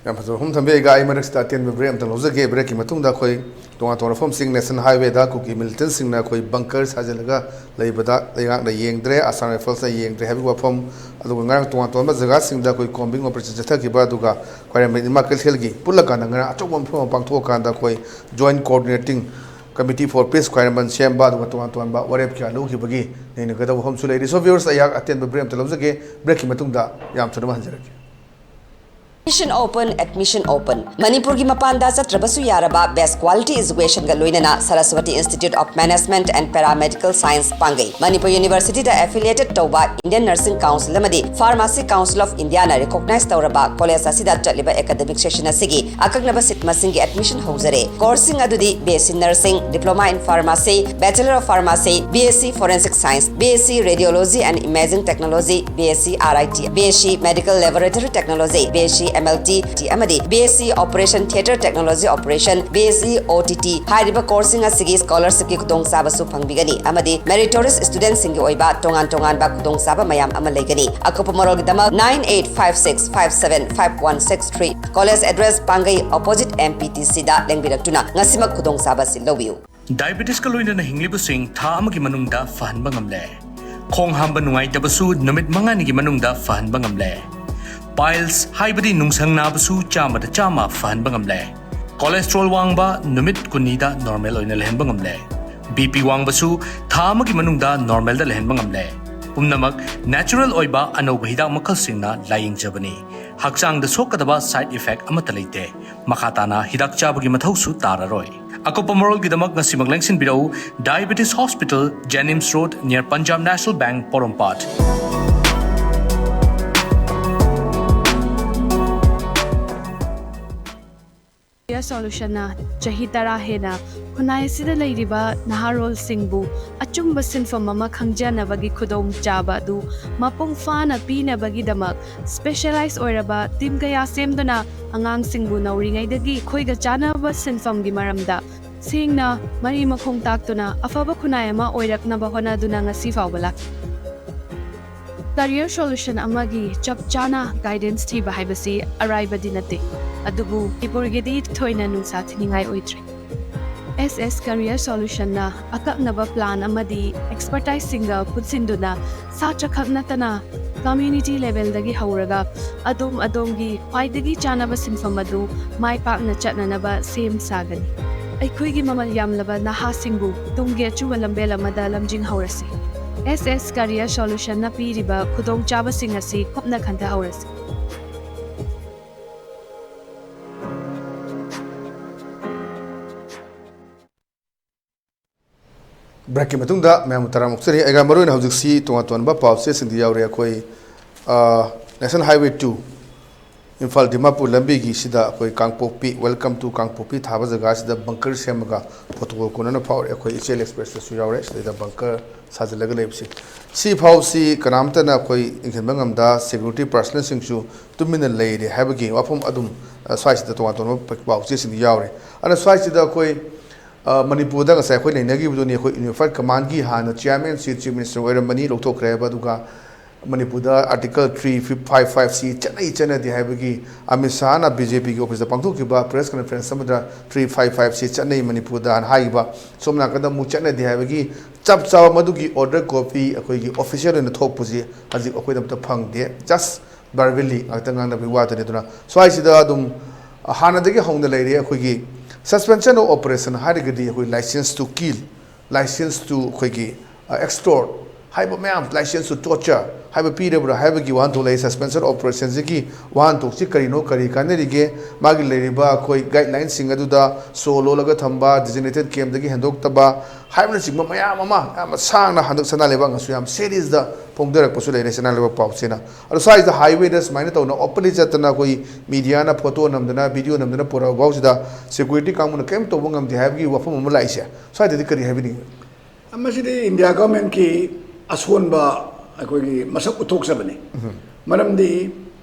ꯌꯥꯝ ꯐꯖꯕ ꯋꯥꯐꯝ ꯊꯝꯕꯤꯔꯦ꯫ ꯑꯩ ꯃꯔꯛꯁꯤꯗ ꯑꯇꯦꯟꯕ ꯕ꯭ꯔꯦꯛ ꯑꯝꯇ ꯂꯧꯖꯒꯦ꯫ ꯕ꯭ꯔꯦꯛꯀꯤ ꯃꯇꯨꯡꯗ ꯑꯩꯈꯣꯏ ꯇꯣꯉꯥꯟ ꯇꯣꯉꯥꯟꯕ ꯃꯐꯝꯁꯤꯡ ꯅꯦꯁꯅꯦꯜ ꯍꯥꯏꯋꯦꯗ ꯀꯨꯀꯤ ꯃꯤꯂꯤꯇꯦꯟꯁꯤꯡꯅ ꯑꯩꯈꯣꯏ ꯕꯪꯀꯔ ꯁꯥꯖꯤꯜꯂꯒ ꯂꯩꯕꯗ ꯂꯩꯉꯥꯛꯅ ꯌꯦꯡꯗ꯭ꯔꯦ, ꯑꯁꯥꯝ ꯔꯥꯏꯐꯜꯁꯅ ꯌꯦꯡꯗ꯭ꯔꯦ ꯍꯥꯏꯕꯒꯤ ꯋꯥꯐꯝ, ꯑꯗꯨꯒ ꯉꯔꯥꯡ ꯇꯣꯉꯥꯟ ꯇꯣꯉꯥꯟꯕ ꯖꯒꯥꯁꯤꯡꯗ ꯑꯩꯈꯣꯏ ꯀꯣꯝꯕꯤꯡ ꯑꯣꯄꯔꯦꯁꯟ ꯆꯠꯊꯈꯤꯕ, ꯑꯗꯨꯒ ꯈ꯭ꯋꯥꯏꯔꯝꯕꯟ ꯏꯃꯥ ꯀꯩꯊꯦꯜꯒꯤ ꯄꯨꯜꯂꯀꯥꯟꯗ ꯉꯔꯥꯡ ꯑꯆꯧꯕ ꯃꯤꯐꯝ ꯑꯃ ꯄꯥꯡꯊꯣꯛꯑꯀꯥꯟꯗ ꯑꯩꯈꯣꯏ Joint Coordinating Committee for Peace ꯈ꯭ꯋꯥꯏꯔꯝꯕꯟ ꯁꯦꯝꯕ, ꯑꯗꯨꯒ ꯇꯣꯉꯥꯟ ꯇꯣꯉꯥꯟꯕ ꯋꯥꯔꯦꯞ ꯀꯌꯥ ꯂꯧꯈꯤꯕꯒꯤ ꯅꯩꯅꯒꯗꯕ ꯋꯥꯐꯝꯁꯨ ꯂꯩꯔꯤ꯫ So viewers, ꯑꯩꯍꯥꯛ ꯑꯇꯦꯟꯕ ꯕ꯭ꯔꯦꯛ ꯑꯃꯇ ꯂꯧꯖꯒꯦ꯫ ꯕ꯭ꯔꯦꯛꯀꯤ ꯃꯇꯨꯡꯗ ꯌꯥꯝ ꯊꯨꯅ ꯍꯟꯖꯔꯛꯀꯦ꯫ Admission open, admission open. ꯃꯅꯤꯄꯨꯔꯒꯤ ꯃꯄꯥꯟꯗ ꯆꯠꯇ꯭ꯔꯕꯁꯨ ꯌꯥꯔꯕ best quality educationꯒ ꯂꯣꯏꯅꯅ Saraswati Institute of Management and Paramedical Science ꯄꯥꯡꯒꯩ꯫ Manipur Universityꯗ affiliated ꯇꯧꯕ Indian Nursing Council ꯑꯃꯗꯤ Pharmacy Council of Indiaꯅ recognize ꯇꯧꯔꯕ college ꯑꯁꯤꯗ ꯆꯠꯂꯤꯕ academic session ꯑꯁꯤꯒꯤ ꯑꯀꯛꯅꯕ seat ꯃꯁꯤꯡꯒꯤ admission ꯍꯧꯖꯔꯦ꯫ Courseꯁꯤꯡ ꯑꯗꯨꯗꯤ BSc Nursing, Diploma in Pharmacy, Bachelor of Pharmacy, BSc Forensic Science, BSc Radiology and Imaging Technology, BSc RIT, BSc Medical Laboratory Technology, BSc MLT ꯑꯃꯗꯤ BSc Operation Theatre Technology Operation, BSc OTT ꯍꯥꯏꯔꯤꯕ courseꯁꯤꯡ ꯑꯁꯤꯒꯤ scholarshipꯀꯤ ꯈꯨꯗꯣꯡꯆꯥꯕꯁꯨ ꯐꯪꯕꯤꯒꯅꯤ ꯑꯃꯗꯤ meritorious studentꯁꯤꯡꯒꯤ ꯑꯣꯏꯕ ꯇꯣꯉꯥꯟ ꯇꯣꯉꯥꯟꯕ ꯈꯨꯗꯣꯡꯆꯥꯕ ꯃꯌꯥꯝ ꯑꯃ ꯂꯩꯒꯅꯤ꯫ ꯑꯀꯨꯞꯄ ꯃꯔꯣꯜꯒꯤꯗꯃꯛ nine eight five six five seven five one six three꯫ College address ꯄꯥꯡꯒꯩ opposite MPTCꯗ ꯂꯦꯡꯕꯤꯔꯛꯇꯨꯅ ꯉꯁꯤꯃꯛ ꯈꯨꯗꯣꯡꯆꯥꯕ ꯑꯁꯤ ꯂꯧꯕꯤꯌꯨ꯫ ꯗꯥꯏꯕꯦꯇꯤꯁꯀ ꯂꯣꯏꯅꯅ ꯍꯤꯡꯂꯤꯕꯁꯤꯡ ꯊꯥ ꯑꯃꯒꯤ ꯃꯅꯨꯡꯗ ꯐꯍꯟꯕ ꯉꯝꯂꯦ꯫ ꯈꯣꯡ ꯍꯥꯝꯕ ꯅꯨꯡꯉꯥꯏꯇꯕꯁꯨ ꯅꯨꯃꯤꯠ ꯃꯉꯥꯅꯤꯒꯤ ꯃꯅꯨꯡꯗ ꯐꯍꯟꯕ ꯉꯝꯂꯦ꯫ Piles ꯍꯥꯏꯕꯗꯤ ꯅꯨꯡꯁꯪ ꯅꯥꯕꯁꯨ ꯆꯥꯝꯃꯗ ꯆꯥꯝꯃ ꯐꯍꯟꯕ ꯉꯝꯂꯦ꯫ Cholesterol ꯋꯥꯡꯕ ꯅꯨꯃꯤꯠ ꯀꯨꯟꯅꯤꯗ normal ꯑꯣꯏꯅ ꯂꯩꯍꯟꯕ ꯉꯝꯂꯦ꯫ BP ꯋꯥꯡꯕꯁꯨ ꯊꯥ ꯑꯃꯒꯤ ꯃꯅꯨꯡꯗ normalꯗ ꯂꯩꯍꯟꯕ ꯉꯝꯂꯦ꯫ ꯄꯨꯝꯅꯃꯛ natural ꯑꯣꯏꯕ ꯑꯅꯧꯕ ꯍꯤꯗꯥꯛ ꯃꯈꯜꯁꯤꯡꯅ ꯂꯥꯌꯦꯡꯖꯕꯅꯤ꯫ ꯍꯛꯆꯥꯡꯗ ꯁꯣꯛꯀꯗꯕ side effect ꯑꯃꯠꯇ ꯂꯩꯇꯦ꯫ ꯃꯈꯥ ꯇꯥꯅ ꯍꯤꯗꯥꯛ ꯆꯥꯕꯒꯤ ꯃꯊꯧꯁꯨ ꯇꯥꯔꯔꯣꯏ꯫ ꯑꯀꯨꯞꯄ ꯃꯔꯣꯜꯒꯤꯗꯃꯛ ꯉꯁꯤꯃꯛ ꯂꯦꯡꯁꯤꯟꯕꯤꯔꯛꯎ, Diabetes Hospital, JNIMS Road, near Punjab National Bank, ꯄꯣꯔꯣꯝꯄꯥꯠ꯫ ꯀꯦꯔꯤꯌꯔ ꯁꯣꯂꯨꯁꯟꯅ ꯆꯍꯤ ꯇꯔꯥ ꯍꯦꯟꯅ ꯈꯨꯟꯅꯥꯏ ꯑꯁꯤꯗ ꯂꯩꯔꯤꯕ ꯅꯍꯥꯔꯣꯜꯁꯤꯡꯕꯨ ꯑꯆꯨꯝꯕ ꯁꯤꯟꯐꯝ ꯑꯃ ꯈꯪꯖꯅꯕꯒꯤ ꯈꯨꯗꯣꯡꯆꯥꯕ ꯑꯗꯨ ꯃꯄꯨꯡ ꯐꯥꯅ ꯄꯤꯅꯕꯒꯤꯗꯃꯛ ꯁ꯭ꯄꯦꯁꯦꯂꯥꯏꯖ ꯑꯣꯏꯔꯕ ꯇꯤꯝ ꯀꯌꯥ ꯁꯦꯝꯗꯨꯅ ꯑꯉꯥꯡꯁꯤꯡꯕꯨ ꯅꯧꯔꯤꯉꯩꯗꯒꯤ ꯑꯩꯈꯣꯏꯒ ꯆꯥꯟꯅꯕ ꯁꯤꯟꯐꯝꯒꯤ ꯃꯔꯝꯗ ꯁꯦꯡꯅ ꯃꯔꯤ ꯃꯈꯣꯡ ꯇꯥꯛꯇꯨꯅ ꯑꯐꯕ ꯈꯨꯟꯅꯥꯏ ꯑꯃ ꯑꯣꯏꯔꯛꯅꯕ ꯍꯣꯠꯅꯗꯨꯅ ꯉꯁꯤ ꯐꯥꯎꯕ ꯂꯥꯛꯂꯤ꯫ ꯀꯦꯔꯤꯌꯔ ꯁꯣꯂꯨꯁꯟ ꯑꯃꯒꯤ ꯆꯞ ꯆꯥꯅ ꯒꯥꯏꯗꯦꯟꯁ ꯊꯤꯕ ꯍꯥꯏꯕꯁꯤ ꯑꯔꯥꯏꯕꯗꯤ ꯅꯠꯇꯦ, ꯑꯗꯨꯕꯨ ꯃꯅꯤꯄꯨꯔꯒꯤꯗꯤ ꯊꯣꯏꯅ ꯅꯨꯡꯁꯥ ꯊꯤꯅꯤꯡꯉꯥꯏ ꯑꯣꯏꯗ꯭ꯔꯦ꯫ ꯑꯦꯁ ꯑꯦꯁ ꯀꯦꯔꯤꯌꯔ ꯁꯣꯂꯨꯁꯟꯅ ꯑꯀꯛꯅꯕ ꯄ꯭ꯂꯥꯟ ꯑꯃꯗꯤ ꯑꯦꯛꯁꯄꯔꯇꯥꯏꯖꯁꯤꯡꯒ ꯄꯨꯟꯁꯤꯟꯗꯨꯅ ꯁꯥꯇ꯭ꯔ ꯈꯛ ꯅꯠꯇꯅ ꯀꯝꯃ꯭ꯌꯨꯅꯤꯇꯤ ꯂꯦꯚꯦꯜꯗꯒꯤ ꯍꯧꯔꯒ ꯑꯗꯣꯝ ꯑꯗꯣꯝꯒꯤ ꯈ꯭ꯋꯥꯏꯗꯒꯤ ꯆꯥꯅꯕ ꯁꯤꯟꯐꯝ ꯑꯗꯨ ꯃꯥꯏ ꯄꯥꯛꯅ ꯆꯠꯅꯅꯕ ꯁꯦꯝ ꯁꯥꯒꯅꯤ꯫ ꯑꯩꯈꯣꯏꯒꯤ ꯃꯃꯜ ꯌꯥꯝꯂꯕ ꯅꯍꯥꯁꯤꯡꯕꯨ ꯇꯨꯡꯒꯤ ꯑꯆꯨꯝꯕ ꯂꯝꯕꯦꯜ ꯑꯃꯗ ꯂꯝꯖꯤꯡꯍꯧꯔꯁꯤ꯫ ꯑꯦꯁ ꯑꯦꯁ ꯀꯦꯔꯤꯌꯔ ꯁꯣꯂꯨꯁꯟꯅ ꯄꯤꯔꯤꯕ ꯈꯨꯗꯣꯡꯆꯥꯕꯁꯤꯡ ꯑꯁꯤ ꯀꯨꯞꯅ ꯈꯟꯊꯍꯧꯔꯁꯤ꯫ ꯕ꯭ꯔꯦꯛꯀꯤ ꯃꯇꯨꯡꯗ ꯃꯌꯥꯝꯕꯨ ꯇꯔꯥꯝ ꯑꯣꯛꯆꯔꯤ꯫ ꯑꯩꯒ ꯃꯔꯨꯑꯣꯏꯅ ꯍꯧꯖꯤꯛꯁꯤ ꯇꯣꯉꯥꯟ ꯇꯣꯉꯥꯟꯕ ꯄꯥꯎ ꯆꯦꯁꯤꯡꯗ ꯌꯥꯎꯔꯦ꯫ ꯑꯩꯈꯣꯏ national highway two Imphal Dimapur ꯂꯝꯕꯤꯒꯤꯁꯤꯗ ꯑꯩꯈꯣꯏ ꯀꯥꯡꯄꯣꯛꯄꯤ, Welcome to ꯀꯥꯡꯄꯣꯛꯄꯤ ꯊꯥꯕ ꯖꯒꯥꯁꯤꯗ ꯕꯪꯀꯔ ꯁꯦꯝꯃꯒ ꯄ꯭ꯔꯣꯇꯣꯀꯣꯜ ꯀꯣꯟꯅꯅ ꯐꯥꯎꯔꯦ꯫ ꯑꯩꯈꯣꯏ ꯏꯆꯦꯜ ꯑꯦꯛꯁꯄ꯭ꯔꯦꯁꯇꯁꯨ ꯌꯥꯎꯔꯦ꯫ ꯁꯤꯗꯩꯗ ꯕꯪꯀꯔ ꯁꯥꯖꯤꯜꯂꯒ ꯂꯩꯕꯁꯦ, ꯁꯤ ꯐꯥꯎꯁꯤ ꯀꯅꯥꯝꯇꯅ ꯑꯩꯈꯣꯏ ꯏꯟꯁꯤꯟꯕ ꯉꯝꯗ, ꯁꯦꯀ꯭ꯌꯨꯔꯤꯇꯤ ꯄꯥꯔꯁꯅꯦꯜꯁꯤꯡꯁꯨ ꯇꯨꯃꯤꯟꯅ ꯂꯩꯔꯦ ꯍꯥꯏꯕꯒꯤ ꯋꯥꯐꯝ ꯑꯗꯨꯝ ꯁ꯭ꯋꯥꯏꯁꯤꯗ ꯇꯣꯉꯥꯟ ꯇꯣꯉꯥꯟꯕ ꯄꯥꯎ ꯆꯦꯁꯤꯡꯗ ꯌꯥꯎꯔꯦ꯫ ꯑꯗꯨꯅ ꯁ꯭ꯋꯥꯏꯁꯤꯗ ꯑꯩꯈꯣꯏ ꯃꯅꯤꯄꯨꯔꯗ ꯉꯁꯥꯏ ꯑꯩꯈꯣꯏ ꯅꯩꯅꯈꯤꯕꯗꯨꯅꯤ꯫ ꯑꯩꯈꯣꯏ ꯌꯨꯅꯤꯐꯥꯏꯠ ꯀꯃꯥꯟꯒꯤ ꯍꯥꯟꯅ ꯆꯤꯌꯥꯔꯃꯦꯟꯁꯤ ꯆꯤꯐ ꯃꯤꯅꯤꯁꯇꯔ ꯑꯣꯏꯔꯝꯕꯅꯤ, ꯂꯧꯊꯣꯛꯈ꯭ꯔꯦ ꯍꯥꯏꯕ꯫ ꯑꯗꯨꯒ ꯃꯅꯤꯄꯨꯔꯗ ꯑꯥꯔꯇꯤꯀꯜ ꯊ꯭ꯔꯤ ꯐꯥꯏꯚ ꯐꯥꯏꯚꯁꯤ ꯆꯠꯅꯩ ꯆꯠꯅꯗꯦ ꯍꯥꯏꯕꯒꯤ ꯑꯃꯤꯠ ꯁꯥꯍꯅ ꯕꯤ ꯖꯦ ꯄꯤꯒꯤ ꯑꯣꯐꯤꯁꯇ ꯄꯥꯡꯊꯣꯛꯈꯤꯕ ꯄ꯭ꯔꯦꯁ ꯀꯟꯐꯔꯦꯟꯁ ꯑꯃꯗ ꯊ꯭ꯔꯤ ꯐꯥꯏꯚ ꯐꯥꯏꯚꯁꯤ ꯆꯠꯅꯩ ꯃꯅꯤꯄꯨꯔꯗ ꯍꯥꯏꯅ ꯍꯥꯏꯈꯤꯕ꯫ ꯁꯣꯝ ꯅꯥꯀꯟꯗ ꯑꯃꯨꯛ ꯆꯠꯅꯗꯦ ꯍꯥꯏꯕꯒꯤ ꯆꯞ ꯆꯥꯕ ꯃꯗꯨꯒꯤ ꯑꯣꯔꯗꯔ ꯀꯣꯄꯤ ꯑꯩꯈꯣꯏꯒꯤ ꯑꯣꯐꯤꯁꯤꯌꯦꯜ ꯑꯣꯏꯅ ꯊꯣꯛꯄꯁꯤ ꯍꯧꯖꯤꯛ ꯑꯩꯈꯣꯏꯗ ꯑꯝꯇ ꯐꯪꯗꯦ꯫ ꯖꯁ ꯚꯔꯕꯦꯜꯂꯤ ꯉꯥꯛꯇ ꯉꯥꯡꯅꯕꯒꯤ ꯋꯥꯗꯅꯤ꯫ ꯑꯗꯨꯅ ꯁ꯭ꯋꯥꯏꯁꯤꯗ ꯑꯗꯨꯝ ꯍꯥꯟꯅꯗꯒꯤ ꯍꯧꯅ ꯂꯩꯔꯦ꯫ ꯑꯩꯈꯣꯏꯒꯤ suspension of operation ꯍꯥꯏꯔꯒꯗꯤ ꯑꯩꯈꯣꯏ license to kill, license to ꯑꯩꯈꯣꯏꯒꯤ extort ꯍꯥꯏꯕ ꯃꯌꯥꯝ, license to torture ꯍꯥꯏꯕ ꯄꯤꯔꯕ꯭ꯔꯥ ꯍꯥꯏꯕꯒꯤ ꯋꯥꯍꯟꯊꯣꯛ ꯂꯩ꯫ ꯁꯁꯄꯦꯟꯁꯟ ꯑꯣꯄꯔꯦꯁꯟꯁꯤꯒꯤ ꯋꯥꯍꯟꯊꯣꯛꯁꯤ ꯀꯔꯤꯅꯣ, ꯀꯔꯤ ꯀꯥꯟꯅꯔꯤꯒꯦ, ꯃꯥꯒꯤ ꯂꯩꯔꯤꯕ ꯑꯩꯈꯣꯏ ꯒꯥꯏꯗꯂꯥꯏꯟꯁꯤꯡ ꯑꯗꯨꯗ ꯁꯣ ꯂꯣꯜꯂꯒ ꯊꯝꯕ, ꯗꯤꯖꯤꯒꯅꯦꯇꯦꯠ ꯀꯦꯝꯗꯒꯤ ꯍꯦꯟꯗꯣꯛꯇꯕ ꯍꯥꯏꯕꯅꯆꯤꯡꯕ ꯃꯌꯥꯝ ꯑꯃ ꯌꯥꯝꯅ ꯁꯥꯡꯅ ꯍꯟꯗꯛ ꯁꯅꯥ ꯂꯩꯕꯥꯛꯅꯁꯨ ꯌꯥꯝ ꯁꯦꯔꯤꯌꯁꯇ ꯐꯣꯡꯗꯔꯛꯄꯁꯨ ꯂꯩꯔꯦ ꯁꯅꯥ ꯂꯩꯕꯥꯛ ꯄꯥꯎꯆꯦꯅ꯫ ꯑꯗꯣ ꯁ꯭ꯋꯥꯏꯁꯤꯗ ꯍꯥꯏꯋꯦꯗ ꯁꯨꯃꯥꯏꯅ ꯇꯧꯅ ꯑꯣꯄꯟꯂꯤ ꯆꯠꯇꯅ ꯑꯩꯈꯣꯏ ꯃꯤꯗꯤꯌꯥꯅ ꯐꯣꯇꯣ ꯅꯝꯗꯅ ꯚꯤꯗꯤꯑꯣ ꯅꯝꯗꯅ ꯄꯨꯔꯛꯑ ꯐꯥꯎꯁꯤꯗ ꯁꯦꯀ꯭ꯌꯨꯔꯤꯇꯤ ꯀꯥꯡꯕꯨꯅ ꯀꯔꯤꯝ ꯇꯧꯕ ꯉꯝꯗꯦ ꯍꯥꯏꯕꯒꯤ ꯋꯥꯐꯝ ꯑꯃ ꯂꯥꯛꯏꯁꯦ, ꯁ꯭ꯋꯥꯏꯗꯗꯤ ꯀꯔꯤ ꯍꯥꯏꯕꯤꯅꯤꯡꯉꯤ? ꯃꯁꯤꯗꯤ ꯏꯟꯗꯤꯌꯥ ꯒꯚꯔꯟꯃꯦꯟꯠꯀꯤ ꯑꯁꯣꯟꯕ ꯑꯩꯈꯣꯏꯒꯤ ꯃꯁꯛ ꯎꯠꯊꯣꯛꯆꯕꯅꯤ꯫ ꯃꯔꯝꯗꯤ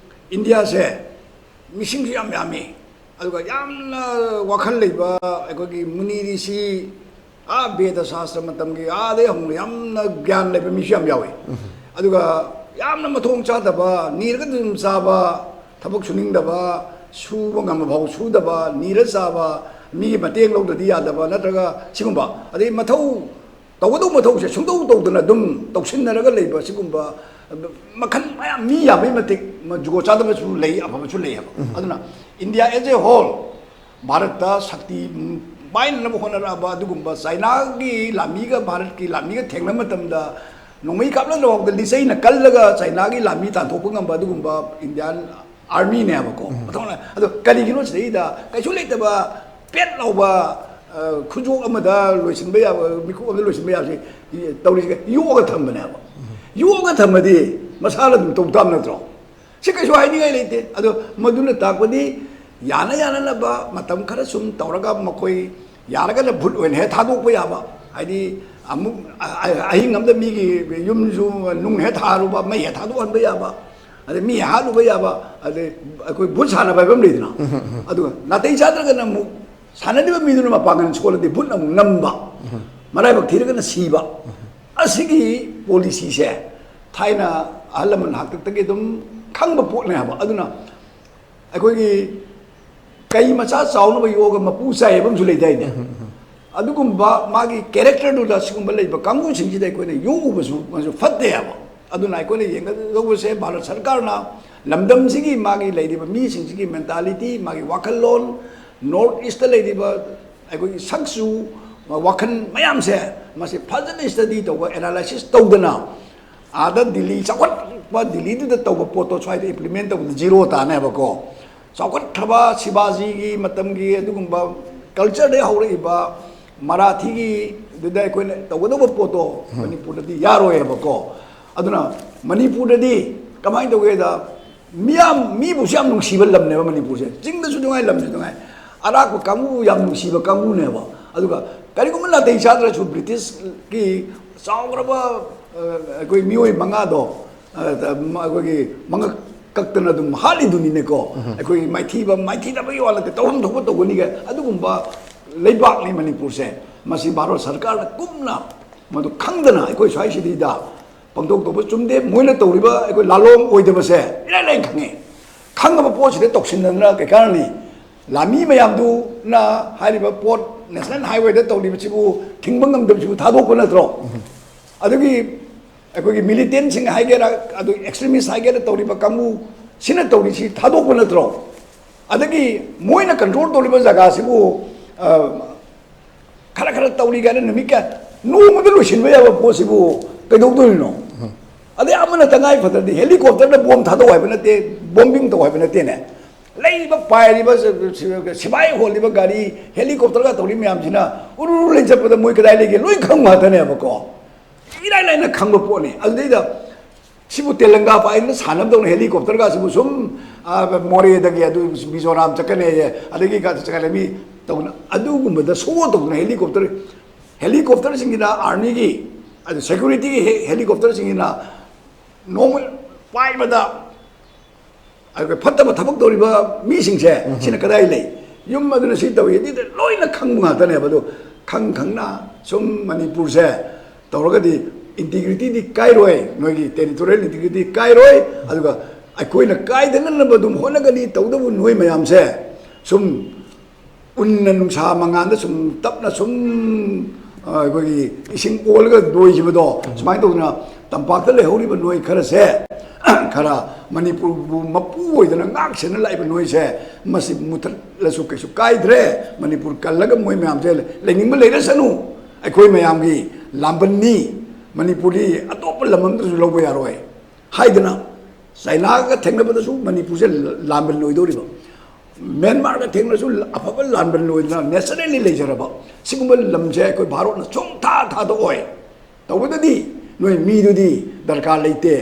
ꯏꯟꯗꯤꯌꯥꯁꯦ ꯃꯤꯁꯤꯡꯁꯨ ꯌꯥꯝ ꯌꯥꯝꯃꯤ, ꯑꯗꯨꯒ ꯌꯥꯝꯅ ꯋꯥꯈꯜ ꯂꯩꯕ ꯑꯩꯈꯣꯏꯒꯤ ꯃꯨꯅꯤ ꯔꯤꯁꯤ, ꯑꯥ ꯕꯦꯗ ꯁꯥꯁꯇ꯭ꯔ ꯃꯇꯝꯒꯤ ꯑꯥꯗꯩ ꯍꯧꯅ ꯌꯥꯝꯅ ꯒ꯭ꯌꯥꯟ ꯂꯩꯕ ꯃꯤꯁꯨ ꯌꯥꯝ ꯌꯥꯎꯏ꯫ ꯑꯗꯨꯒ ꯌꯥꯝꯅ ꯃꯊꯣꯡ ꯆꯥꯗꯕ, ꯅꯤꯔꯒ ꯑꯗꯨꯝ ꯆꯥꯕ, ꯊꯕꯛ ꯁꯨꯅꯤꯡꯗꯕ, ꯁꯨꯕ ꯉꯝꯕ ꯐꯥꯎ ꯁꯨꯗꯕ, ꯅꯤꯔ ꯆꯥꯕ, ꯃꯤꯒꯤ ꯃꯇꯦꯡ ꯂꯧꯗ꯭ꯔꯗꯤ ꯌꯥꯗꯕ, ꯅꯠꯇ꯭ꯔꯒ ꯁꯤꯒꯨꯝꯕ, ꯑꯗꯩ ꯃꯊꯧ ꯇꯧꯒꯗꯧꯕ ꯃꯊꯧꯁꯦ ꯁꯨꯡꯇꯧ ꯇꯧꯗꯅ ꯑꯗꯨꯝ ꯇꯧꯁꯤꯟꯅꯔꯒ ꯂꯩꯕ, ꯁꯤꯒꯨꯝꯕ ꯃꯈꯜ ꯃꯌꯥꯝ, ꯃꯤ ꯌꯥꯝꯕꯩ ꯃꯇꯤꯛ ꯖꯨꯒꯣꯠ ꯆꯥꯗꯕꯁꯨ ꯂꯩ, ꯑꯐꯕꯁꯨ ꯂꯩ ꯍꯥꯏꯕ꯫ ꯑꯗꯨꯅ ꯏꯟꯗꯤꯌꯥ as a whole, ꯚꯥꯔꯠꯇ ꯁꯛꯇꯤ ꯄꯥꯏꯅꯅꯕ ꯍꯣꯠꯅꯔꯛꯑꯕ ꯑꯗꯨꯒꯨꯝꯕ ꯆꯥꯏꯅꯥꯒꯤ ꯂꯥꯟꯃꯤꯒ ꯚꯥꯔꯠꯀꯤ ꯂꯥꯟꯃꯤꯒ ꯊꯦꯡꯅꯕ ꯃꯇꯝꯗ ꯅꯣꯡꯃꯩ ꯀꯥꯞꯅꯗ꯭ꯔꯕ ꯐꯥꯎꯗ ꯂꯤꯆꯩꯅ ꯀꯜꯂꯒ ꯆꯥꯏꯅꯥꯒꯤ ꯂꯥꯟꯃꯤ ꯇꯥꯟꯊꯣꯛꯄ ꯉꯝꯕ ꯑꯗꯨꯒꯨꯝꯕ ꯏꯟꯗꯤꯌꯥꯟ ꯑꯥꯔꯃꯤꯅꯦꯕꯀꯣ꯫ ꯃꯊꯧꯅ ꯑꯗꯣ ꯀꯔꯤꯒꯤꯅꯣ ꯁꯤꯗꯩꯗ ꯀꯩꯁꯨ ꯂꯩꯇꯕ ꯄꯦꯠ ꯂꯥꯎꯕ, ꯑ, ꯈꯨꯖꯣꯛ ꯑꯃꯗ ꯂꯣꯏꯁꯤꯟꯕ ꯌꯥꯕ, ꯃꯤꯀꯨꯞ ꯑꯃꯗ ꯂꯣꯏꯁꯤꯟꯕ ꯌꯥꯕꯁꯤ ꯇꯧꯔꯤꯁꯦ ꯌꯣꯛꯑꯒ ꯊꯝꯕꯅꯦꯕ꯫ ꯌꯣꯛꯑꯒ ꯊꯝꯃꯗꯤ ꯃꯁꯥꯅ ꯑꯗꯨꯝ ꯇꯧ ꯇꯥꯕ ꯅꯠꯇ꯭ꯔꯣ? ꯁꯤ ꯀꯩꯁꯨ ꯍꯥꯏꯅꯤꯡꯉꯥꯏ ꯂꯩꯇꯦ꯫ ꯑꯗꯣ ꯃꯗꯨꯅ ꯇꯥꯛꯄꯗꯤ ꯌꯥꯅ ꯌꯥꯅꯅꯕ ꯃꯇꯝ ꯈꯔ ꯁꯨꯝ ꯇꯧꯔꯒ ꯃꯈꯣꯏ ꯌꯥꯔꯒꯅ ꯚꯨꯠ ꯑꯣꯏꯅ ꯍꯦꯛ ꯊꯥꯗꯣꯛꯄ ꯌꯥꯕ, ꯍꯥꯏꯗꯤ ꯑꯃꯨꯛ ꯑ-, ꯑ-, ꯑꯍꯤꯡ ꯑꯃꯗ ꯃꯤꯒꯤ ꯌꯨꯝꯁꯨ ꯅꯨꯡ ꯍꯦꯛ ꯊꯥꯔꯨꯕ, ꯃꯩ ꯍꯦꯛ ꯊꯥꯗꯣꯛꯍꯟꯕ ꯌꯥꯕ, ꯑꯗꯩ ꯃꯤ ꯍꯦꯛ ꯍꯥꯠꯂꯨꯕ ꯌꯥꯕ, ꯑꯗꯩ ꯑꯩꯈꯣꯏ ꯚꯨꯠ ꯁꯥꯟꯅꯕ ꯍꯥꯏꯕ ꯑꯃ ꯂꯩꯗꯅ, ꯑꯗꯨꯒ ꯅꯥꯇꯩ ꯆꯥꯗ꯭ꯔꯒꯅ ꯑꯃꯨꯛ ꯁꯥꯟꯅꯔꯤꯕ ꯃꯤꯗꯨꯅ ꯃꯄꯥꯡꯒꯜ ꯁꯣꯜꯂꯗꯤ ꯚꯨꯠꯅ ꯑꯃꯨꯛ ꯅꯝꯕ, ꯃꯔꯥꯏꯕꯛ ꯊꯤꯔꯒꯅ ꯁꯤꯕ꯫ ꯑꯁꯤꯒꯤ ꯄꯣꯂꯤꯁꯤꯁꯦ ꯊꯥꯏꯅ ꯑꯍꯜ ꯂꯃꯟ ꯍꯥꯛꯇꯛꯇꯒꯤ ꯑꯗꯨꯝ ꯈꯪꯕ ꯄꯣꯠꯅꯦ ꯍꯥꯏꯕ꯫ ꯑꯗꯨꯅ ꯑꯩꯈꯣꯏꯒꯤ ꯀꯩ ꯃꯆꯥ ꯆꯥꯎꯅꯕ ꯌꯣꯛꯑꯒ ꯃꯄꯨ ꯆꯥꯏ ꯍꯥꯏꯕ ꯑꯃꯁꯨ ꯂꯩꯗꯥꯏꯅꯦ? ꯑꯗꯨꯒꯨꯝꯕ ꯃꯥꯒꯤ ꯀꯦꯔꯦꯛꯇꯔꯗꯨꯗ ꯁꯤꯒꯨꯝꯕ ꯂꯩꯕ ꯀꯥꯡꯕꯨꯁꯤꯡꯁꯤꯗ ꯑꯩꯈꯣꯏꯅ ꯌꯣꯛꯎꯕꯁꯨ ꯃꯁꯨ ꯐꯠꯇꯦ ꯍꯥꯏꯕ꯫ ꯑꯗꯨꯅ ꯑꯩꯈꯣꯏꯅ ꯌꯦꯡꯒꯗꯧꯕꯁꯦ ꯚꯥꯔꯠ ꯁꯔꯀꯥꯔꯅ ꯂꯝꯗꯝꯁꯤꯒꯤ ꯃꯥꯒꯤ ꯂꯩꯔꯤꯕ ꯃꯤꯁꯤꯡꯁꯤꯒꯤ ꯃꯦꯟꯇꯥꯂꯤꯇꯤ, ꯃꯥꯒꯤ ꯋꯥꯈꯜꯂꯣꯟ, ꯅꯣꯔꯠ ꯏꯁꯇ ꯂꯩꯔꯤꯕ ꯑꯩꯈꯣꯏꯒꯤ ꯁꯛꯆꯨ, ꯋꯥꯈꯜ ꯃꯌꯥꯝꯁꯦ ꯃꯁꯤ ꯐꯖꯅ ꯁ꯭ꯇꯗꯤ ꯇꯧꯕ, ꯑꯦꯅꯥꯂꯥꯏꯁꯤꯁ ꯇꯧꯗꯅ ꯑꯥꯗ ꯗꯤꯜꯂꯤ, ꯆꯥꯎꯈꯠꯄ ꯗꯤꯜꯂꯤꯗꯨꯗ ꯇꯧꯕ ꯄꯣꯠꯇꯣ ꯁ꯭ꯋꯥꯏꯗ implement ꯇꯧꯕꯗ zero ꯇꯥꯅꯦꯕꯀꯣ꯫ ꯆꯥꯎꯈꯠꯈ꯭ꯔꯕ ꯁꯤꯕꯥꯖꯤꯒꯤ ꯃꯇꯝꯒꯤ ꯑꯗꯨꯒꯨꯝꯕ culture ꯗꯒꯤ ꯍꯧꯔꯛꯏꯕ ꯃꯔꯥꯊꯤꯒꯤ ꯑꯗꯨꯗ ꯑꯩꯈꯣꯏꯅ ꯇꯧꯒꯗꯧꯕ ꯄꯣꯠꯇꯣ ꯃꯅꯤꯄꯨꯔꯗꯗꯤ ꯌꯥꯔꯣꯏꯕꯀꯣ꯫ ꯑꯗꯨꯅ ꯃꯅꯤꯄꯨꯔꯗꯗꯤ ꯀꯃꯥꯏꯅ ꯇꯧꯒꯦꯗ, ꯃꯤꯌꯥꯝ, ꯃꯤꯕꯨꯁꯨ ꯌꯥꯝ ꯅꯨꯡꯁꯤꯕ ꯂꯝꯅꯦꯕ ꯃꯅꯤꯄꯨꯔꯁꯦ꯫ ꯆꯤꯡꯗꯁꯨ ꯅꯨꯡꯉꯥꯏ, ꯂꯝꯁꯨ ꯅꯨꯡꯉꯥꯏ꯫ ꯑꯔꯥꯛꯄ ꯀꯥꯡꯕꯨ ꯌꯥꯝ ꯅꯨꯡꯁꯤꯕ ꯀꯥꯡꯕꯨꯅꯦꯕ꯫ ꯑꯗꯨꯒ ꯀꯔꯤꯒꯨꯝꯕ ꯅꯥꯇꯩ ꯆꯥꯗ꯭ꯔꯁꯨ ꯕ꯭ꯔꯤꯇꯤꯁꯀꯤ ꯆꯥꯎꯈ꯭ꯔꯕ, ꯑ, ꯑꯩꯈꯣꯏ ꯃꯤꯑꯣꯏ ꯃꯉꯥꯗꯣ, ꯑ, ꯑꯩꯈꯣꯏꯒꯤ ꯃꯉꯛ ꯀꯛꯇꯅ ꯑꯗꯨꯝ ꯍꯥꯠꯂꯤꯗꯨꯅꯤꯅꯦꯀꯣ꯫ ꯑꯩꯈꯣꯏ ꯃꯥꯏꯊꯤꯕ, ꯃꯥꯏꯊꯤꯗꯕꯒꯤ ꯋꯥ ꯅꯠꯇꯦ, ꯇꯧꯐꯝ ꯊꯣꯛꯄ ꯇꯧꯒꯅꯤꯒ꯫ ꯑꯗꯨꯒꯨꯝꯕ ꯂꯩꯕꯥꯛꯅꯤ ꯃꯅꯤꯄꯨꯔꯁꯦ꯫ ꯃꯁꯤ ꯚꯥꯔꯠ ꯁꯔꯀꯥꯔꯅ ꯀꯨꯞꯅ ꯃꯗꯨ ꯈꯪꯗꯅ ꯑꯩꯈꯣꯏ ꯁ꯭ꯋꯥꯏꯁꯤꯗꯩꯗ ꯄꯪꯇꯧ ꯇꯧꯕ ꯆꯨꯝꯗꯦ꯫ ꯃꯣꯏꯅ ꯇꯧꯔꯤꯕ ꯑꯩꯈꯣꯏ ꯂꯥꯂꯣꯡ ꯑꯣꯏꯗꯕꯁꯦ ꯏꯔꯥꯏ ꯂꯥꯏꯅ ꯈꯪꯉꯦ꯫ ꯈꯪꯉꯕ ꯄꯣꯠꯁꯤꯗ ꯇꯧꯁꯤꯟꯅꯗꯅ ꯀꯩ ꯀꯥꯟꯅꯅꯤ? ꯂꯥꯃꯤ ꯃꯌꯥꯝꯗꯨꯅ ꯍꯥꯏꯔꯤꯕ ꯄꯣꯠ, national highway ꯗ ꯇꯧꯔꯤꯕꯁꯤꯕꯨ ꯊꯤꯡꯕ ꯉꯝꯗꯕꯁꯤꯕꯨ ꯊꯥꯗꯣꯛꯄ ꯅꯠꯇ꯭ꯔꯣ? ꯑꯗꯨꯒꯤ ꯑꯩꯈꯣꯏꯒꯤ militant ꯁꯤꯡ ꯍꯥꯏꯒꯦꯔꯥ, ꯑꯗꯨ extremist ꯍꯥꯏꯒꯦꯔꯥ, ꯇꯧꯔꯤꯕ ꯀꯥꯡꯕꯨ ꯁꯤꯅ ꯇꯧꯔꯤꯁꯤ ꯊꯥꯗꯣꯛꯄ ꯅꯠꯇ꯭ꯔꯣ? ꯑꯗꯒꯤ ꯃꯣꯏꯅ control ꯇꯧꯔꯤꯕ ꯖꯒꯥꯁꯤꯕꯨ, ꯑ, ꯈꯔ ꯈꯔ ꯇꯧꯔꯤ ꯀꯥꯏꯅ ꯅꯨꯃꯤꯠ ꯀꯌꯥ, ꯅꯣꯡꯃꯗ ꯂꯣꯏꯁꯤꯟꯕ ꯌꯥꯕ ꯄꯣꯠꯁꯤꯕꯨ ꯀꯩꯗꯧꯗꯣꯏꯅꯣ? ꯑꯗꯩ ꯑꯃꯅ ꯇꯉꯥꯏ ꯐꯗ꯭ꯔꯗꯤ helicopter ꯗ bomb ꯊꯥꯗꯧ ꯍꯥꯏꯕ ꯅꯠꯇꯦ, bombing ꯇꯧ ꯍꯥꯏꯕ ꯅꯠꯇꯦꯅꯦ꯫ ꯂꯩꯔꯤꯕ ꯄꯥꯏꯔꯤꯕ ꯁꯤꯐꯥꯏ ꯍꯣꯜꯂꯤꯕ ꯒꯥꯔꯤ, helicopter ꯒ ꯇꯧꯔꯤ ꯃꯌꯥꯝꯁꯤꯅ ꯎꯔꯨ ꯎꯔꯨ ꯂꯦꯟ ꯆꯠꯄꯗ ꯃꯣꯏ ꯀꯗꯥꯏ ꯂꯩꯒꯦ? ꯂꯣꯏ ꯈꯪꯕ ꯉꯥꯛꯇꯅꯦꯕꯀꯣ꯫ ꯏꯔꯥꯏ ꯂꯥꯏꯅ ꯈꯪꯕ ꯄꯣꯠꯅꯤ꯫ ꯑꯗꯨꯗꯩꯗ ꯁꯤꯕꯨ ꯇꯦꯂꯪꯒꯥ ꯄꯥꯏꯗꯅ ꯁꯥꯟꯅꯕꯗꯧꯅ helicopter ꯒꯁꯤꯕꯨ ꯁꯨꯝ, ꯑ, ꯃꯣꯔꯦꯗꯒꯤ ꯑꯗꯨ ꯃꯤꯖꯣꯔꯥꯝ ꯆꯠꯀꯅꯤ, ꯑꯗꯒꯤ ꯀꯥꯏꯗ ꯆꯠꯀꯅꯤ, ꯃꯤ ꯇꯧꯅ ꯑꯗꯨꯒꯨꯝꯕꯗ show ꯇꯧꯗꯅ helicopter, helicopter ꯁꯤꯡꯁꯤꯅ army ꯒꯤ, ꯑꯗꯨ security ꯒꯤ ꯍꯦ-, helicopter ꯁꯤꯡꯁꯤꯅ ꯅꯣꯡꯃ ꯄꯥꯏꯕꯗ ꯑꯗꯨꯒ ꯐꯠꯇꯕ ꯊꯕꯛ ꯇꯧꯔꯤꯕ ꯃꯤꯁꯤꯡꯁꯦ ꯁꯤꯅ ꯀꯗꯥꯏ ꯂꯩ? ꯌꯨꯝ ꯑꯗꯨꯅ ꯁꯤ ꯇꯧꯏ, ꯑꯗꯨꯗ ꯂꯣꯏꯅ ꯈꯪꯕ ꯉꯥꯛꯇꯅꯦꯕ꯫ ꯑꯗꯣ ꯈꯪ ꯈꯪꯅ ꯁꯨꯝ ꯃꯅꯤꯄꯨꯔꯁꯦ ꯇꯧꯔꯒꯗꯤ integrity ꯗꯤ ꯀꯥꯏꯔꯣꯏ, ꯅꯣꯏꯒꯤ territorial integrity ꯀꯥꯏꯔꯣꯏ꯫ ꯑꯗꯨꯒ ꯑꯩꯈꯣꯏꯅ ꯀꯥꯏꯗꯅꯅꯕ ꯑꯗꯨꯝ ꯍꯣꯠꯅꯒꯅꯤ꯫ ꯇꯧꯗꯕꯨ ꯅꯣꯏ ꯃꯌꯥꯝꯁꯦ ꯁꯨꯝ ꯎꯟꯅ ꯅꯨꯡꯁꯥ ꯃꯉꯥꯜꯗ ꯁꯨꯝ ꯇꯞꯅ ꯁꯨꯝ, ꯑ, ꯑꯩꯈꯣꯏꯒꯤ ꯏꯁꯤꯡ ꯑꯣꯜꯂꯒ ꯂꯣꯏꯈꯤꯕꯗꯣ, ꯁꯨꯃꯥꯏꯅ ꯇꯧꯗꯅ ꯇꯝꯄꯥꯛꯇ ꯂꯩꯍꯧꯔꯤꯕ ꯅꯣꯏ ꯈꯔꯁꯦ, ꯈꯔ ꯃꯅꯤꯄꯨꯔꯕꯨ ꯃꯄꯨ ꯑꯣꯏꯗꯅ ꯉꯥꯛ ꯁꯦꯟꯅ ꯂꯥꯛꯏꯕ ꯅꯣꯏꯁꯦ, ꯃꯁꯤ ꯃꯨꯊꯠꯂꯁꯨ ꯀꯩꯁꯨ ꯀꯥꯏꯗ꯭ꯔꯦ꯫ ꯃꯅꯤꯄꯨꯔ ꯀꯜꯂꯒ ꯃꯣꯏ ꯃꯌꯥꯝꯁꯦ ꯂꯩꯅꯤꯡꯕ ꯂꯩꯔꯁꯅꯨ, ꯑꯩꯈꯣꯏ ꯃꯌꯥꯝꯒꯤ ꯂꯥꯝꯕꯟꯅꯤ꯫ ꯃꯅꯤꯄꯨꯔꯗꯤ ꯑꯇꯣꯞꯄ ꯂꯝ ꯑꯃꯗꯁꯨ ꯂꯧꯕ ꯌꯥꯔꯣꯏ ꯍꯥꯏꯗꯅ, ꯆꯥꯏꯅꯥꯒ ꯊꯦꯡꯅꯕꯗꯁꯨ ꯃꯅꯤꯄꯨꯔꯁꯦ ꯂꯥꯟꯕꯟ ꯑꯣꯏꯗꯧꯔꯤꯕ, ꯃ꯭ꯌꯥꯟꯃꯥꯔꯒ ꯊꯦꯡꯅꯔꯁꯨ ꯑꯐꯕ ꯂꯥꯟꯕꯟ ꯑꯣꯏꯗꯅ ꯅꯦꯆꯔꯦꯜꯂꯤ ꯂꯩꯖꯔꯕ ꯁꯤꯒꯨꯝꯕ ꯂꯝꯁꯦ ꯑꯩꯈꯣꯏ ꯚꯥꯔꯠꯅ ꯁꯨꯡꯊꯥ ꯊꯥꯗꯣꯛꯑꯣꯏ꯫ ꯇꯧꯕꯗꯗꯤ ꯅꯣꯏ ꯃꯤꯗꯨꯗꯤ ꯗꯔꯀꯥꯔ ꯂꯩꯇꯦ,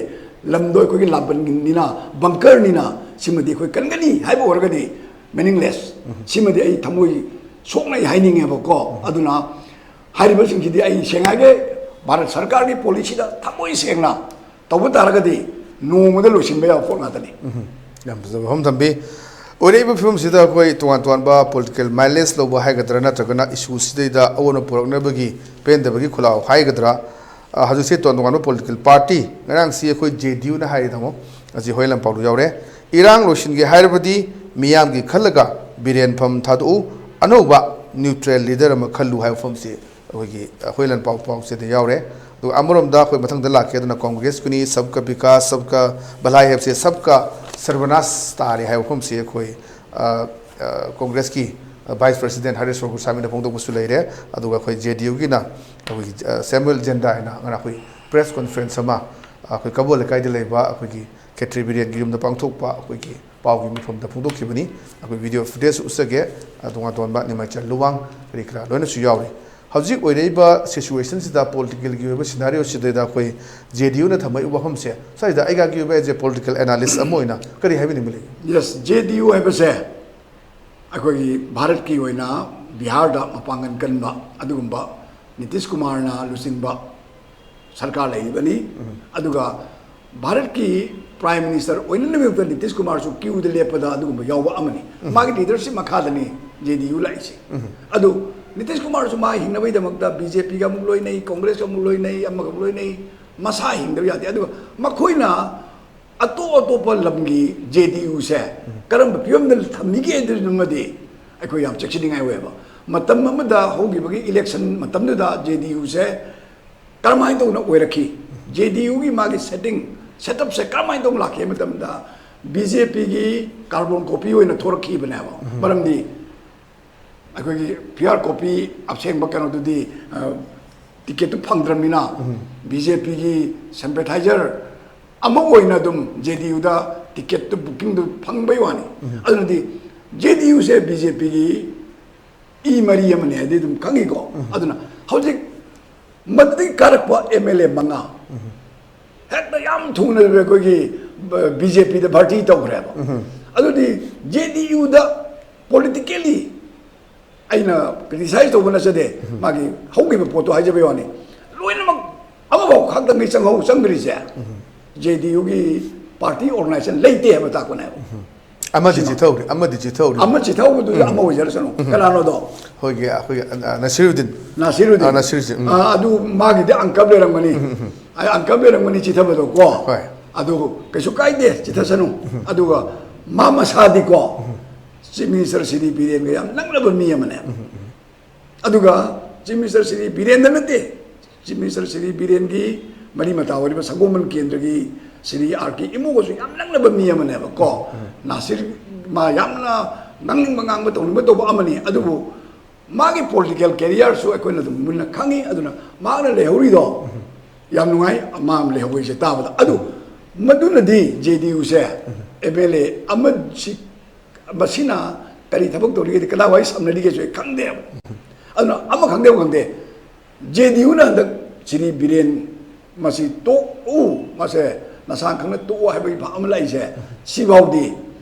ꯂꯝꯗꯣ ꯑꯩꯈꯣꯏꯒꯤ ꯂꯥꯟꯕꯟꯅꯤꯅ, ꯕꯪꯀꯔꯅꯤꯅ, ꯁꯤꯃꯗꯤ ꯑꯩꯈꯣꯏ ꯀꯟꯒꯅꯤ ꯍꯥꯏꯕ ꯑꯣꯏꯔꯒꯗꯤ ꯃꯤꯅꯤꯡꯂꯦꯁ꯫ ꯁꯤꯃꯗꯤ ꯑꯩ ꯊꯃꯣꯏ ꯁꯣꯛꯅ ꯑꯩ ꯍꯥꯏꯅꯤꯡꯉꯦꯕꯀꯣ꯫ ꯑꯗꯨꯅ ꯍꯥꯏꯔꯤꯕꯁꯤꯡꯁꯤꯗꯤ ꯑꯩ ꯁꯦꯡꯅ ꯍꯥꯏꯒꯦ, ꯚꯥꯔꯠ ꯁꯔꯀꯥꯔꯒꯤ ꯄꯣꯂꯤꯁꯤꯗ ꯊꯃꯣꯏ ꯁꯦꯡꯅ ꯇꯧꯕ ꯇꯥꯔꯒꯗꯤ ꯅꯣꯡꯃꯗ ꯂꯣꯏꯁꯤꯟꯕ ꯌꯥꯕ ꯄꯣꯠ ꯉꯥꯛꯇꯅꯤ꯫ ꯌꯥꯝ ꯐꯖꯕ ꯋꯥꯐꯝ ꯊꯝꯕꯤ꯫ ꯑꯣꯏꯔꯛꯏꯕ ꯐꯤꯕꯝꯁꯤꯗ ꯑꯩꯈꯣꯏ ꯇꯣꯉꯥꯟ ꯇꯣꯉꯥꯟꯕ ꯄꯣꯂꯤꯇꯤꯀꯦꯜ ꯃꯥꯏꯂꯦꯖ ꯂꯧꯕ ꯍꯥꯏꯒꯗ꯭ꯔꯥ, ꯅꯠꯇ꯭ꯔꯒꯅ ꯏꯁꯨꯁꯤꯗꯩꯗ ꯑꯑꯣꯟꯕ ꯄꯨꯔꯛꯅꯕꯒꯤ ꯄꯦꯟꯗꯕꯒꯤ ꯈꯨꯜꯂꯥꯎ ꯍꯥꯏꯒꯗ꯭ꯔꯥ, ꯑ, ꯍꯧꯖꯤꯛꯁꯦ ꯇꯣꯉꯥꯟ ꯇꯣꯉꯥꯟꯕ ꯄꯣꯂꯤꯇꯤꯀꯦꯜ ꯄꯥꯔꯇꯤ, ꯉꯔꯥꯡꯁꯤ ꯑꯩꯈꯣꯏ ꯖꯦ ꯗꯤ ꯌꯨꯅ ꯍꯥꯏꯔꯤ ꯊꯝꯃꯣ, ꯑꯁꯤ ꯍꯣꯏ ꯂꯝꯄꯥꯎꯗ ꯌꯥꯎꯔꯦ꯫ ꯏꯔꯥꯡ ꯂꯣꯏꯁꯤꯟꯒꯦ ꯍꯥꯏꯔꯕꯗꯤ ꯃꯤꯌꯥꯝꯒꯤ ꯈꯜꯂꯒ ꯕꯤꯔꯦꯟꯐꯝ ꯊꯥꯗꯣꯛꯎ, ꯑꯅꯧꯕ ꯅ꯭ꯌꯨꯇ꯭ꯔꯦꯜ ꯂꯤꯗꯔ ꯑꯃ ꯈꯜꯂꯨ ꯍꯥꯏꯕ ꯋꯥꯐꯝꯁꯤ ꯑꯩꯈꯣꯏꯒꯤ ꯑꯩꯈꯣꯏ ꯂꯟꯄꯥꯎ ꯄꯥꯎꯆꯦꯗ ꯌꯥꯎꯔꯦ꯫ ꯑꯗꯨꯒ ꯑꯃꯔꯣꯝꯗ ꯑꯩꯈꯣꯏ ꯃꯊꯪꯗ ꯂꯥꯛꯀꯦ, ꯑꯗꯨꯅ ꯀꯣꯡꯒ꯭ꯔꯦꯁꯀꯤꯅꯤ, ꯁꯕꯀ ꯕꯤꯀꯥꯁ, ꯁꯕꯀ ꯚꯂꯥꯏ ꯍꯥꯏꯕꯁꯦ ꯁꯕꯀ ꯁꯔꯕꯅꯥꯁ ꯇꯥꯔꯦ ꯍꯥꯏꯕ ꯋꯥꯐꯝꯁꯤ ꯑꯩꯈꯣꯏ, ꯑ, ꯑ, ꯀꯣꯡꯒ꯭ꯔꯦꯁꯀꯤ ꯚꯥꯏꯁ ꯄ꯭ꯔꯁꯤꯗꯦꯟ ꯍꯔꯦꯁ ꯒꯣꯁꯥꯃꯤꯅ ꯐꯣꯡꯗꯣꯛꯄꯁꯨ ꯂꯩꯔꯦ꯫ ꯑꯗꯨꯒ ꯑꯩꯈꯣꯏ ꯖꯦ ꯗꯤ ꯌꯨꯒꯤꯅ ꯑꯩꯈꯣꯏꯒꯤ, ꯑ, ꯁꯦꯃꯨꯑꯦꯜ ꯖꯦꯟꯗꯥ ꯍꯥꯏꯅ ꯉꯔꯥꯡ ꯑꯩꯈꯣꯏ ꯄ꯭ꯔꯦꯁ ꯀꯣꯟꯐ꯭ꯔꯦꯟꯁ ꯑꯃ ꯑꯩꯈꯣꯏ ꯀꯕꯣ ꯂꯩꯀꯥꯏꯗ ꯂꯩꯕ ꯑꯩꯈꯣꯏꯒꯤ ꯈꯦꯇ꯭ꯔꯤ ꯕꯤꯔꯦꯟꯒꯤ ꯌꯨꯝꯗ ꯄꯥꯡꯊꯣꯛꯄ ꯑꯩꯈꯣꯏꯒꯤ ꯄꯥꯎꯒꯤ ꯃꯤꯐꯝꯗ ꯐꯣꯡꯗꯣꯛꯈꯤꯕꯅꯤ꯫ ꯑꯩꯈꯣꯏ ꯚꯤꯗꯤꯑꯣ ꯐꯨꯇꯦꯖ ꯎꯠꯆꯒꯦ, ꯑ, ꯇꯣꯉꯥꯟ ꯇꯣꯉꯥꯟꯕ ꯅꯤꯃꯥꯏꯆꯜ ꯂꯨꯋꯥꯡ ꯀꯔꯤ ꯀꯔꯥ ꯂꯣꯏꯅꯁꯨ ꯌꯥꯎꯔꯤ꯫ ꯍꯧꯖꯤꯛ ꯑꯣꯏꯔꯛꯏꯕ ꯁꯤꯆꯨꯋꯦꯁꯟꯁꯤꯗ, ꯄꯣꯂꯤꯇꯤꯀꯦꯜꯒꯤ ꯑꯣꯏꯕ ꯁꯤꯅꯥꯔꯤꯑꯣꯁꯤꯗꯩꯗ ꯑꯩꯈꯣꯏ ꯖꯦ ꯗꯤ ꯌꯨꯅ ꯊꯝꯃꯛꯏꯕ ꯋꯥꯐꯝꯁꯦ, ꯁ꯭ꯋꯥꯏꯗ ꯑꯩꯒꯤ ꯑꯣꯏꯕ ꯑꯦꯖ ꯑꯦ ꯄꯣꯂꯤꯇꯤꯀꯦꯜ ꯑꯦꯅꯥꯂꯤꯁ ꯑꯃ ꯑꯣꯏꯅ ꯀꯔꯤ ꯍꯥꯏꯕꯤꯅꯤꯡꯕ ꯂꯩ? ꯌꯦꯁ, ꯖꯦ ꯗꯤ ꯌꯨ ꯍꯥꯏꯕꯁꯦ ꯑꯩꯈꯣꯏꯒꯤ ꯚꯥꯔꯠꯀꯤ ꯑꯣꯏꯅ ꯕꯤꯍꯥꯔꯗ ꯃꯄꯥꯡꯒꯜ ꯀꯟꯕ ꯑꯗꯨꯒꯨꯝꯕ ꯅꯤꯇꯤꯁ ꯀꯨꯃꯥꯔꯅ ꯂꯨꯆꯤꯡꯕ ꯁꯔꯀꯥꯔ ꯂꯩꯔꯤꯕꯅꯤ꯫ ꯑꯗꯨꯒ ꯚꯥꯔꯠꯀꯤ ꯄ꯭ꯔꯥꯏꯝ ꯃꯤꯅꯤꯁꯇꯔ ꯑꯣꯏꯅꯅꯕꯒꯤꯗꯃꯛꯇ ꯅꯤꯇꯤꯁ ꯀꯨꯃꯥꯔꯁꯨ ꯀ꯭ꯌꯨꯗ ꯂꯦꯞꯄꯗ ꯑꯗꯨꯒꯨꯝꯕ ꯌꯥꯎꯕ ꯑꯃꯅꯤ꯫ ꯃꯥꯒꯤ ꯂꯤꯗꯔꯁꯤꯞ ꯃꯈꯥꯗꯅꯤ ꯖꯦ ꯗꯤ ꯌꯨ ꯂꯥꯛꯏꯁꯦ꯫ ꯑꯗꯨ ꯅꯤꯇꯤꯁ ꯀꯨꯃꯥꯔꯁꯨ ꯃꯥ ꯍꯤꯡꯅꯕꯒꯤꯗꯃꯛꯇ ꯕꯤ ꯖꯦ ꯄꯤꯒ ꯑꯃꯨꯛ ꯂꯣꯏꯅꯩ, ꯀꯣꯡꯒ꯭ꯔꯦꯁꯀ ꯑꯃꯨꯛ ꯂꯣꯏꯅꯩ, ꯑꯃꯒ ꯑꯃꯨꯛ ꯂꯣꯏꯅꯩ, ꯃꯁꯥ ꯍꯤꯡꯗꯕ ꯌꯥꯗꯦ꯫ ꯑꯗꯨꯒ ꯃꯈꯣꯏꯅ ꯑꯇꯣꯞ ꯑꯇꯣꯞꯄ ꯂꯝꯒꯤ ꯖꯦ ꯗꯤ ꯌꯨꯁꯦ ꯀꯔꯝꯕ ꯐꯤꯕꯝꯗ ꯊꯝꯃꯤꯒꯦ ꯑꯗꯨꯃꯗꯤ ꯑꯩꯈꯣꯏ ꯌꯥꯝ ꯆꯦꯛꯁꯤꯟꯅꯤꯡꯉꯥꯏ ꯑꯣꯏꯌꯦꯕ꯫ ꯃꯇꯝ ꯑꯃꯗ ꯍꯧꯈꯤꯕꯒꯤ ꯏꯂꯦꯛꯁꯟ ꯃꯇꯝꯗꯨꯗ ꯖꯦ ꯗꯤ ꯌꯨꯁꯦ ꯀꯔꯝꯍꯥꯏꯅ ꯇꯧꯅ ꯑꯣꯏꯔꯛꯈꯤ, ꯖꯦ ꯗꯤ ꯌꯨꯒꯤ ꯃꯥꯒꯤ ꯁꯦꯠꯇꯤꯡ, ꯁꯦꯠꯑꯞꯁꯦ ꯀꯔꯝꯍꯥꯏꯅ ꯇꯧꯅ ꯂꯥꯛꯈꯤ ꯍꯥꯏꯕ ꯃꯇꯝꯗ, ꯕꯤ ꯖꯦ ꯄꯤꯒꯤ ꯀꯥꯔꯕꯣꯟ ꯀꯣꯄꯤ ꯑꯣꯏꯅ ꯊꯣꯔꯛꯈꯤꯕꯅꯦꯕ꯫ ꯃꯔꯝꯗꯤ ꯑꯩꯈꯣꯏꯒꯤ ꯄꯤꯌꯥꯔ ꯀꯣꯄꯤ ꯑꯁꯦꯡꯕ ꯀꯩꯅꯣꯗꯨꯗꯤ, ꯑ, ꯇꯤꯀꯦꯠꯇꯨ ꯐꯪꯗ꯭ꯔꯕꯅꯤꯅ ꯕꯤ ꯖꯦ ꯄꯤꯒꯤ ꯁꯦꯝꯄꯦꯊꯥꯏꯖꯔ ꯑꯃ ꯑꯣꯏꯅ ꯑꯗꯨꯝ ꯖꯦ ꯗꯤ ꯌꯨꯗ ꯇꯤꯀꯦꯠꯇꯨ ꯕꯨꯀꯤꯡꯗꯨ ꯐꯪꯕꯩ ꯋꯥꯅꯤ꯫ ꯑꯗꯨꯅꯗꯤ ꯖꯦ ꯗꯤ ꯌꯨꯁꯦ ꯕꯤ ꯖꯦ ꯄꯤꯒꯤ ꯏ ꯃꯔꯤ ꯑꯃꯅꯦ ꯍꯥꯏꯗꯤ ꯑꯗꯨꯝ ꯈꯪꯉꯤꯀꯣ꯫ ꯑꯗꯨꯅ ꯍꯧꯖꯤꯛ ꯃꯗꯨꯗꯒꯤ ꯀꯥꯔꯛꯄ ꯑꯦꯝ ꯑꯦꯜ ꯑꯦ ꯃꯉꯥ ꯍꯦꯛꯇ ꯌꯥꯝ ꯊꯨꯅ ꯑꯩꯈꯣꯏꯒꯤ ꯕꯤ ꯖꯦ ꯄꯤꯗ ꯚꯔꯇꯤ ꯇꯧꯈ꯭ꯔꯦꯕ꯫ ꯑꯗꯨꯗꯤ ꯖꯦ ꯗꯤ ꯌꯨꯗ ꯄꯣꯂꯤꯇꯤꯀꯦꯂꯤ ꯑꯩꯅ ꯀ꯭ꯔꯤꯇꯤꯁꯥꯏꯖ ꯇꯧꯕ ꯅꯠꯆꯗꯦ, ꯃꯥꯒꯤ ꯍꯧꯈꯤꯕ ꯄꯣꯠꯇꯣ ꯍꯥꯏꯖꯕꯩ ꯋꯥꯅꯤ꯫ ꯂꯣꯏꯅꯃꯛ ꯑꯃꯐꯥꯎ ꯈꯛꯇꯪꯒꯤ ꯆꯪꯍꯧ ꯆꯪꯗ꯭ꯔꯤꯁꯦ ꯖꯦ ꯗꯤ ꯌꯨꯒꯤ ꯄꯥꯔꯇꯤ ꯑꯣꯔꯒꯅꯥꯏꯖꯦꯁꯟ ꯂꯩꯇꯦ ꯍꯥꯏꯕ ꯇꯥꯛꯄꯅꯦꯕ꯫ ꯑꯃꯗꯤ ꯆꯤꯊꯍꯧꯔꯤ, ꯑꯃꯗꯤ ꯆꯤꯊꯍꯧꯔꯤ꯫ ꯑꯃ ꯆꯤꯊꯍꯧꯕꯗꯨꯁꯨ ꯑꯃ ꯑꯣꯏꯖꯔꯁꯅꯨ꯫ ꯀꯅꯥꯅꯣꯗꯣ? ꯑꯩꯈꯣꯏꯒꯤ ꯑꯩꯈꯣꯏꯒꯤ ꯑ, ꯅꯁꯤꯔꯨꯗꯤꯟ꯫ ꯅꯥꯁꯤꯔꯨꯗꯤꯟ꯫ ꯑ, ꯅꯥꯁꯤꯔꯨꯗꯤꯟ, ꯎꯝ꯫ ꯑ, ꯑꯗꯨ ꯃꯥꯒꯤꯗꯤ ꯑꯪꯀꯝ ꯂꯩꯔꯝꯒꯅꯤ꯫ ꯑꯩ ꯑꯪꯀꯝ ꯂꯩꯔꯝꯒꯅꯤ ꯆꯤꯊꯕꯗꯣ ꯀꯣ꯫ ꯍꯣꯏ꯫ ꯑꯗꯨ ꯀꯩꯁꯨ ꯀꯥꯏꯗꯦ, ꯆꯤꯊꯁꯅꯨ꯫ ꯑꯗꯨꯒ ꯃꯥ ꯃꯁꯥꯗꯤꯀꯣ, ꯆꯤꯐ ꯃꯤꯅꯤꯁꯇꯔ ꯁꯤꯔꯤ ꯕꯤꯔꯦꯟꯒ ꯌꯥꯝ ꯅꯛꯅꯕ ꯃꯤ ꯑꯃꯅꯦ꯫ ꯑꯗꯨꯒ ꯆꯤꯐ ꯃꯤꯅꯤꯁꯇꯔ ꯁꯤꯔꯤ ꯕꯤꯔꯦꯟꯗ ꯅꯠꯇꯦ, ꯆꯤꯐ ꯃꯤꯅꯤꯁꯇꯔ ꯁꯤꯔꯤ ꯕꯤꯔꯦꯟꯒꯤ ꯃꯔꯤ ꯃꯇꯥ ꯑꯣꯏꯔꯤꯕ ꯁꯒꯣꯜꯕꯟ ꯀꯦꯟꯗ꯭ꯔꯒꯤ ꯁꯤꯔꯤ ꯑꯥꯔ ꯀꯦ ꯏꯃꯨꯒꯁꯨ ꯌꯥꯝ ꯅꯛꯅꯕ ꯃꯤ ꯑꯃꯅꯦꯕꯀꯣ꯫ ꯅꯥꯁꯤꯔ ꯃꯥ ꯌꯥꯝꯅ ꯉꯥꯡꯅꯤꯡꯕ ꯉꯥꯡꯕ ꯇꯧꯅꯤꯡꯕ ꯇꯧꯕ ꯑꯃꯅꯤ꯫ ꯑꯗꯨꯕꯨ ꯃꯥꯒꯤ ꯄꯣꯂꯤꯇꯤꯀꯦꯜ ꯀꯦꯔꯤꯌꯔꯁꯨ ꯑꯩꯈꯣꯏꯅ ꯑꯗꯨꯝ ꯃꯨꯟꯅ ꯈꯪꯉꯤ꯫ ꯑꯗꯨꯅ ꯃꯍꯥꯛꯅ ꯂꯩꯍꯧꯔꯤꯗꯣ ꯌꯥꯝ ꯅꯨꯡꯉꯥꯏ, ꯃꯥ ꯑꯃ ꯂꯩꯍꯧꯕꯁꯦ ꯇꯥꯕꯗ꯫ ꯑꯗꯨ ꯃꯗꯨꯅꯗꯤ ꯖꯦ ꯗꯤ ꯌꯨꯁꯦ ꯑꯦꯝ ꯑꯦꯜ ꯑꯦ ꯑꯃ ꯁꯤ ꯃꯁꯤꯅ ꯀꯔꯤ ꯊꯕꯛ ꯇꯧꯔꯤꯒꯦ, ꯀꯗꯥꯏꯋꯥꯏ ꯁꯝꯅꯔꯤꯒꯦꯁꯨ ꯑꯩ ꯈꯪꯗꯦꯕ꯫ ꯑꯗꯨꯅ ꯑꯃ ꯈꯪꯗꯦ, ꯑꯃ ꯈꯪꯗꯦ, ꯖꯦ ꯗꯤ ꯌꯨꯅ ꯍꯟꯗꯛ ꯁꯤꯔꯤ ꯕꯤꯔꯦꯟ ꯃꯁꯤ ꯇꯣꯛꯎ, ꯃꯁꯦ ꯅꯁꯥ ꯈꯪꯅ ꯇꯣꯛꯎ ꯍꯥꯏꯕꯒꯤ ꯚꯥꯞ ꯑꯃ ꯂꯥꯛꯏꯁꯦ, ꯁꯤꯐꯥꯎꯗꯤ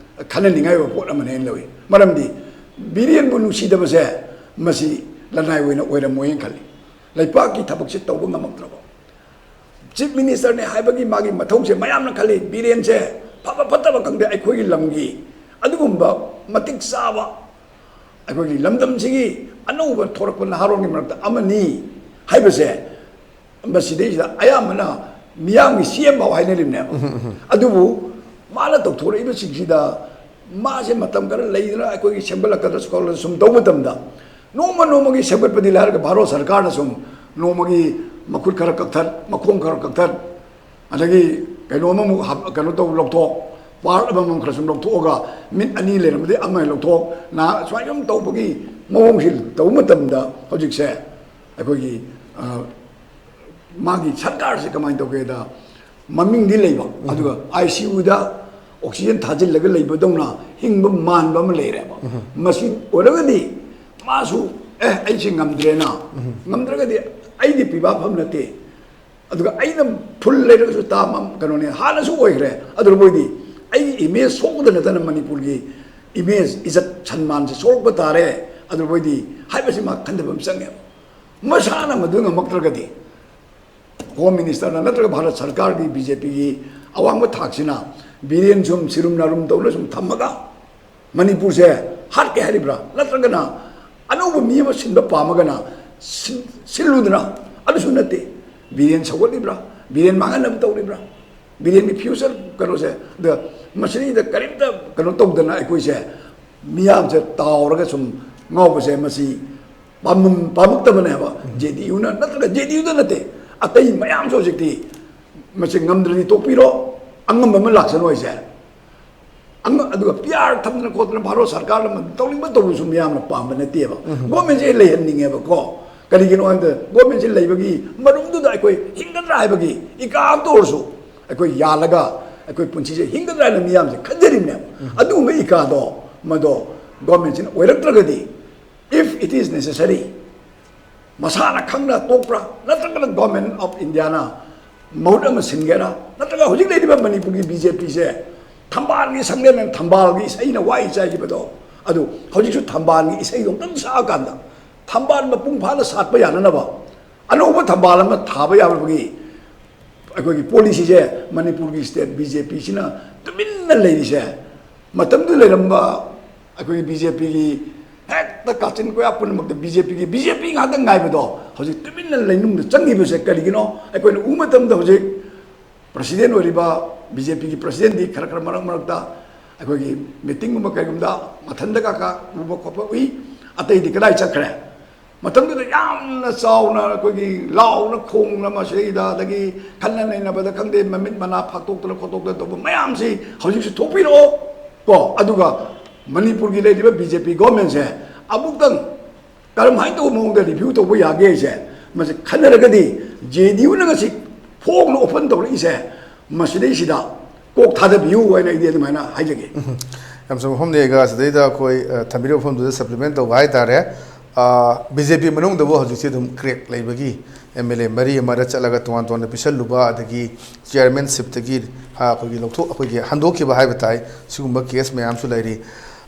ꯈꯟꯅꯅꯤꯡꯉꯥꯏ ꯑꯣꯏꯕ ꯄꯣꯠ ꯑꯃꯅꯦꯅ ꯂꯧꯏ꯫ ꯃꯔꯝꯗꯤ ꯕꯤꯔꯦꯟꯕꯨ ꯅꯨꯡꯁꯤꯗꯕꯁꯦ ꯃꯁꯤ ꯂꯅꯥꯏ ꯑꯣꯏꯅ ꯑꯣꯏꯔꯝꯃꯣꯏꯅ ꯈꯜꯂꯤ꯫ ꯂꯩꯄꯥꯛꯀꯤ ꯊꯕꯛꯁꯦ ꯇꯧꯕ ꯉꯝꯃꯛꯇ꯭ꯔꯕ ꯆꯤꯐ ꯃꯤꯅꯤꯁꯇꯔꯅꯦ ꯍꯥꯏꯕꯒꯤ ꯃꯥꯒꯤ ꯃꯊꯧꯁꯦ ꯃꯌꯥꯝꯅ ꯈꯜꯂꯤ꯫ ꯕꯤꯔꯦꯟꯁꯦ ꯐꯕ ꯐꯠꯇꯕ ꯈꯪꯗꯦ, ꯑꯩꯈꯣꯏꯒꯤ ꯂꯝꯒꯤ ꯑꯗꯨꯒꯨꯝꯕ ꯃꯇꯤꯛ ꯆꯥꯕ ꯑꯩꯈꯣꯏꯒꯤ ꯂꯝꯗꯝꯁꯤꯒꯤ ꯑꯅꯧꯕ ꯊꯣꯔꯛꯄ ꯅꯍꯥꯔꯣꯜꯒꯤ ꯃꯔꯛꯇ ꯑꯃꯅꯤ ꯍꯥꯏꯕꯁꯦ ꯃꯁꯤꯗꯩꯁꯤꯗ ꯑꯌꯥꯝꯕꯅ ꯃꯤꯌꯥꯝꯒꯤ ꯁꯤ ꯑꯦꯝ ꯐꯥꯎ ꯍꯥꯏꯅꯔꯤꯕꯅꯦꯕ꯫ ꯑꯗꯨꯕꯨ ꯃꯥꯅ ꯇꯧꯊꯣꯔꯛꯏꯕꯁꯤꯡꯁꯤꯗ ꯃꯥꯁꯦ ꯃꯇꯝ ꯈꯔ ꯂꯩꯗꯅ ꯑꯩꯈꯣꯏꯒꯤ ꯁꯦꯝꯒꯠꯂꯛꯀꯗ꯭ꯔꯥ ꯈꯣꯠꯂꯗ꯭ꯔꯥ ꯁꯨꯝ ꯇꯧꯕ ꯃꯇꯝꯗ ꯅꯣꯡꯃ ꯅꯣꯡꯃꯒꯤ ꯁꯦꯝꯒꯠꯄꯗꯤ ꯂꯥꯏꯔꯒ ꯚꯥꯔꯠ ꯁꯔꯀꯥꯔꯅ ꯁꯨꯝ ꯅꯣꯡꯃꯒꯤ ꯃꯈꯨꯠ ꯈꯔ ꯀꯛꯊꯠ, ꯃꯈꯣꯡ ꯈꯔ ꯀꯛꯊꯠ, ꯑꯗꯒꯤ ꯀꯩꯅꯣꯝꯃꯃꯨꯛ ꯍꯥꯞ-, ꯀꯩꯅꯣ ꯇꯧ ꯂꯧꯊꯣꯛ, ꯄꯥꯔꯠ ꯑꯃꯃꯝ ꯈꯔ ꯁꯨꯝ ꯂꯧꯊꯣꯛꯑꯒ ꯃꯤꯠ ꯑꯅꯤ ꯂꯩꯔꯝꯕꯗꯤ ꯑꯃ ꯂꯧꯊꯣꯛ, ꯅꯍꯥ ꯁꯨꯃꯥꯏꯅ ꯁꯨꯝ ꯇꯧꯕꯒꯤ ꯃꯑꯣꯡꯁꯤ ꯇꯧꯕ ꯃꯇꯝꯗ ꯍꯧꯖꯤꯛꯁꯦ ꯑꯩꯈꯣꯏꯒꯤ, ꯑ, ꯃꯥꯒꯤ ꯁꯔꯀꯥꯔꯁꯦ ꯀꯃꯥꯏꯅ ꯇꯧꯒꯦꯗ, ꯃꯃꯤꯡꯗꯤ ꯂꯩꯕ, ꯑꯗꯨꯒ ꯑꯥꯏ ꯁꯤ ꯌꯨꯗ ꯑꯣꯛꯁꯤꯖꯦꯟ ꯊꯥꯖꯤꯜꯂꯒ ꯂꯩꯕꯗꯧꯅ ꯍꯤꯡꯕ ꯃꯥꯟꯕ ꯑꯃ ꯂꯩꯔꯦꯕ꯫ ꯃꯁꯤ ꯑꯣꯏꯔꯒꯗꯤ ꯃꯥꯁꯨ, "ꯑꯦ, ꯑꯩꯁꯦ ꯉꯝꯗ꯭ꯔꯦꯅ", ꯉꯝꯗ꯭ꯔꯒꯗꯤ ꯑꯩꯗꯤ ꯄꯤꯕꯥ ꯐꯝ ꯅꯠꯇꯦ, ꯑꯗꯨꯒ ꯑꯩꯅ ꯐꯨꯜ ꯂꯩꯔꯒꯁꯨ ꯇꯥ ꯃꯝ-, ꯀꯩꯅꯣꯅꯦ, ꯍꯥꯟꯅꯁꯨ ꯑꯣꯏꯈ꯭ꯔꯦ꯫ ꯑꯗꯨꯅ ꯃꯣꯏꯗꯤ ꯑꯩꯒꯤ ꯏꯃꯦꯖ ꯁꯣꯛꯄꯗ ꯅꯠꯇꯅ ꯃꯅꯤꯄꯨꯔꯒꯤ ꯏꯃꯦꯖ, ꯏꯖꯠ ꯁꯟꯃꯥꯟꯁꯦ ꯁꯣꯛꯄ ꯇꯥꯔꯦ꯫ ꯑꯗꯨꯅ ꯃꯣꯏꯗꯤ ꯍꯥꯏꯕꯁꯤ ꯃꯥ ꯈꯟꯊꯕ ꯑꯃ ꯆꯪꯉꯦꯕ꯫ ꯃꯁꯥꯅ ꯃꯗꯨ ꯉꯝꯃꯛꯇ꯭ꯔꯒꯗꯤ ꯍꯣꯝ ꯃꯤꯅꯤꯁꯇꯔꯅ ꯅꯠꯇ꯭ꯔꯒ ꯚꯥꯔꯠ ꯁꯔꯀꯥꯔꯒꯤ ꯕꯤ ꯖꯦ ꯄꯤꯒꯤ ꯑꯋꯥꯡꯕ ꯊꯥꯛꯁꯤꯅ ꯕꯤꯔꯦꯟ ꯁꯨꯝ ꯁꯤꯔꯨꯝ ꯅꯥꯔꯨꯝ ꯇꯧꯅ ꯁꯨꯝ ꯊꯝꯃꯒ ꯃꯅꯤꯄꯨꯔꯁꯦ ꯍꯥꯠꯀꯦ ꯍꯥꯏꯔꯤꯕ꯭ꯔꯥ? ꯅꯠꯇ꯭ꯔꯒꯅ ꯑꯅꯧꯕ ꯃꯤ ꯑꯃ ꯁꯤꯟꯕ ꯄꯥꯝꯃꯒꯅ ꯁꯤꯟ-, ꯁꯤꯜꯂꯨꯗꯅ? ꯑꯗꯨꯁꯨ ꯅꯠꯇꯦ꯫ ꯕꯤꯔꯦꯟ ꯁꯧꯒꯠꯂꯤꯕ꯭ꯔꯥ? ꯕꯤꯔꯦꯟ ꯃꯥꯡꯍꯟꯅꯕ ꯇꯧꯔꯤꯕ꯭ꯔꯥ? ꯕꯤꯔꯦꯟꯒꯤ ꯐ꯭ꯌꯨꯆꯔ ꯀꯩꯅꯣꯁꯦ, ꯑꯗ ꯃꯁꯤꯗ ꯀꯔꯤꯝꯇ ꯀꯩꯅꯣ ꯇꯧꯗꯅ ꯑꯩꯈꯣꯏꯁꯦ ꯃꯤꯌꯥꯝꯁꯦ ꯇꯥꯎꯔꯒ ꯁꯨꯝ ꯉꯥꯎꯕꯁꯦ, ꯃꯁꯤ ꯄꯥꯝꯃꯝ-, ꯄꯥꯝꯃꯛꯇꯕꯅꯦꯕ꯫ ꯖꯦ ꯗꯤ ꯌꯨꯅ ꯅꯠꯇ꯭ꯔꯒ, ꯖꯦ ꯗꯤ ꯌꯨꯗ ꯅꯠꯇꯦ, ꯑꯇꯩ ꯃꯌꯥꯝꯁꯨ ꯍꯧꯖꯤꯛꯇꯤ ꯃꯁꯤ ꯉꯝꯗ꯭ꯔꯗꯤ ꯇꯣꯛꯄꯤꯔꯣ, ꯑꯉꯝꯕ ꯑꯃ ꯂꯥꯛꯁꯅꯨ ꯍꯥꯏꯁꯦ꯫ ꯑꯉ-, ꯑꯗꯨꯒ ꯄꯤ ꯑꯥꯔ ꯊꯝꯗꯅ ꯈꯣꯠꯇꯅ ꯚꯥꯔꯠ ꯁꯔꯀꯥꯔꯅ ꯇꯧꯅꯤꯡꯕ ꯇꯧꯕꯁꯨ ꯃꯤꯌꯥꯝꯅ ꯄꯥꯝꯕ ꯅꯠꯇꯦꯕ꯫ ꯒꯣꯔꯃꯦꯟꯁꯦ ꯂꯩꯍꯟꯅꯤꯡꯉꯦꯕꯀꯣ꯫ ꯀꯔꯤꯒꯤꯅꯣ ꯍꯥꯏꯕꯗ ꯒꯣꯔꯃꯦꯟꯁꯦ ꯂꯩꯕꯒꯤ ꯃꯔꯨꯝꯗꯨꯗ ꯑꯩꯈꯣꯏ ꯍꯤꯡꯒꯗ꯭ꯔꯥ ꯍꯥꯏꯕꯒꯤ ꯏꯀꯥ ꯑꯃꯇ ꯑꯣꯏꯔꯁꯨ ꯑꯩꯈꯣꯏ ꯌꯥꯜꯂꯒ ꯑꯩꯈꯣꯏ ꯄꯨꯟꯁꯤꯁꯦ ꯍꯤꯡꯒꯗ꯭ꯔꯥ ꯍꯥꯏꯅ ꯃꯤꯌꯥꯝꯁꯦ ꯈꯟꯖꯔꯤꯕꯅꯦꯕ꯫ ꯑꯗꯨꯒꯨꯝꯕ ꯏꯀꯥꯗꯣ ꯃꯗꯣ ꯒꯣꯔꯃꯦꯟꯁꯤꯅ ꯑꯣꯏꯔꯛꯇ꯭ꯔꯒꯗꯤ, if it is necessary, ꯃꯁꯥꯅ ꯈꯪꯅ ꯇꯣꯛꯄ꯭ꯔꯥ, ꯅꯠꯇ꯭ꯔꯒꯅ Government of Indiaꯅ ꯃꯍꯨꯠ ꯑꯃ ꯁꯤꯟꯒꯦꯔꯥ, ꯅꯠꯇ꯭ꯔꯒ ꯍꯧꯖꯤꯛ ꯂꯩꯔꯤꯕ ꯃꯅꯤꯄꯨꯔꯒꯤ ꯕꯤ ꯖꯦ ꯄꯤꯁꯦ ꯊꯝꯕꯥꯜꯒꯤ ꯁꯪꯂꯦꯟ, ꯊꯝꯕꯥꯜꯒꯤ ꯏꯁꯩꯅ ꯋꯥꯏ ꯆꯥꯏꯈꯤꯕꯗꯣ, ꯑꯗꯨ ꯍꯧꯖꯤꯛꯁꯨ ꯊꯝꯕꯥꯜꯒꯤ ꯏꯁꯩꯗꯣ ꯑꯝꯇꯪ ꯁꯛꯑꯀꯥꯟꯗ ꯊꯝꯕꯥꯜ ꯃꯄꯨꯡ ꯐꯥꯅ ꯁꯥꯠꯄ ꯌꯥꯅꯅꯕ ꯑꯅꯧꯕ ꯊꯝꯕꯥꯜ ꯑꯃ ꯊꯥꯕ ꯌꯥꯕꯒꯤ ꯑꯩꯈꯣꯏꯒꯤ ꯄꯣꯂꯤꯁꯤꯁꯦ ꯃꯅꯤꯄꯨꯔꯒꯤ ꯁ꯭ꯇꯦꯠ ꯕꯤ ꯖꯦ ꯄꯤꯁꯤꯅ ꯇꯨꯃꯤꯟꯅ ꯂꯩꯔꯤꯁꯦ, ꯃꯇꯝꯗꯨꯗ ꯂꯩꯔꯝꯕ ꯑꯩꯈꯣꯏꯒꯤ ꯕꯤ ꯖꯦ ꯄꯤꯒꯤ ꯍꯦꯛꯇ ꯀꯥꯆꯤꯟ ꯀꯣꯌꯥ ꯄꯨꯝꯅꯃꯛꯇ ꯕꯤ ꯖꯦ ꯄꯤꯒꯤ, ꯕꯤ ꯖꯦ ꯄꯤ ꯉꯥꯛꯇ ꯉꯥꯏꯕꯗꯣ ꯍꯧꯖꯤꯛ ꯇꯨꯃꯤꯟꯅ ꯂꯩꯅꯨꯡꯗ ꯆꯪꯉꯤꯕꯁꯦ ꯀꯔꯤꯒꯤꯅꯣ? ꯑꯩꯈꯣꯏꯅ ꯎꯕ ꯃꯇꯝꯗ ꯍꯧꯖꯤꯛ ꯄ꯭ꯔꯁꯤꯗꯦꯟ ꯑꯣꯏꯔꯤꯕ ꯕꯤ ꯖꯦ ꯄꯤꯒꯤ ꯄ꯭ꯔꯁꯤꯗꯦꯟꯗꯤ ꯈꯔ ꯈꯔ ꯃꯔꯛ ꯃꯔꯛꯇ ꯑꯩꯈꯣꯏꯒꯤ ꯃꯤꯇꯤꯡꯒꯨꯝꯕ ꯀꯩꯒꯨꯝꯕꯗ ꯃꯊꯟꯗ ꯀꯥꯀꯥ ꯎꯕ ꯈꯣꯠꯄ ꯎꯏ, ꯑꯇꯩꯗꯤ ꯀꯗꯥꯏ ꯆꯠꯈ꯭ꯔꯦ? ꯃꯇꯝꯗꯨꯗ ꯌꯥꯝꯅ ꯆꯥꯎꯅ ꯑꯩꯈꯣꯏꯒꯤ ꯂꯥꯎꯅ ꯈꯣꯡꯅ ꯃꯁꯤꯗ, ꯑꯗꯒꯤ ꯈꯟꯅ ꯅꯩꯅꯕꯗ ꯈꯪꯗꯦ, ꯃꯃꯤꯠ ꯃꯅꯥ ꯐꯥꯛꯇꯣꯛꯇꯅ ꯈꯣꯠꯇꯣꯛꯇꯅ ꯇꯧꯕ ꯃꯌꯥꯝꯁꯤ ꯍꯧꯖꯤꯛꯁꯨ ꯊꯣꯛꯄꯤꯔꯛꯑꯣ ꯀꯣ꯫ ꯑꯗꯨꯒ ꯃꯅꯤꯄꯨꯔꯒꯤ ꯂꯩꯔꯤꯕ ꯕꯤ ꯖꯦ ꯄꯤ ꯒꯣꯔꯃꯦꯟꯁꯦ ꯑꯃꯨꯛꯇꯪ ꯀꯔꯝꯍꯥꯏꯅ ꯇꯧꯕ ꯃꯑꯣꯡꯗ ꯔꯤꯚ꯭ꯌꯨ ꯇꯧꯕ ꯌꯥꯒꯦ ꯍꯥꯏꯁꯦ ꯃꯁꯤ ꯈꯟꯅꯔꯒꯗꯤ ꯖꯦ ꯗꯤ ꯌꯨꯅ ꯉꯁꯤ ꯐꯣꯡꯅ ꯑꯣꯄꯟ ꯇꯧꯔꯛꯏꯁꯦ, ꯃꯁꯤꯗꯩꯁꯤꯗ ꯀꯣꯛ ꯊꯥꯗꯕꯤꯌꯨ ꯍꯥꯏꯅ ꯑꯩꯗꯤ ꯑꯗꯨꯃꯥꯏꯅ ꯍꯥꯏꯖꯒꯦ꯫ ꯌꯥꯝ ꯆꯨꯝꯕ ꯋꯥꯐꯝꯅꯤ ꯑꯩꯒ꯫ ꯁꯤꯗꯩꯗ ꯑꯩꯈꯣꯏ, ꯑ, ꯊꯝꯕꯤꯔꯤꯕ ꯋꯥꯐꯝꯗꯨꯗ ꯁꯄ꯭ꯂꯤꯃꯦꯟ ꯇꯧꯕ ꯍꯥꯏꯇꯥꯔꯦ꯫ ꯕꯤ ꯖꯦ ꯄꯤ ꯃꯅꯨꯡꯗꯕꯨ ꯍꯧꯖꯤꯛꯁꯤ ꯑꯗꯨꯝ ꯀ꯭ꯔꯦꯛ ꯂꯩꯕꯒꯤ ꯑꯦꯝ ꯑꯦꯜ ꯑꯦ ꯃꯔꯤ ꯑꯃꯗ ꯆꯠꯂꯒ ꯇꯣꯉꯥꯟ ꯇꯣꯉꯥꯟꯅ ꯄꯤꯁꯜꯂꯨꯕ, ꯑꯗꯒꯤ ꯆꯤꯌꯥꯔꯃꯦꯟꯁꯤꯞꯇꯒꯤ, ꯑ, ꯑꯩꯈꯣꯏꯒꯤ ꯂꯧꯊꯣꯛ-, ꯑꯩꯈꯣꯏꯒꯤ ꯍꯟꯗꯣꯛꯈꯤꯕ ꯍꯥꯏꯕ ꯇꯥꯏ꯫ ꯁꯤꯒꯨꯝꯕ ꯀꯦꯁ ꯃꯌꯥꯝꯁꯨ ꯂꯩꯔꯤ꯫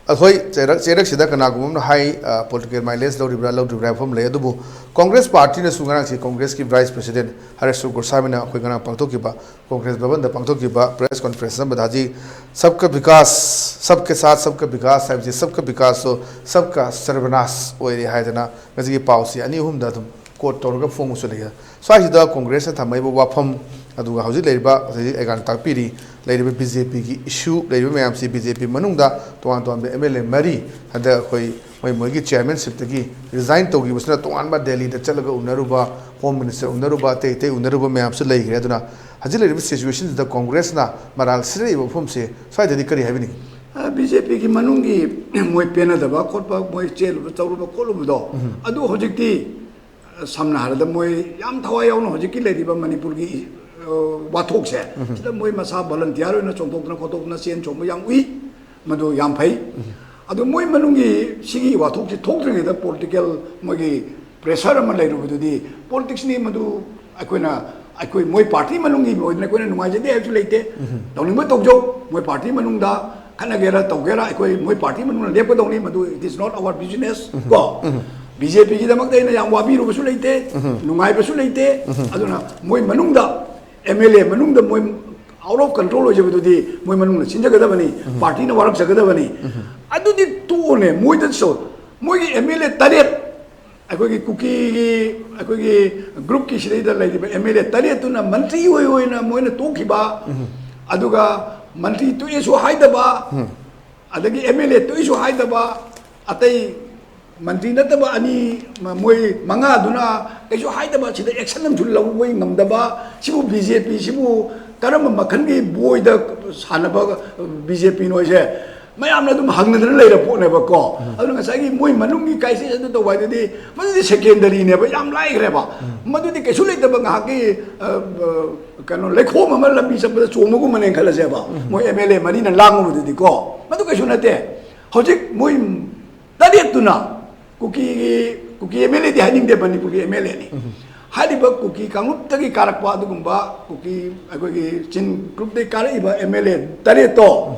ꯑꯩꯈꯣꯏ ꯆꯩꯔꯛ-, ꯆꯩꯔꯛꯁꯤꯗ ꯀꯅꯥꯒꯨꯝꯕ ꯑꯃꯅ ꯍꯥꯏ, ꯑ, ꯄꯣꯂꯤꯇꯤꯀꯦꯜ ꯃꯥꯏꯂꯦꯖ ꯂꯧꯔꯤꯕ꯭ꯔꯥ ꯂꯧꯗ꯭ꯔꯤꯕ꯭ꯔꯥ ꯍꯥꯏꯕ ꯋꯥꯐꯝ ꯂꯩ꯫ ꯑꯗꯨꯕꯨ ꯀꯣꯡꯒ꯭ꯔꯦꯁ ꯄꯥꯔꯇꯤꯅꯁꯨ ꯉꯔꯥꯡꯁꯤ ꯀꯣꯡꯒ꯭ꯔꯦꯁꯀꯤ ꯚꯥꯏꯁ ꯄ꯭ꯔꯦꯁꯤꯗꯦꯟ ꯍꯔꯦꯁ ꯒꯣꯁꯥꯃꯤꯅ ꯑꯩꯈꯣꯏ ꯉꯔꯥꯡ ꯄꯥꯡꯊꯣꯛꯈꯤꯕ ꯀꯣꯡꯒ꯭ꯔꯦꯁ ꯚꯕꯟꯗ ꯄꯥꯡꯊꯣꯛꯈꯤꯕ ꯄ꯭ꯔꯦꯁ ꯀꯣꯟꯐ꯭ꯔꯦꯟꯁ ꯑꯃꯗ ꯍꯧꯖꯤꯛ "ꯁꯕꯀꯥ ꯕꯤꯀꯥꯁ, ꯁꯕꯀꯦ ꯁꯥꯊ ꯁꯕꯀꯥ ꯕꯤꯀꯥꯁ" ꯍꯥꯏꯕꯁꯤ "ꯁꯕꯀꯥ ꯕꯤꯀꯥꯁꯇꯣ ꯁꯕꯀꯥ ꯁꯔꯕꯅꯥꯁ ꯑꯣꯏꯔꯦ" ꯍꯥꯏꯗꯅ ꯉꯁꯤꯒꯤ ꯄꯥꯎꯁꯤ ꯑꯅꯤ ꯑꯍꯨꯝꯗ ꯑꯗꯨꯝ ꯀꯣꯠ ꯇꯧꯔꯒ ꯐꯣꯡꯕꯁꯨ ꯂꯩ꯫ ꯁ꯭ꯋꯥꯏꯁꯤꯗ ꯀꯣꯡꯒ꯭ꯔꯦꯁꯅ ꯊꯝꯃꯛꯏꯕ ꯋꯥꯐꯝ, ꯑꯗꯨꯒ ꯍꯧꯖꯤꯛ ꯂꯩꯔꯤꯕ, ꯍꯧꯖꯤꯛ ꯑꯩꯒꯥꯟ ꯇꯥꯛꯄꯤꯔꯤ, ꯂꯩꯔꯤꯕ ꯕꯤ ꯖꯦ ꯄꯤꯒꯤ ꯏꯁꯨ ꯂꯩꯔꯤꯕ ꯃꯌꯥꯝꯁꯤ, ꯕꯤ ꯖꯦ ꯄꯤ ꯃꯅꯨꯡꯗ ꯇꯣꯉꯥꯟ ꯇꯣꯉꯥꯟꯕ ꯑꯦꯝ ꯑꯦꯜ ꯑꯦ ꯃꯔꯤ ꯍꯟꯗꯛ ꯑꯩꯈꯣꯏ ꯃꯣꯏ ꯃꯣꯏꯒꯤ ꯆꯤꯌꯥꯔꯃꯦꯟꯁꯤꯞꯇꯒꯤ ꯔꯤꯖꯥꯏꯟ ꯇꯧꯈꯤꯕꯁꯤꯅ ꯇꯣꯉꯥꯟꯕ ꯗꯦꯜꯂꯤꯗ ꯆꯠꯂꯒ ꯎꯅꯔꯨꯕ, ꯍꯣꯝ ꯃꯤꯅꯤꯁꯇꯔ ꯎꯅꯔꯨꯕ, ꯑꯇꯩ ꯑꯇꯩ ꯎꯅꯔꯨꯕ ꯃꯌꯥꯝꯁꯨ ꯂꯩꯈ꯭ꯔꯦ꯫ ꯑꯗꯨꯅ ꯍꯧꯖꯤꯛ ꯂꯩꯔꯤꯕ ꯁꯤꯆꯨꯋꯦꯁꯟꯁꯤꯗ ꯀꯣꯡꯒ꯭ꯔꯦꯁꯅ ꯃꯔꯥꯜ ꯁꯤꯖꯤꯟꯅꯔꯤꯕ ꯋꯥꯐꯝꯁꯦ ꯁ꯭ꯋꯥꯏꯗꯗꯤ ꯀꯔꯤ ꯍꯥꯏꯕꯤꯅꯤꯡꯉꯤ? ꯕꯤ ꯖꯦ ꯄꯤꯒꯤ ꯃꯅꯨꯡꯒꯤ ꯃꯣꯏ ꯄꯦꯟꯅꯗꯕ ꯈꯣꯠꯄ, ꯃꯣꯏ ꯆꯦꯜꯂꯨꯕ ꯇꯧꯔꯨꯕ ꯈꯣꯠꯂꯨꯕꯗꯣ, ꯑꯗꯨ ꯍꯧꯖꯤꯛꯇꯤ, ꯁꯝꯅ ꯍꯥꯏꯔꯕꯗ, ꯃꯣꯏ ꯌꯥꯝ ꯊꯋꯥꯏ ꯌꯥꯎꯅ ꯍꯧꯖꯤꯛꯀꯤ ꯂꯩꯔꯤꯕ ꯃꯅꯤꯄꯨꯔꯒꯤ, ꯑ, ꯋꯥꯊꯣꯛꯁꯦ, ꯁꯤꯗ ꯃꯣꯏ ꯃꯁꯥ ꯚꯣꯂꯟꯇꯤꯌꯥꯔ ꯑꯣꯏꯅ ꯆꯣꯡꯊꯣꯛꯇꯅ ꯈꯣꯠꯇꯣꯛꯇꯅ ꯆꯦꯟ ꯆꯣꯡꯕ ꯌꯥꯝ ꯎꯏ꯫ ꯃꯗꯨ ꯌꯥꯝ ꯐꯩ꯫ ꯑꯗꯨ ꯃꯣꯏ ꯃꯅꯨꯡꯒꯤ ꯁꯤꯒꯤ ꯋꯥꯊꯣꯛꯁꯤ ꯊꯣꯛꯇ꯭ꯔꯤꯉꯩꯗ ꯄꯣꯂꯤꯇꯤꯀꯦꯜ ꯃꯣꯏꯒꯤ ꯄ꯭ꯔꯦꯁꯔ ꯑꯃ ꯂꯩꯔꯨꯕꯗꯨꯗꯤ, ꯄꯣꯂꯤꯇꯤꯛꯁꯅꯤ ꯃꯗꯨ꯫ ꯑꯩꯈꯣꯏꯅ, ꯑꯩꯈꯣꯏ ꯃꯣꯏ ꯄꯥꯔꯇꯤ ꯃꯅꯨꯡꯒꯤ ꯑꯣꯏꯗꯅ ꯑꯩꯈꯣꯏꯅ ꯅꯨꯡꯉꯥꯏꯖꯗꯦ ꯍꯥꯏꯕꯁꯨ ꯂꯩꯇꯦ꯫ ꯇꯧꯅꯤꯡꯕ ꯇꯧꯖꯧ, ꯃꯣꯏ ꯄꯥꯔꯇꯤ ꯃꯅꯨꯡꯗ ꯈꯠꯅꯒꯦꯔꯥ ꯇꯧꯒꯦꯔꯥ, ꯑꯩꯈꯣꯏ ꯃꯣꯏ ꯄꯥꯔꯇꯤ ꯃꯅꯨꯡꯗ ꯂꯦꯞꯀꯗꯧꯅꯤ, ꯃꯗꯨ it is not our business꯫ ꯀꯣ, ꯕꯤ ꯖꯦ ꯄꯤꯒꯤꯗꯃꯛꯇ ꯑꯩꯅ ꯌꯥꯝ ꯋꯥꯕꯤꯔꯨꯕꯁꯨ ꯂꯩꯇꯦ, ꯅꯨꯡꯉꯥꯏꯕꯁꯨ ꯂꯩꯇꯦ꯫ ꯑꯗꯨꯅ ꯃꯣꯏ ꯃꯅꯨꯡꯗ, ꯑꯦꯝ ꯑꯦꯜ ꯑꯦ ꯃꯅꯨꯡꯗ ꯃꯣꯏ ꯑꯥꯎꯠ ꯑꯣꯐ ꯀꯟꯇ꯭ꯔꯣꯜ ꯑꯣꯏꯖꯕꯗꯨꯗꯤ ꯃꯣꯏ ꯃꯅꯨꯡꯗ ꯁꯤꯟꯖꯒꯗꯕꯅꯤ, ꯄꯥꯔꯇꯤꯅ ꯋꯥꯔꯛꯆꯒꯗꯕꯅꯤ꯫ ꯑꯗꯨꯗꯤ ꯇꯣꯛꯑꯣꯅꯦ, ꯃꯣꯏꯗꯁꯨ, ꯃꯣꯏꯒꯤ ꯑꯦꯝ ꯑꯦꯜ ꯑꯦ ꯇꯔꯦꯠ ꯑꯩꯈꯣꯏꯒꯤ ꯀꯨꯀꯤꯒꯤ, ꯑꯩꯈꯣꯏꯒꯤ ꯒ꯭ꯔꯨꯞꯀꯤ ꯁꯤꯗꯩꯗ ꯂꯩꯔꯤꯕ ꯑꯦꯝ ꯑꯦꯜ ꯑꯦ ꯇꯔꯦꯠꯇꯨꯅ ꯃꯟꯇ꯭ꯔꯤ ꯑꯣꯏ ꯑꯣꯏꯅ ꯃꯣꯏꯅ ꯇꯣꯛꯈꯤꯕ, ꯑꯗꯨꯒ ꯃꯟꯇ꯭ꯔꯤ ꯇꯣꯛꯑꯦꯁꯨ ꯍꯥꯏꯗꯕ, ꯑꯗꯒꯤ ꯑꯦꯝ ꯑꯦꯜ ꯑꯦ ꯇꯣꯛꯑꯦꯁꯨ ꯍꯥꯏꯗꯕ, ꯑꯇꯩ ꯃꯟꯇ꯭ꯔꯤ ꯅꯠꯇꯕ ꯑꯅꯤ, ꯃ-, ꯃꯣꯏ ꯃꯉꯥꯗꯨꯅ ꯀꯩꯁꯨ ꯍꯥꯏꯗꯕ, ꯁꯤꯗ ꯑꯦꯛꯁꯟ ꯑꯃꯁꯨ ꯂꯧꯕ ꯉꯝꯗꯕ, ꯁꯤꯕꯨ ꯕꯤ ꯖꯦ ꯄꯤ ꯁꯤꯕꯨ ꯀꯔꯝꯕ ꯃꯈꯜꯒꯤ ꯕꯣꯏꯗ ꯁꯥꯟꯅꯕ ꯕꯤ ꯖꯦ ꯄꯤꯅꯣ ꯍꯥꯏꯁꯦ? ꯃꯌꯥꯝꯅ ꯑꯗꯨꯝ ꯍꯪꯅꯗꯅ ꯂꯩꯔ ꯄꯣꯠꯅꯦꯕꯀꯣ꯫ ꯑꯗꯨꯅ ꯉꯁꯥꯏꯒꯤ ꯃꯣꯏ ꯃꯅꯨꯡꯒꯤ ꯀ꯭ꯔꯥꯏꯁꯤꯁ ꯑꯗꯨ ꯇꯧꯕ ꯍꯥꯏꯗꯨꯗꯤ ꯃꯗꯨꯗꯤ ꯁꯦꯀꯦꯟꯗꯔꯤꯅꯦꯕ, ꯌꯥꯝ ꯂꯥꯏꯈ꯭ꯔꯦꯕ꯫ ꯃꯗꯨꯗꯤ ꯀꯩꯁꯨ ꯂꯩꯇꯕ ꯉꯥꯏꯍꯥꯛꯀꯤ, ꯑ, ꯑ, ꯀꯩꯅꯣ, ꯂꯩꯈꯣꯝ ꯑꯃ ꯂꯝꯕꯤ ꯆꯠꯄꯗ ꯆꯣꯡꯕꯒꯨꯝꯕꯅꯦꯅ ꯈꯜꯂꯁꯦꯕ꯫ ꯃꯣꯏ ꯑꯦꯝ ꯑꯦꯜ ꯑꯦ ꯃꯔꯤꯅ ꯂꯥꯡꯉꯨꯕꯗꯨꯗꯤꯀꯣ, ꯃꯗꯨ ꯀꯩꯁꯨ ꯅꯠꯇꯦ꯫ ꯍꯧꯖꯤꯛ ꯃꯣꯏ ꯇꯔꯦꯠꯇꯨꯅ ꯀꯨꯀꯤꯒꯤ, ꯀꯨꯀꯤ ꯑꯦꯝ ꯑꯦꯜ ꯑꯦꯗꯤ ꯍꯥꯏꯅꯤꯡꯗꯦ, ꯃꯅꯤꯄꯨꯔꯒꯤ ꯑꯦꯝ ꯑꯦꯜ ꯑꯦꯅꯤ꯫ ꯍꯥꯏꯔꯤꯕ ꯀꯨꯀꯤ ꯀꯥꯡꯂꯨꯞꯇꯒꯤ ꯀꯥꯔꯛꯄ ꯑꯗꯨꯒꯨꯝꯕ ꯀꯨꯀꯤ, ꯑꯩꯈꯣꯏꯒꯤ ꯆꯤꯟ ꯒ꯭ꯔꯨꯞꯇꯒꯤ ꯀꯥꯔꯛꯏꯕ ꯑꯦꯝ ꯑꯦꯜ ꯑꯦ ꯇꯔꯦꯠꯇꯣ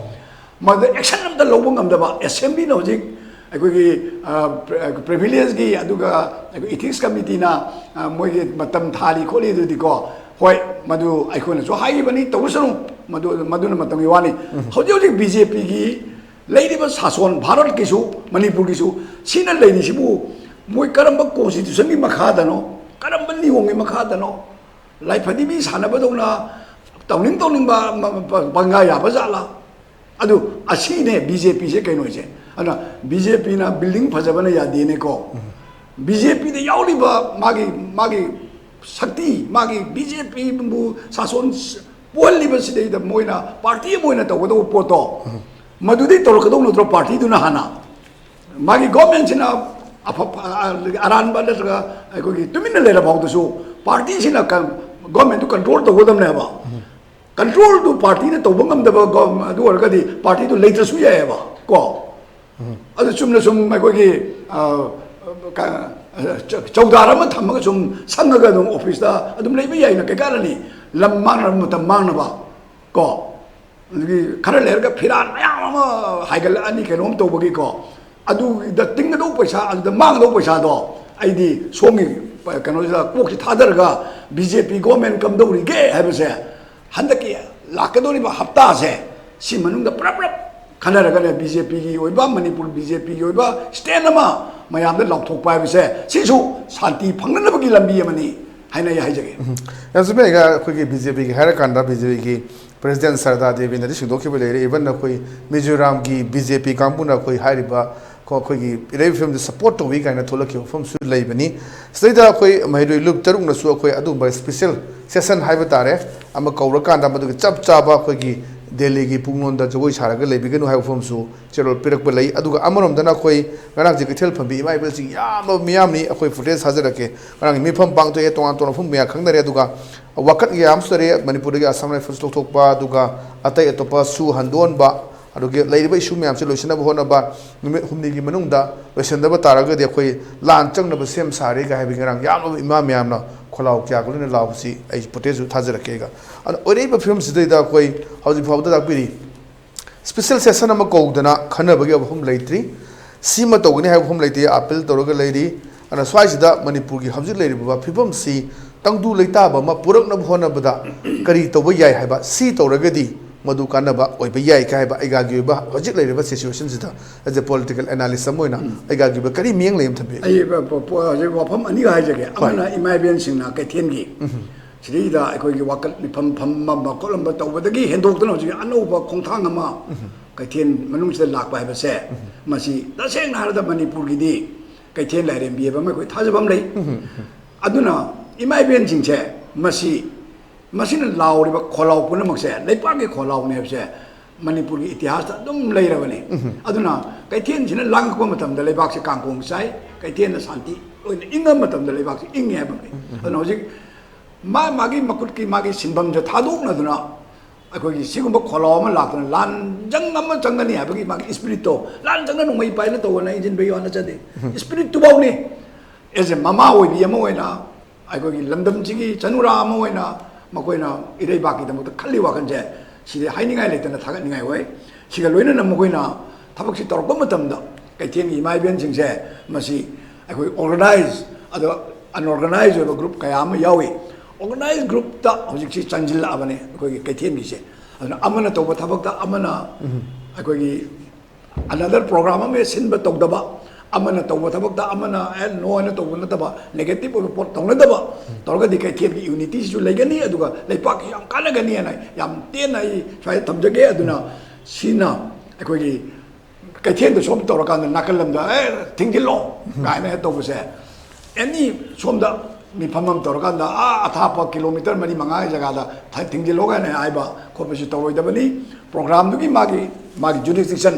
ꯃꯗꯨꯗ ꯑꯦꯛꯁꯟ ꯑꯝꯇ ꯂꯧꯕ ꯉꯝꯗꯕ꯫ ꯑꯦꯁꯦꯝꯕ꯭ꯂꯤꯅ ꯍꯧꯖꯤꯛ ꯑꯩꯈꯣꯏꯒꯤ, ꯑ, ꯄ꯭ꯔ-, ꯄ꯭ꯔꯤꯚꯤꯂꯦꯖꯀꯤ, ꯑꯗꯨꯒ ꯑꯩꯈꯣꯏ ꯏꯊꯤꯛꯁ ꯀꯃꯤꯇꯤꯅ, ꯑ, ꯃꯣꯏꯒꯤ ꯃꯇꯝ ꯊꯥꯔꯤ ꯈꯣꯠꯂꯤ ꯑꯗꯨꯗꯤꯀꯣ, ꯍꯣꯏ, ꯃꯗꯨ ꯑꯩꯈꯣꯏꯅꯁꯨ ꯍꯥꯏꯈꯤꯕꯅꯤ, ꯇꯧꯁꯅꯨ, ꯃꯗꯨ, ꯃꯗꯨꯅ ꯃꯇꯝꯒꯤ ꯋꯥꯅꯤ꯫ ꯍꯧꯖꯤꯛ ꯍꯧꯖꯤꯛ ꯕꯤ ꯖꯦ ꯄꯤꯒꯤ ꯂꯩꯔꯤꯕ ꯁꯥꯁꯣꯟ, ꯚꯥꯔꯠꯀꯤꯁꯨ ꯃꯅꯤꯄꯨꯔꯒꯤꯁꯨ, ꯁꯤꯅ ꯂꯩꯔꯤꯁꯤꯕꯨ ꯃꯣꯏ ꯀꯔꯝꯕ ꯀꯣꯟꯁꯇꯤꯇ꯭ꯌꯨꯁꯟꯒꯤ ꯃꯈꯥꯗꯅꯣ, ꯀꯔꯝꯕ ꯅꯤꯌꯣꯝꯒꯤ ꯃꯈꯥꯗꯅꯣ? ꯂꯥꯏꯐꯗꯤ ꯃꯤ ꯁꯥꯟꯅꯕꯗꯧꯅ ꯇꯧꯅꯤꯡ ꯇꯧꯅꯤꯡꯕ ꯃ-, ꯃ-, ꯄ-, ꯄꯪꯌꯥ ꯌꯥꯕ ꯖꯥꯠꯂꯥ? ꯑꯗꯨ ꯑꯁꯤꯅꯦ ꯕꯤ ꯖꯦ ꯄꯤꯁꯦ ꯀꯩꯅꯣꯁꯦ꯫ ꯑꯗꯨꯅ ꯕꯤ ꯖꯦ ꯄꯤꯅ ꯕꯤꯜꯗꯤꯡ ꯐꯖꯕꯅ ꯌꯥꯗꯦꯅꯦꯀꯣ꯫ ꯕꯤ ꯖꯦ ꯄꯤꯗ ꯌꯥꯎꯔꯤꯕ ꯃꯥꯒꯤ, ꯃꯥꯒꯤ ꯁꯛꯇꯤ, ꯃꯥꯒꯤ ꯕꯤ ꯖꯦ ꯄꯤꯕꯨ ꯁꯥꯁꯣꯟ ꯄꯣꯛꯍꯜꯂꯤꯕꯁꯤꯗꯩꯗ ꯃꯣꯏꯅ ꯄꯥꯔꯇꯤ ꯑꯃ ꯑꯣꯏꯅ ꯇꯧꯒꯗꯧꯕ ꯄꯣꯠꯇꯣ, ꯃꯗꯨꯗꯤ ꯇꯧꯔꯛꯀꯗꯧ ꯅꯠꯇ꯭ꯔꯣ ꯄꯥꯔꯇꯤꯗꯨꯅ ꯍꯥꯟꯅ? ꯃꯥꯒꯤ ꯒꯣꯔꯃꯦꯟꯁꯤꯅ ꯑꯐ-, ꯑꯔꯥꯟꯕ ꯅꯠꯇ꯭ꯔꯒ ꯑꯩꯈꯣꯏꯒꯤ ꯇꯨꯃꯤꯟꯅ ꯂꯩꯔ ꯐꯥꯎꯗꯁꯨ ꯄꯥꯔꯇꯤꯁꯤꯅ ꯀ-, ꯒꯣꯔꯃꯦꯟꯗꯨ ꯀꯟꯇ꯭ꯔꯣꯜ ꯇꯧꯒꯗꯕꯅꯦꯕ꯫ ꯀꯟꯇ꯭ꯔꯣꯜꯗꯨ ꯄꯥꯔꯇꯤꯅ ꯇꯧꯕ ꯉꯝꯗꯕ ꯒꯣ-, ꯑꯗꯨ ꯑꯣꯏꯔꯒꯗꯤ ꯄꯥꯔꯇꯤꯗꯨ ꯂꯩꯇ꯭ꯔꯁꯨ ꯌꯥꯏꯑꯕ ꯀꯣ꯫ ꯑꯗꯨ ꯆꯨꯝꯅ ꯁꯨꯝ ꯑꯩꯈꯣꯏꯒꯤ, ꯑ, ꯀ-, ꯆ-, ꯆꯧꯗꯥꯔ ꯑꯃ ꯊꯝꯃꯒ ꯁꯨꯝ ꯁꯪꯉꯒ ꯑꯗꯨꯝ ꯑꯣꯐꯤꯁꯇ ꯑꯗꯨꯝ ꯂꯩꯕ ꯌꯥꯏꯅ ꯀꯩ ꯀꯥꯟꯅꯅꯤ? ꯂꯝ ꯃꯥꯡꯅꯕ, ꯃꯇꯝ ꯃꯥꯡꯅꯕ ꯀꯣ꯫ ꯑꯗꯒꯤ ꯈꯔ ꯂꯩꯔꯒ ꯐꯤꯔꯥꯟ ꯃꯌꯥꯝ ꯑꯃ ꯍꯥꯏꯒꯠꯂꯛꯑꯅꯤ ꯀꯩꯅꯣꯝ ꯇꯧꯕꯒꯤꯀꯣ꯫ ꯑꯗꯨꯗ ꯇꯤꯡꯒꯗꯧꯕ ꯄꯩꯁꯥ, ꯑꯗꯨꯗ ꯃꯥꯡꯒꯗꯧꯕ ꯄꯩꯁꯥꯗꯣ ꯑꯩꯗꯤ ꯁꯣꯝꯒꯤ ꯀꯩꯅꯣꯁꯤꯗ ꯀꯣꯛꯁꯤ ꯊꯥꯗꯔꯒ ꯕꯤ ꯖꯦ ꯄꯤ ꯒꯣꯔꯃꯦꯟ ꯀꯝꯗꯧꯔꯤꯒꯦ ꯍꯥꯏꯕꯁꯦ ꯍꯟꯗꯛꯀꯤ ꯂꯥꯛꯀꯗꯧꯔꯤꯕ ꯍꯞꯇꯥꯁꯦ ꯁꯤ ꯃꯅꯨꯡꯗ ꯄꯨꯂꯞ ꯄꯨꯂꯞ ꯈꯟꯅꯔꯒꯅꯦ ꯕꯤ ꯖꯦ ꯄꯤꯒꯤ ꯑꯣꯏꯕ, ꯃꯅꯤꯄꯨꯔ ꯕꯤ ꯖꯦ ꯄꯤꯒꯤ ꯑꯣꯏꯕ ꯁ꯭ꯇꯦꯟ ꯑꯃ ꯃꯌꯥꯝꯗ ꯂꯥꯎꯊꯣꯛꯄ ꯍꯥꯏꯕꯁꯦ ꯁꯤꯁꯨ ꯁꯥꯟꯇꯤ ꯐꯪꯅꯅꯕꯒꯤ ꯂꯝꯕꯤ ꯑꯃꯅꯤ ꯍꯥꯏꯅ ꯑꯩ ꯍꯥꯏꯖꯒꯦ꯫ ꯎꯝ꯫ ꯌꯥꯝ ꯆꯨꯝꯃꯦ꯫ ꯑꯩꯒ ꯑꯩꯈꯣꯏꯒꯤ ꯕꯤ ꯖꯦ ꯄꯤꯒꯤ ꯍꯥꯏꯔꯀꯥꯟꯗ ꯕꯤ ꯖꯦ ꯄꯤꯒꯤ ꯄ꯭ꯔꯦꯁꯤꯗꯦꯟꯠ ꯁꯔꯗꯥ ꯗꯦꯕꯤꯅꯗꯤ ꯁꯦꯡꯗꯣꯛꯈꯤꯕ ꯂꯩꯔꯦ꯫ Even ꯑꯩꯈꯣꯏ ꯃꯤꯖꯣꯔꯥꯝꯒꯤ ꯕꯤ ꯖꯦ ꯄꯤ ꯀꯥꯡꯕꯨꯅ ꯑꯩꯈꯣꯏ ꯍꯥꯏꯔꯤꯕ ꯀꯣ, ꯑꯩꯈꯣꯏꯒꯤ ꯏꯔꯩꯕ ꯐꯤꯂꯝꯗ ꯁꯄꯣꯔꯠ ꯇꯧꯏ ꯀꯥꯏꯅ ꯊꯣꯛꯂꯛꯈꯤꯕ ꯋꯥꯐꯝꯁꯨ ꯂꯩꯕꯅꯤ꯫ ꯁꯤꯗꯩꯗ ꯑꯩꯈꯣꯏ ꯃꯍꯩꯔꯣꯏ ꯂꯨꯞ ꯇꯔꯨꯛꯅꯁꯨ ꯑꯩꯈꯣꯏ ꯑꯗꯨꯒꯨꯝꯕ ꯁ꯭ꯄꯦꯁꯦꯜ ꯁꯦꯁꯟ ꯍꯥꯏꯕ ꯇꯥꯔꯦ ꯑꯃ ꯀꯧꯔꯀꯥꯟꯗ ꯃꯗꯨꯒꯤ ꯆꯞ ꯆꯥꯕ ꯑꯩꯈꯣꯏꯒꯤ ꯗꯦꯜꯂꯤꯒꯤ ꯄꯨꯡꯂꯣꯟꯗ ꯖꯒꯣꯏ ꯁꯥꯔꯒ ꯂꯩꯕꯤꯒꯅꯨ ꯍꯥꯏꯕ ꯋꯥꯐꯝꯁꯨ ꯆꯦꯔꯣꯜ ꯄꯤꯔꯛꯄ ꯂꯩ꯫ ꯑꯗꯨꯒ ꯑꯃꯔꯣꯝꯗꯅ ꯑꯩꯈꯣꯏ ꯉꯔꯥꯡꯁꯦ ꯀꯩꯊꯦꯜ ꯐꯝꯕꯤ ꯏꯃꯥ ꯏꯕꯦꯜꯁꯤꯡ ꯌꯥꯝꯕ ꯃꯤꯌꯥꯝꯅꯤ꯫ ꯑꯩꯈꯣꯏ ꯐꯨꯇꯦꯖ ꯊꯥꯖꯔꯛꯀꯦ꯫ ꯉꯔꯥꯡꯒꯤ ꯃꯤꯐꯝ ꯄꯥꯡꯊꯣꯛꯑꯦ, ꯇꯣꯉꯥꯟ ꯇꯣꯉꯥꯟꯕ ꯃꯐꯝ ꯃꯌꯥ ꯈꯪꯅꯔꯦ꯫ ꯑꯗꯨꯒ ꯋꯥꯀꯠ ꯀꯌꯥ ꯑꯃꯁꯨ ꯂꯩꯔꯦ꯫ ꯃꯅꯤꯄꯨꯔꯗꯒꯤ ꯑꯁꯥꯝ ꯔꯥꯏꯐꯜꯁ ꯂꯧꯊꯣꯛꯄ, ꯑꯗꯨꯒ ꯑꯇꯩ ꯑꯇꯣꯞꯄ ꯁꯨ ꯍꯟꯗꯣꯛꯍꯟꯕ, ꯑꯗꯨꯒꯤ ꯂꯩꯔꯤꯕ ꯏꯁꯨ ꯃꯌꯥꯝꯁꯦ ꯂꯣꯏꯁꯤꯟꯅꯕ ꯍꯣꯠꯅꯕ ꯅꯨꯃꯤꯠ ꯍꯨꯝꯅꯤꯒꯤ ꯃꯅꯨꯡꯗ ꯂꯣꯏꯁꯤꯟꯗꯕ ꯇꯥꯔꯒꯗꯤ ꯑꯩꯈꯣꯏ ꯂꯥꯟ ꯆꯪꯅꯕ ꯁꯦꯝ ꯁꯥꯔꯦꯒ ꯍꯥꯏꯕꯒꯤ ꯉꯔꯥꯡ ꯌꯥꯝꯂꯕ ꯏꯃꯥ ꯃꯌꯥꯝꯅ ꯈꯣꯜꯂꯥꯎ ꯀꯌꯥꯒ ꯂꯣꯏꯅ ꯂꯥꯎꯕꯁꯤ ꯑꯩ ꯐꯨꯇꯦꯖꯁꯨ ꯊꯥꯖꯔꯛꯀꯦ꯫ ꯑꯩꯒ ꯑꯗꯨꯅ ꯑꯣꯏꯔꯛꯏꯕ ꯐꯤꯕꯝꯁꯤꯗꯩꯗ ꯑꯩꯈꯣꯏ ꯍꯧꯖꯤꯛ ꯐꯥꯎꯕꯗ ꯇꯥꯛꯄꯤꯔꯤ꯫ ꯁ꯭ꯄꯦꯁꯦꯜ ꯁꯦꯁꯟ ꯑꯃ ꯀꯧꯗꯅ ꯈꯟꯅꯕꯒꯤ ꯋꯥꯐꯝ ꯂꯩꯇ꯭ꯔꯤ꯫ ꯁꯤꯃ ꯇꯧꯒꯅꯤ ꯍꯥꯏꯕ ꯋꯥꯐꯝ ꯂꯩꯇꯦ꯫ ꯑꯥꯄꯤꯜ ꯇꯧꯔꯒ ꯂꯩꯔꯤ꯫ ꯑꯗꯨꯅ ꯁ꯭ꯋꯥꯏꯁꯤꯗ ꯃꯅꯤꯄꯨꯔꯒꯤ ꯍꯧꯖꯤꯛ ꯂꯩꯔꯤꯕ ꯐꯤꯕꯝꯁꯤ ꯇꯪꯗꯨ ꯂꯩꯇꯥꯕ ꯑꯃ ꯄꯨꯔꯛꯅꯕ ꯍꯣꯠꯅꯕꯗ ꯀꯔꯤ ꯇꯧꯕ ꯌꯥꯏ ꯍꯥꯏꯕ, ꯁꯤ ꯇꯧꯔꯒꯗꯤ ꯃꯗꯨ ꯀꯥꯟꯅꯕ ꯑꯣꯏꯕ ꯌꯥꯏ ꯀꯥꯏ ꯍꯥꯏꯕ ꯑꯩꯒꯤ ꯑꯣꯏꯕ ꯍꯧꯖꯤꯛ ꯂꯩꯔꯤꯕ ꯁꯤꯆꯨꯋꯦꯁꯟꯁꯤꯗ, as a political analyst ꯑꯃ ꯑꯣꯏꯅ, ꯑꯩꯒꯤ ꯑꯣꯏꯕ ꯀꯔꯤ ꯃꯤꯠꯌꯦꯡ ꯂꯩ ꯑꯃ ꯊꯝꯕꯤꯌꯨ꯫ ꯑꯩ ꯄ-, ꯄ-, ꯄ-, ꯍꯧꯖꯤꯛ ꯋꯥꯐꯝ ꯑꯅꯤꯒ ꯍꯥꯏꯖꯒꯦ꯫ ꯍꯣꯏ꯫ ꯑꯃꯅ ꯏꯃꯥ ꯏꯕꯦꯟꯁꯤꯡꯅ ꯀꯩꯊꯦꯜꯒꯤ ꯁꯤꯗꯩꯗ ꯑꯩꯈꯣꯏꯒꯤ ꯋꯥꯀꯠ ꯃꯤꯐꯝ ꯐꯝꯃꯝꯕ ꯈꯣꯠꯂꯝꯕ ꯇꯧꯕꯗꯒꯤ ꯍꯦꯟꯗꯣꯛꯇꯅ ꯍꯧꯖꯤꯛ ꯑꯅꯧꯕ ꯈꯣꯡꯊꯥꯡ ꯑꯃ ꯀꯩꯊꯦꯜ ꯃꯅꯨꯡꯁꯤꯗ ꯂꯥꯛꯄ ꯍꯥꯏꯕꯁꯦ, ꯃꯁꯤ ꯇꯁꯦꯡꯅ ꯍꯥꯏꯔꯕꯗ ꯃꯅꯤꯄꯨꯔꯒꯤꯗꯤ ꯀꯩꯊꯦꯜ ꯂꯥꯏꯔꯦꯝꯕꯤ ꯍꯥꯏꯕ ꯑꯃ ꯑꯩꯈꯣꯏ ꯊꯥꯖꯕ ꯑꯃ ꯂꯩ꯫ ꯑꯗꯨꯅ ꯏꯃꯥ ꯏꯕꯦꯟꯁꯤꯡꯁꯦ, ꯃꯁꯤ, ꯃꯁꯤꯅ ꯂꯥꯎꯔꯤꯕ ꯈꯣꯜꯂꯥꯎ ꯄꯨꯝꯅꯃꯛꯁꯦ ꯂꯩꯄꯥꯛꯀꯤ ꯈꯣꯜꯂꯥꯎꯅꯤ ꯍꯥꯏꯕꯁꯦ ꯃꯅꯤꯄꯨꯔꯒꯤ ꯏꯇꯤꯍꯥꯁꯇ ꯑꯗꯨꯝ ꯂꯩꯔꯕꯅꯤ꯫ ꯑꯗꯨꯅ ꯀꯩꯊꯦꯜꯁꯤꯅ ꯂꯥꯡꯉꯛꯄ ꯃꯇꯝꯗ ꯂꯩꯕꯥꯛꯁꯦ ꯀꯥꯡꯈꯣꯡ ꯆꯥꯏ, ꯀꯩꯊꯦꯜꯅ ꯁꯥꯟꯇꯤ ꯑꯣꯏꯅ ꯏꯪꯉꯕ ꯃꯇꯝꯗ ꯂꯩꯕꯥꯛꯁꯦ ꯏꯪꯉꯤ ꯍꯥꯏꯕ ꯑꯃ ꯂꯩ꯫ ꯑꯗꯨꯅ ꯍꯧꯖꯤꯛ ꯃꯥ ꯃꯥꯒꯤ ꯃꯈꯨꯠꯀꯤ ꯃꯥꯒꯤ ꯁꯤꯟꯐꯝꯁꯦ ꯊꯥꯗꯣꯛꯅꯗꯨꯅ ꯑꯩꯈꯣꯏꯒꯤ ꯁꯤꯒꯨꯝꯕ ꯈꯣꯜꯂꯥꯎ ꯑꯃ ꯂꯥꯛꯇꯅ ꯂꯥꯟꯖꯪ ꯑꯃ ꯆꯪꯒꯅꯤ ꯍꯥꯏꯕꯒꯤ ꯃꯥꯒꯤ ꯏꯁꯄꯤꯔꯤꯠꯇꯣ, ꯂꯥꯟꯖꯪꯅ ꯅꯣꯡꯃꯩ ꯄꯥꯏꯅ ꯇꯧꯕꯅ ꯏꯟꯖꯤꯟꯕꯒꯤ ꯋꯥ ꯅꯠꯆꯗꯦ꯫ ꯏꯁꯄꯤꯔꯤꯠꯇꯨꯐꯥꯎꯅꯤ꯫ ꯑꯦꯁ ꯑꯦ ꯃꯃꯥ ꯑꯣꯏꯕꯤ ꯑꯃ ꯑꯣꯏꯅ ꯑꯩꯈꯣꯏꯒꯤ ꯂꯝꯗꯝꯁꯤꯒꯤ ꯆꯅꯨꯔꯥ ꯑꯃ ꯑꯣꯏꯅ ꯃꯈꯣꯏꯅ ꯏꯔꯩꯕꯥꯛꯀꯤꯗꯃꯛꯇ ꯈꯜꯂꯤ ꯋꯥꯈꯜꯁꯦ ꯁꯤꯗꯤ ꯍꯥꯏꯅꯤꯡꯉꯥꯏ ꯂꯩꯇꯅ ꯊꯥꯒꯠꯅꯤꯡꯉꯥꯏ ꯑꯣꯏ꯫ ꯁꯤꯒ ꯂꯣꯏꯅꯅ ꯃꯈꯣꯏꯅ ꯊꯕꯛꯁꯤ ꯇꯧꯔꯛꯄ ꯃꯇꯝꯗ ꯀꯩꯊꯦꯜꯒꯤ ꯏꯃꯥ ꯏꯕꯦꯟꯁꯤꯡꯁꯦ ꯃꯁꯤ ꯑꯩꯈꯣꯏ ꯑꯣꯔꯒꯅꯥꯏꯖ ꯑꯗꯣ ꯑꯟꯑꯣꯔꯒꯅꯥꯏꯖ ꯑꯣꯏꯕ ꯒ꯭ꯔꯨꯞ ꯀꯌꯥ ꯑꯃ ꯌꯥꯎꯏ꯫ ꯑꯣꯔꯒꯅꯥꯏꯖ ꯒ꯭ꯔꯨꯞꯇ ꯍꯧꯖꯤꯛꯁꯤ ꯆꯪꯁꯤꯜꯂꯛꯑꯕꯅꯤ ꯑꯩꯈꯣꯏꯒꯤ ꯀꯩꯊꯦꯜꯒꯤꯁꯦ꯫ ꯑꯗꯨꯅ ꯑꯃꯅ ꯇꯧꯕ ꯊꯕꯛꯇ ꯑꯃꯅ ꯑꯩꯈꯣꯏꯒꯤ another program ꯑꯃ ꯁꯤꯟꯕ ꯇꯧꯗꯕ, ꯑꯃꯅ ꯇꯧꯕ ꯊꯕꯛꯇ ꯑꯃꯅ ꯑꯦ ꯅꯣ ꯍꯥꯏꯅ ꯇꯧꯕ ꯅꯠꯇꯕ, ꯅꯦꯒꯦꯇꯤꯚ ꯑꯣꯏꯕ ꯄꯣꯠ ꯇꯧꯅꯗꯕ ꯇꯧꯔꯒꯗꯤ ꯀꯩꯊꯦꯜꯒꯤ ꯌꯨꯅꯤꯇꯤꯁꯤꯁꯨ ꯂꯩꯒꯅꯤ, ꯑꯗꯨꯒ ꯂꯩꯄꯥꯛꯀꯤ ꯌꯥꯝ ꯀꯥꯟꯅꯒꯅꯤ ꯍꯥꯏꯅ ꯌꯥꯝ ꯇꯦꯟꯅ ꯑꯩ ꯁ꯭ꯋꯥꯏꯗ ꯊꯝꯖꯒꯦ꯫ ꯑꯗꯨꯅ ꯁꯤꯅ ꯑꯩꯈꯣꯏꯒꯤ ꯀꯩꯊꯦꯜꯗ ꯁꯣꯝ ꯇꯧꯔꯀꯥꯟꯗ ꯅꯥꯀꯜ ꯂꯝꯗ ꯑꯦ ꯊꯤꯡꯖꯤꯜꯂꯣ ꯀꯥꯏꯅ ꯇꯧꯕꯁꯦ, ꯑꯦꯅꯤ ꯁꯣꯝꯗ ꯃꯤꯐꯝ ꯑꯃ ꯇꯧꯔꯀꯥꯟꯗ ꯑꯥ ꯑꯊꯥꯞꯄ ꯀꯤꯂꯣꯃꯤꯇꯔ ꯃꯔꯤ ꯃꯉꯥꯒꯤ ꯖꯒꯥꯗ ꯊ- ꯊꯤꯡꯖꯤꯜꯂꯣ ꯀꯥꯏꯅ ꯍꯥꯏꯕ ꯈꯣꯠꯄꯁꯤ ꯇꯧꯔꯣꯏꯗꯕꯅꯤ꯫ ꯄ꯭ꯔꯣꯒ꯭ꯔꯥꯝꯗꯨꯒꯤ ꯃꯥꯒꯤ ꯃꯥꯒꯤ ꯖꯨꯔꯤꯁꯗꯤꯛꯁꯟ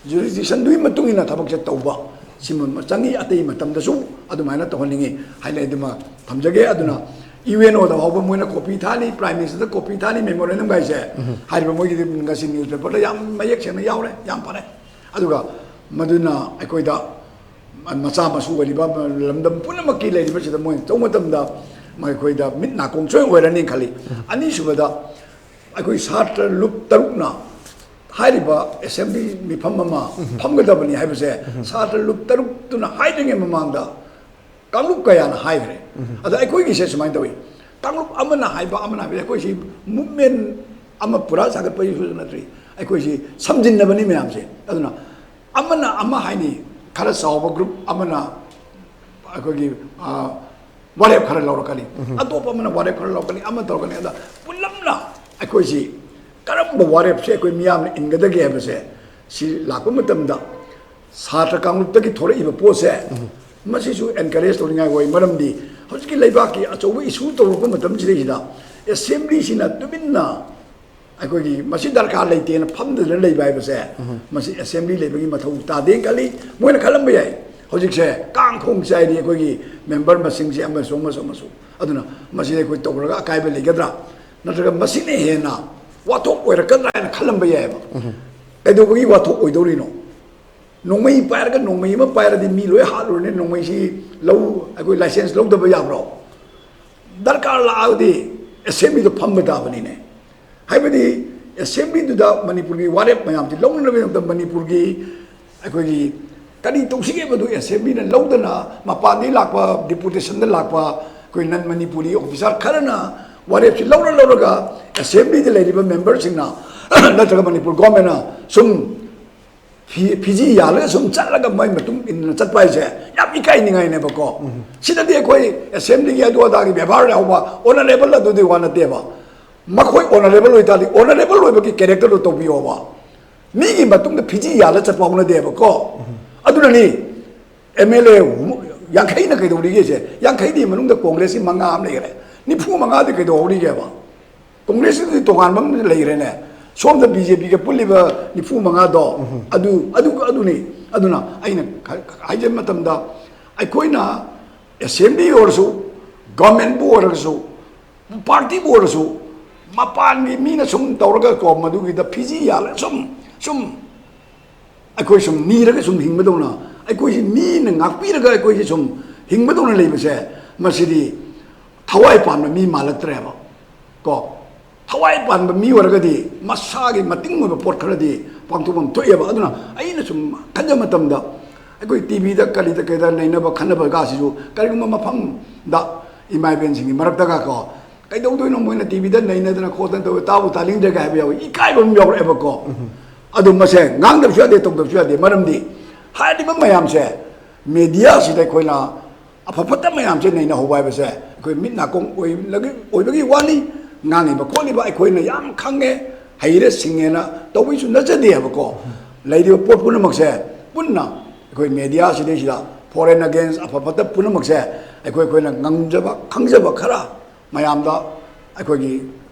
ꯖꯨꯔꯤꯁꯗꯤꯛꯁꯟꯗꯨꯒꯤ ꯃꯇꯨꯡ ꯏꯟꯅ ꯊꯕꯛꯁꯦ ꯇꯧꯕ ꯁꯤꯃ ꯆꯪꯉꯤ꯫ ꯑꯇꯩ ꯃꯇꯝꯗꯁꯨ ꯑꯗꯨꯃꯥꯏꯅ ꯇꯧꯍꯟꯅꯤꯡꯉꯤ ꯍꯥꯏꯅ ꯑꯩ ꯑꯗꯨꯃ ꯊꯝꯖꯒꯦ꯫ ꯑꯗꯨꯅ ꯌꯨ ꯑꯦꯟ ꯑꯣꯗ ꯐꯥꯎꯕ ꯃꯣꯏꯅ ꯀꯣꯄꯤ ꯊꯥꯅꯤ, ꯄ꯭ꯔꯥꯏꯝ ꯃꯤꯅꯤꯁꯇꯔꯗ ꯀꯣꯄꯤ ꯊꯥꯅꯤ, ꯃꯦꯃꯣꯔꯦꯟꯗꯝꯒꯥꯏꯁꯦ꯫ ꯍꯥꯏꯔꯤꯕ ꯃꯣꯏꯒꯤꯗꯤ ꯉꯁꯤ ꯅ꯭ꯌꯨꯁꯄꯦꯄꯔꯗ ꯌꯥꯝ ꯃꯌꯦꯛ ꯁꯦꯡꯅ ꯌꯥꯎꯔꯦ, ꯌꯥꯝ ꯐꯔꯦ꯫ ꯑꯗꯨꯒ ꯃꯗꯨꯅ ꯑꯩꯈꯣꯏꯗ ꯃꯆꯥ ꯃꯁꯨ ꯑꯣꯏꯔꯤꯕ ꯂꯝꯗꯝ ꯄꯨꯝꯅꯃꯛꯀꯤ ꯂꯩꯔꯤꯕꯁꯤꯗ ꯃꯣꯏꯅ ꯇꯧꯕ ꯃꯇꯝꯗ ꯑꯩꯈꯣꯏꯗ ꯃꯤꯠ ꯅꯥꯀꯣꯡ ꯁꯣꯏ ꯑꯣꯏꯔꯅꯤ ꯈꯜꯂꯤ꯫ ꯑꯅꯤꯁꯨꯕꯗ, ꯑꯩꯈꯣꯏ ꯁꯥꯇ꯭ꯔ ꯂꯨꯞ ꯇꯔꯨꯛꯅ ꯍꯥꯏꯔꯤꯕ ꯑꯦꯁꯦꯝꯕ꯭ꯂꯤ ꯃꯤꯐꯝ ꯑꯃ ꯐꯝꯒꯗꯕꯅꯤ ꯍꯥꯏꯕꯁꯦ ꯁꯥꯇ꯭ꯔ ꯂꯨꯞ ꯇꯔꯨꯛꯇꯨꯅ ꯍꯥꯏꯗ꯭ꯔꯤꯉꯩ ꯃꯃꯥꯡꯗ ꯀꯥꯡꯂꯨꯞ ꯀꯌꯥꯅ ꯍꯥꯏꯈ꯭ꯔꯦ꯫ ꯑꯗ ꯑꯩꯈꯣꯏꯒꯤꯁꯦ ꯁꯨꯃꯥꯏꯅ ꯇꯧꯏ, ꯀꯥꯡꯂꯨꯞ ꯑꯃꯅ ꯍꯥꯏꯕ, ꯑꯃꯅ ꯍꯥꯏꯕ, ꯑꯩꯈꯣꯏꯁꯤ ꯃꯨꯞꯃꯦꯟ ꯑꯃ ꯄꯨꯔꯥ ꯁꯥꯒꯠꯄꯒꯤꯁꯨ ꯅꯠꯇ꯭ꯔꯤ, ꯑꯩꯈꯣꯏꯁꯤ ꯁꯝꯖꯤꯟꯅꯕꯅꯤ ꯃꯌꯥꯝꯁꯦ꯫ ꯑꯗꯨꯅ ꯑꯃꯅ ꯑꯃ ꯍꯥꯏꯅꯤ, ꯈꯔ ꯆꯥꯎꯕ ꯒ꯭ꯔꯨꯞ ꯑꯃꯅ ꯑꯩꯈꯣꯏꯒꯤ, ꯑ, ꯋꯥꯔꯦꯞ ꯈꯔ ꯂꯧꯔꯛꯀꯅꯤ, ꯑꯇꯣꯞꯄ ꯑꯃꯅ ꯋꯥꯔꯦꯞ ꯈꯔ ꯂꯧꯔꯛꯀꯅꯤ, ꯑꯃ ꯇꯧꯔꯛꯀꯅꯤ꯫ ꯑꯗ ꯄꯨꯂꯞꯅ ꯑꯩꯈꯣꯏꯁꯤ ꯀꯔꯝꯕ ꯋꯥꯔꯦꯞꯁꯦ ꯑꯩꯈꯣꯏ ꯃꯤꯌꯥꯝꯅ ꯏꯟꯒꯗꯒꯦ ꯍꯥꯏꯕꯁꯦ, ꯁꯤ ꯂꯥꯛꯄ ꯃꯇꯝꯗ ꯁꯥꯇ꯭ꯔ ꯀꯥꯡꯂꯨꯞꯇꯒꯤ ꯊꯣꯔꯛꯏꯕ ꯄꯣꯠꯁꯦ, ꯃꯁꯤꯁꯨ ꯑꯦꯟꯀꯔꯦꯖ ꯇꯧꯅꯤꯡꯉꯥꯏ ꯑꯣꯏ꯫ ꯃꯔꯝꯗꯤ ꯍꯧꯖꯤꯛꯀꯤ ꯂꯩꯕꯥꯛꯀꯤ ꯑꯆꯧꯕ ꯏꯁꯨ ꯇꯧꯔꯛꯄ ꯃꯇꯝꯁꯤꯗꯩꯁꯤꯗ ꯑꯦꯁꯦꯝꯕ꯭ꯂꯤꯁꯤꯅ ꯇꯨꯃꯤꯟꯅ ꯑꯩꯈꯣꯏꯒꯤ ꯃꯁꯤ ꯗꯔꯀꯥꯔ ꯂꯩꯇꯦꯅ ꯐꯝꯗꯗꯅ ꯂꯩꯕ ꯍꯥꯏꯕꯁꯦ, ꯃꯁꯤ ꯑꯦꯁꯦꯝꯕ꯭ꯂꯤ ꯂꯩꯕꯒꯤ ꯃꯊꯧ ꯇꯥꯗꯦꯅ ꯈꯜꯂꯤ꯫ ꯃꯣꯏꯅ ꯈꯜꯂꯝꯕ ꯌꯥꯏ, ꯍꯧꯖꯤꯛꯁꯦ ꯀꯥꯡ ꯈꯣꯡ ꯆꯥꯏꯔꯤ ꯑꯩꯈꯣꯏꯒꯤ ꯃꯦꯝꯕꯔ ꯃꯁꯤꯡꯁꯦ ꯑꯃꯁꯨ ꯑꯃꯁꯨ ꯑꯃꯁꯨ꯫ ꯑꯗꯨꯅ ꯃꯁꯤꯗ ꯑꯩꯈꯣꯏ ꯇꯧꯔꯒ ꯑꯀꯥꯏꯕ ꯂꯩꯒꯗ꯭ꯔꯥ, ꯅꯠꯇ꯭ꯔꯒ ꯃꯁꯤꯅ ꯍꯦꯟꯅ ꯋꯥꯊꯣꯛ ꯑꯣꯏꯔꯛꯀꯗ꯭ꯔꯥ ꯍꯥꯏꯅ ꯈꯜꯂꯝꯕ ꯌꯥꯏꯑꯕ꯫ ꯀꯩꯗꯧꯕꯒꯤ ꯋꯥꯊꯣꯛ ꯑꯣꯏꯗꯧꯔꯤꯅꯣ? ꯅꯣꯡꯃꯩ ꯄꯥꯏꯔꯒ, ꯅꯣꯡꯃꯩ ꯑꯃ ꯄꯥꯏꯔꯗꯤ ꯃꯤ ꯂꯣꯏ ꯍꯥꯠꯂꯨꯔꯅꯤ꯫ ꯅꯣꯡꯃꯩꯁꯤ ꯂꯧ, ꯑꯩꯈꯣꯏ ꯂꯥꯏꯁꯦꯟꯁ ꯂꯧꯗꯕ ꯌꯥꯕ꯭ꯔꯣ? ꯗꯔꯀꯥꯔ ꯂꯥꯛꯑꯒꯗꯤ ꯑꯦꯁꯦꯝꯕ꯭ꯂꯤꯗ ꯐꯝꯕ ꯇꯥꯕꯅꯤꯅꯦ꯫ ꯍꯥꯏꯕꯗꯤ ꯑꯦꯁꯦꯝꯕ꯭ꯂꯤꯗꯨꯗ ꯃꯅꯤꯄꯨꯔꯒꯤ ꯋꯥꯔꯦꯞ ꯃꯌꯥꯝꯁꯤ ꯂꯧꯅꯅꯕꯒꯤꯗꯃꯛꯇ ꯃꯅꯤꯄꯨꯔꯒꯤ ꯑꯩꯈꯣꯏꯒꯤ ꯀꯔꯤ ꯇꯧꯁꯤꯒꯦ ꯍꯥꯏꯕꯗꯨ ꯑꯦꯁꯦꯝꯕ꯭ꯂꯤꯅ ꯂꯧꯗꯅ, ꯃꯄꯥꯟꯗꯒꯤ ꯂꯥꯛꯄ, ꯗꯤꯄꯨꯇꯦꯁꯟꯗ ꯂꯥꯛꯄ ꯑꯩꯈꯣꯏ ꯅꯟ ꯃꯅꯤꯄꯨꯔꯤ ꯑꯣꯐꯤꯁꯥꯔ ꯈꯔꯅ ꯋꯥꯔꯦꯞꯁꯤ ꯂꯧꯔ ꯂꯧꯔꯒ ꯑꯦꯁꯦꯝꯕ꯭ꯂꯤꯗ ꯂꯩꯔꯤꯕ ꯃꯦꯝꯕꯔꯁꯤꯡꯅ ꯅꯠꯇ꯭ꯔꯒ ꯃꯅꯤꯄꯨꯔ ꯒꯣꯔꯃꯦꯟꯅ ꯁꯨꯝ ꯐꯤ-, ꯐꯤꯖꯤ ꯌꯥꯜꯂꯒ ꯁꯨꯝ ꯆꯠꯂꯒ ꯃꯣꯏ ꯃꯇꯨꯡ ꯏꯟꯅ ꯆꯠꯄ ꯍꯥꯏꯁꯦ ꯌꯥꯝ ꯏꯀꯥꯏꯅꯤꯡꯉꯥꯏꯅꯦꯕꯀꯣ꯫ ꯁꯤꯗꯗꯤ ꯑꯩꯈꯣꯏ ꯑꯦꯁꯦꯝꯕ꯭ꯂꯤꯒꯤ ꯑꯗꯨ ꯑꯗꯥꯒꯤ ꯕꯦꯕꯥꯔ ꯌꯥꯎꯕ ꯑꯣꯅꯔꯦꯕꯜ ꯑꯗꯨꯗꯤ ꯋꯥ ꯅꯠꯇꯦꯕ꯫ ꯃꯈꯣꯏ ꯑꯣꯅꯔꯦꯕꯜ ꯑꯣꯏꯇꯥꯔꯗꯤ ꯑꯣꯅꯔꯦꯕꯜ ꯑꯣꯏꯕꯒꯤ ꯀꯦꯔꯦꯛꯇꯔꯗꯣ ꯇꯧꯕꯤꯌꯣꯕ꯫ ꯃꯤꯒꯤ ꯃꯇꯨꯡꯗ ꯐꯤꯖꯤ ꯌꯥꯜꯂ ꯆꯠꯄ ꯍꯧꯅꯗꯦꯕꯀꯣ꯫ ꯑꯗꯨꯅꯅꯤ ꯑꯦꯝ ꯑꯦꯜ ꯑꯦ ꯌꯥꯡꯈꯩꯅ ꯀꯩꯗꯧꯔꯤꯒꯦꯁꯦ? ꯌꯥꯡꯈꯩꯗꯤ ꯃꯅꯨꯡꯗ ꯀꯣꯡꯒ꯭ꯔꯦꯁꯀꯤ ꯃꯉꯥ ꯑꯃ ꯂꯩꯈ꯭ꯔꯦ, ꯅꯤꯐꯨ ꯃꯉꯥꯗꯤ ꯀꯩꯗꯧꯍꯧꯔꯤꯒꯦꯕ? ꯀꯣꯡꯒ꯭ꯔꯦꯁꯀꯤꯗꯤ ꯇꯣꯉꯥꯟꯕ ꯑꯃ ꯂꯩꯈ꯭ꯔꯦꯅꯦ꯫ ꯁꯣꯝꯗ ꯕꯤ ꯖꯦ ꯄꯤꯒ ꯄꯨꯜꯂꯤꯕ ꯅꯤꯐꯨ ꯃꯉꯥꯗꯣ, ꯑꯗꯨ ꯑꯗꯨ ꯑꯗꯨꯅꯤ꯫ ꯑꯗꯨꯅ ꯑꯩꯅ ꯍꯥꯏꯖꯕ ꯃꯇꯝꯗ, ꯑꯩꯈꯣꯏꯅ ꯑꯦꯁꯦꯝꯕ꯭ꯂꯤ ꯑꯣꯏꯔꯁꯨ, ꯒꯚꯔꯟꯃꯦꯟꯕꯨ ꯑꯣꯏꯔꯒꯁꯨ, ꯄꯥꯔꯇꯤꯕꯨ ꯑꯣꯏꯔꯁꯨ, ꯃꯄꯥꯟꯒꯤ ꯃꯤꯅ ꯁꯨꯝ ꯇꯧꯔꯒ ꯀꯣ, ꯃꯗꯨꯒꯤꯗ ꯐꯤꯖꯤ ꯌꯥꯜꯂꯒ ꯁꯨꯝ ꯁꯨꯝ ꯑꯩꯈꯣꯏ ꯁꯨꯝ ꯅꯤꯔꯒ ꯁꯨꯝ ꯍꯤꯡꯕꯗꯧꯅ, ꯑꯩꯈꯣꯏꯁꯤ ꯃꯤꯅ ꯉꯥꯛꯄꯤꯔꯒ ꯑꯩꯈꯣꯏꯁꯤ ꯁꯨꯝ ꯍꯤꯡꯕꯗꯧꯅ ꯂꯩꯕꯁꯦ, ꯃꯁꯤꯗꯤ ꯊꯋꯥꯏ ꯄꯥꯟꯕ ꯃꯤ ꯃꯥꯜꯂꯛꯇ꯭ꯔꯦꯕ꯫ ꯀꯣ, ꯊꯋꯥꯏ ꯄꯥꯟꯕ ꯃꯤ ꯑꯣꯏꯔꯒꯗꯤ ꯃꯁꯥꯒꯤ ꯃꯇꯤꯡ ꯑꯣꯏꯕ ꯄꯣꯠ ꯈꯔꯗꯤ ꯄꯥꯡꯊꯣꯛꯐꯝ ꯊꯣꯛꯑꯦꯕ꯫ ꯑꯗꯨꯅ ꯑꯩꯅ ꯁꯨꯝ ꯈꯟꯖꯕ ꯃꯇꯝꯗ, ꯑꯩꯈꯣꯏ ꯇꯤ ꯚꯤꯗ ꯀꯔꯤꯗ ꯀꯩꯗ ꯅꯩꯅꯕ ꯈꯟꯅꯕꯒꯁꯤꯁꯨ ꯀꯔꯤꯒꯨꯝꯕ ꯃꯐꯝꯗ ꯏꯃꯥ ꯏꯕꯦꯟꯁꯤꯡꯒꯤ ꯃꯔꯛꯇꯒ ꯀꯣ, ꯀꯩꯗꯧꯗꯣꯏꯅꯣ, ꯃꯣꯏꯅ ꯇꯤ ꯚꯤꯗ ꯅꯩꯅꯗꯅ ꯈꯣꯠꯇꯅ ꯇꯧꯋꯦ, ꯇꯥꯕꯨ ꯇꯥꯅꯤꯡꯗ꯭ꯔꯦꯒ ꯍꯥꯏꯕ ꯌꯥꯎꯋꯤ, ꯏꯀꯥꯏꯕ ꯑꯃ ꯌꯥꯎꯔꯛꯑꯦꯕꯀꯣ꯫ ꯑꯗꯨ ꯃꯁꯦ ꯉꯥꯡꯗꯕꯁꯨ ꯌꯥꯗꯦ, ꯇꯧꯗꯕꯁꯨ ꯌꯥꯗꯦ꯫ ꯃꯔꯝꯗꯤ ꯍꯥꯏꯔꯤꯕ ꯃꯌꯥꯝꯁꯦ ꯃꯦꯗꯤꯌꯥꯁꯤꯗ ꯑꯩꯈꯣꯏꯅ ꯑꯐ ꯐꯠꯇ ꯃꯌꯥꯝꯁꯦ ꯅꯩꯅꯍꯧꯕ ꯍꯥꯏꯕꯁꯦ ꯑꯩꯈꯣꯏ ꯃꯤꯠ ꯅꯥꯀꯣꯡ ꯑꯣꯏꯕꯒꯤ, ꯑꯣꯏꯕꯒꯤ ꯋꯥꯅꯤ꯫ ꯉꯥꯡꯉꯤꯕ ꯈꯣꯠꯂꯤꯕ ꯑꯩꯈꯣꯏꯅ ꯌꯥꯝ ꯈꯪꯉꯦ, ꯍꯩꯔꯦ ꯁꯤꯡꯉꯦꯅ ꯇꯧꯕꯩꯁꯨ ꯅꯠꯆꯗꯦ ꯍꯥꯏꯕꯀꯣ꯫ ꯂꯩꯔꯤꯕ ꯄꯣꯠ ꯄꯨꯝꯅꯃꯛꯁꯦ ꯄꯨꯟꯅ ꯑꯩꯈꯣꯏ ꯃꯦꯗꯤꯌꯥꯁꯤꯗꯩꯁꯤꯗ foreign against ꯑꯐ ꯐꯠꯇ ꯄꯨꯝꯅꯃꯛꯁꯦ ꯑꯩꯈꯣꯏ, ꯑꯩꯈꯣꯏꯅ ꯉꯝꯖꯕ ꯈꯪꯖꯕ ꯈꯔ ꯃꯌꯥꯝꯗ ꯑꯩꯈꯣꯏꯒꯤ,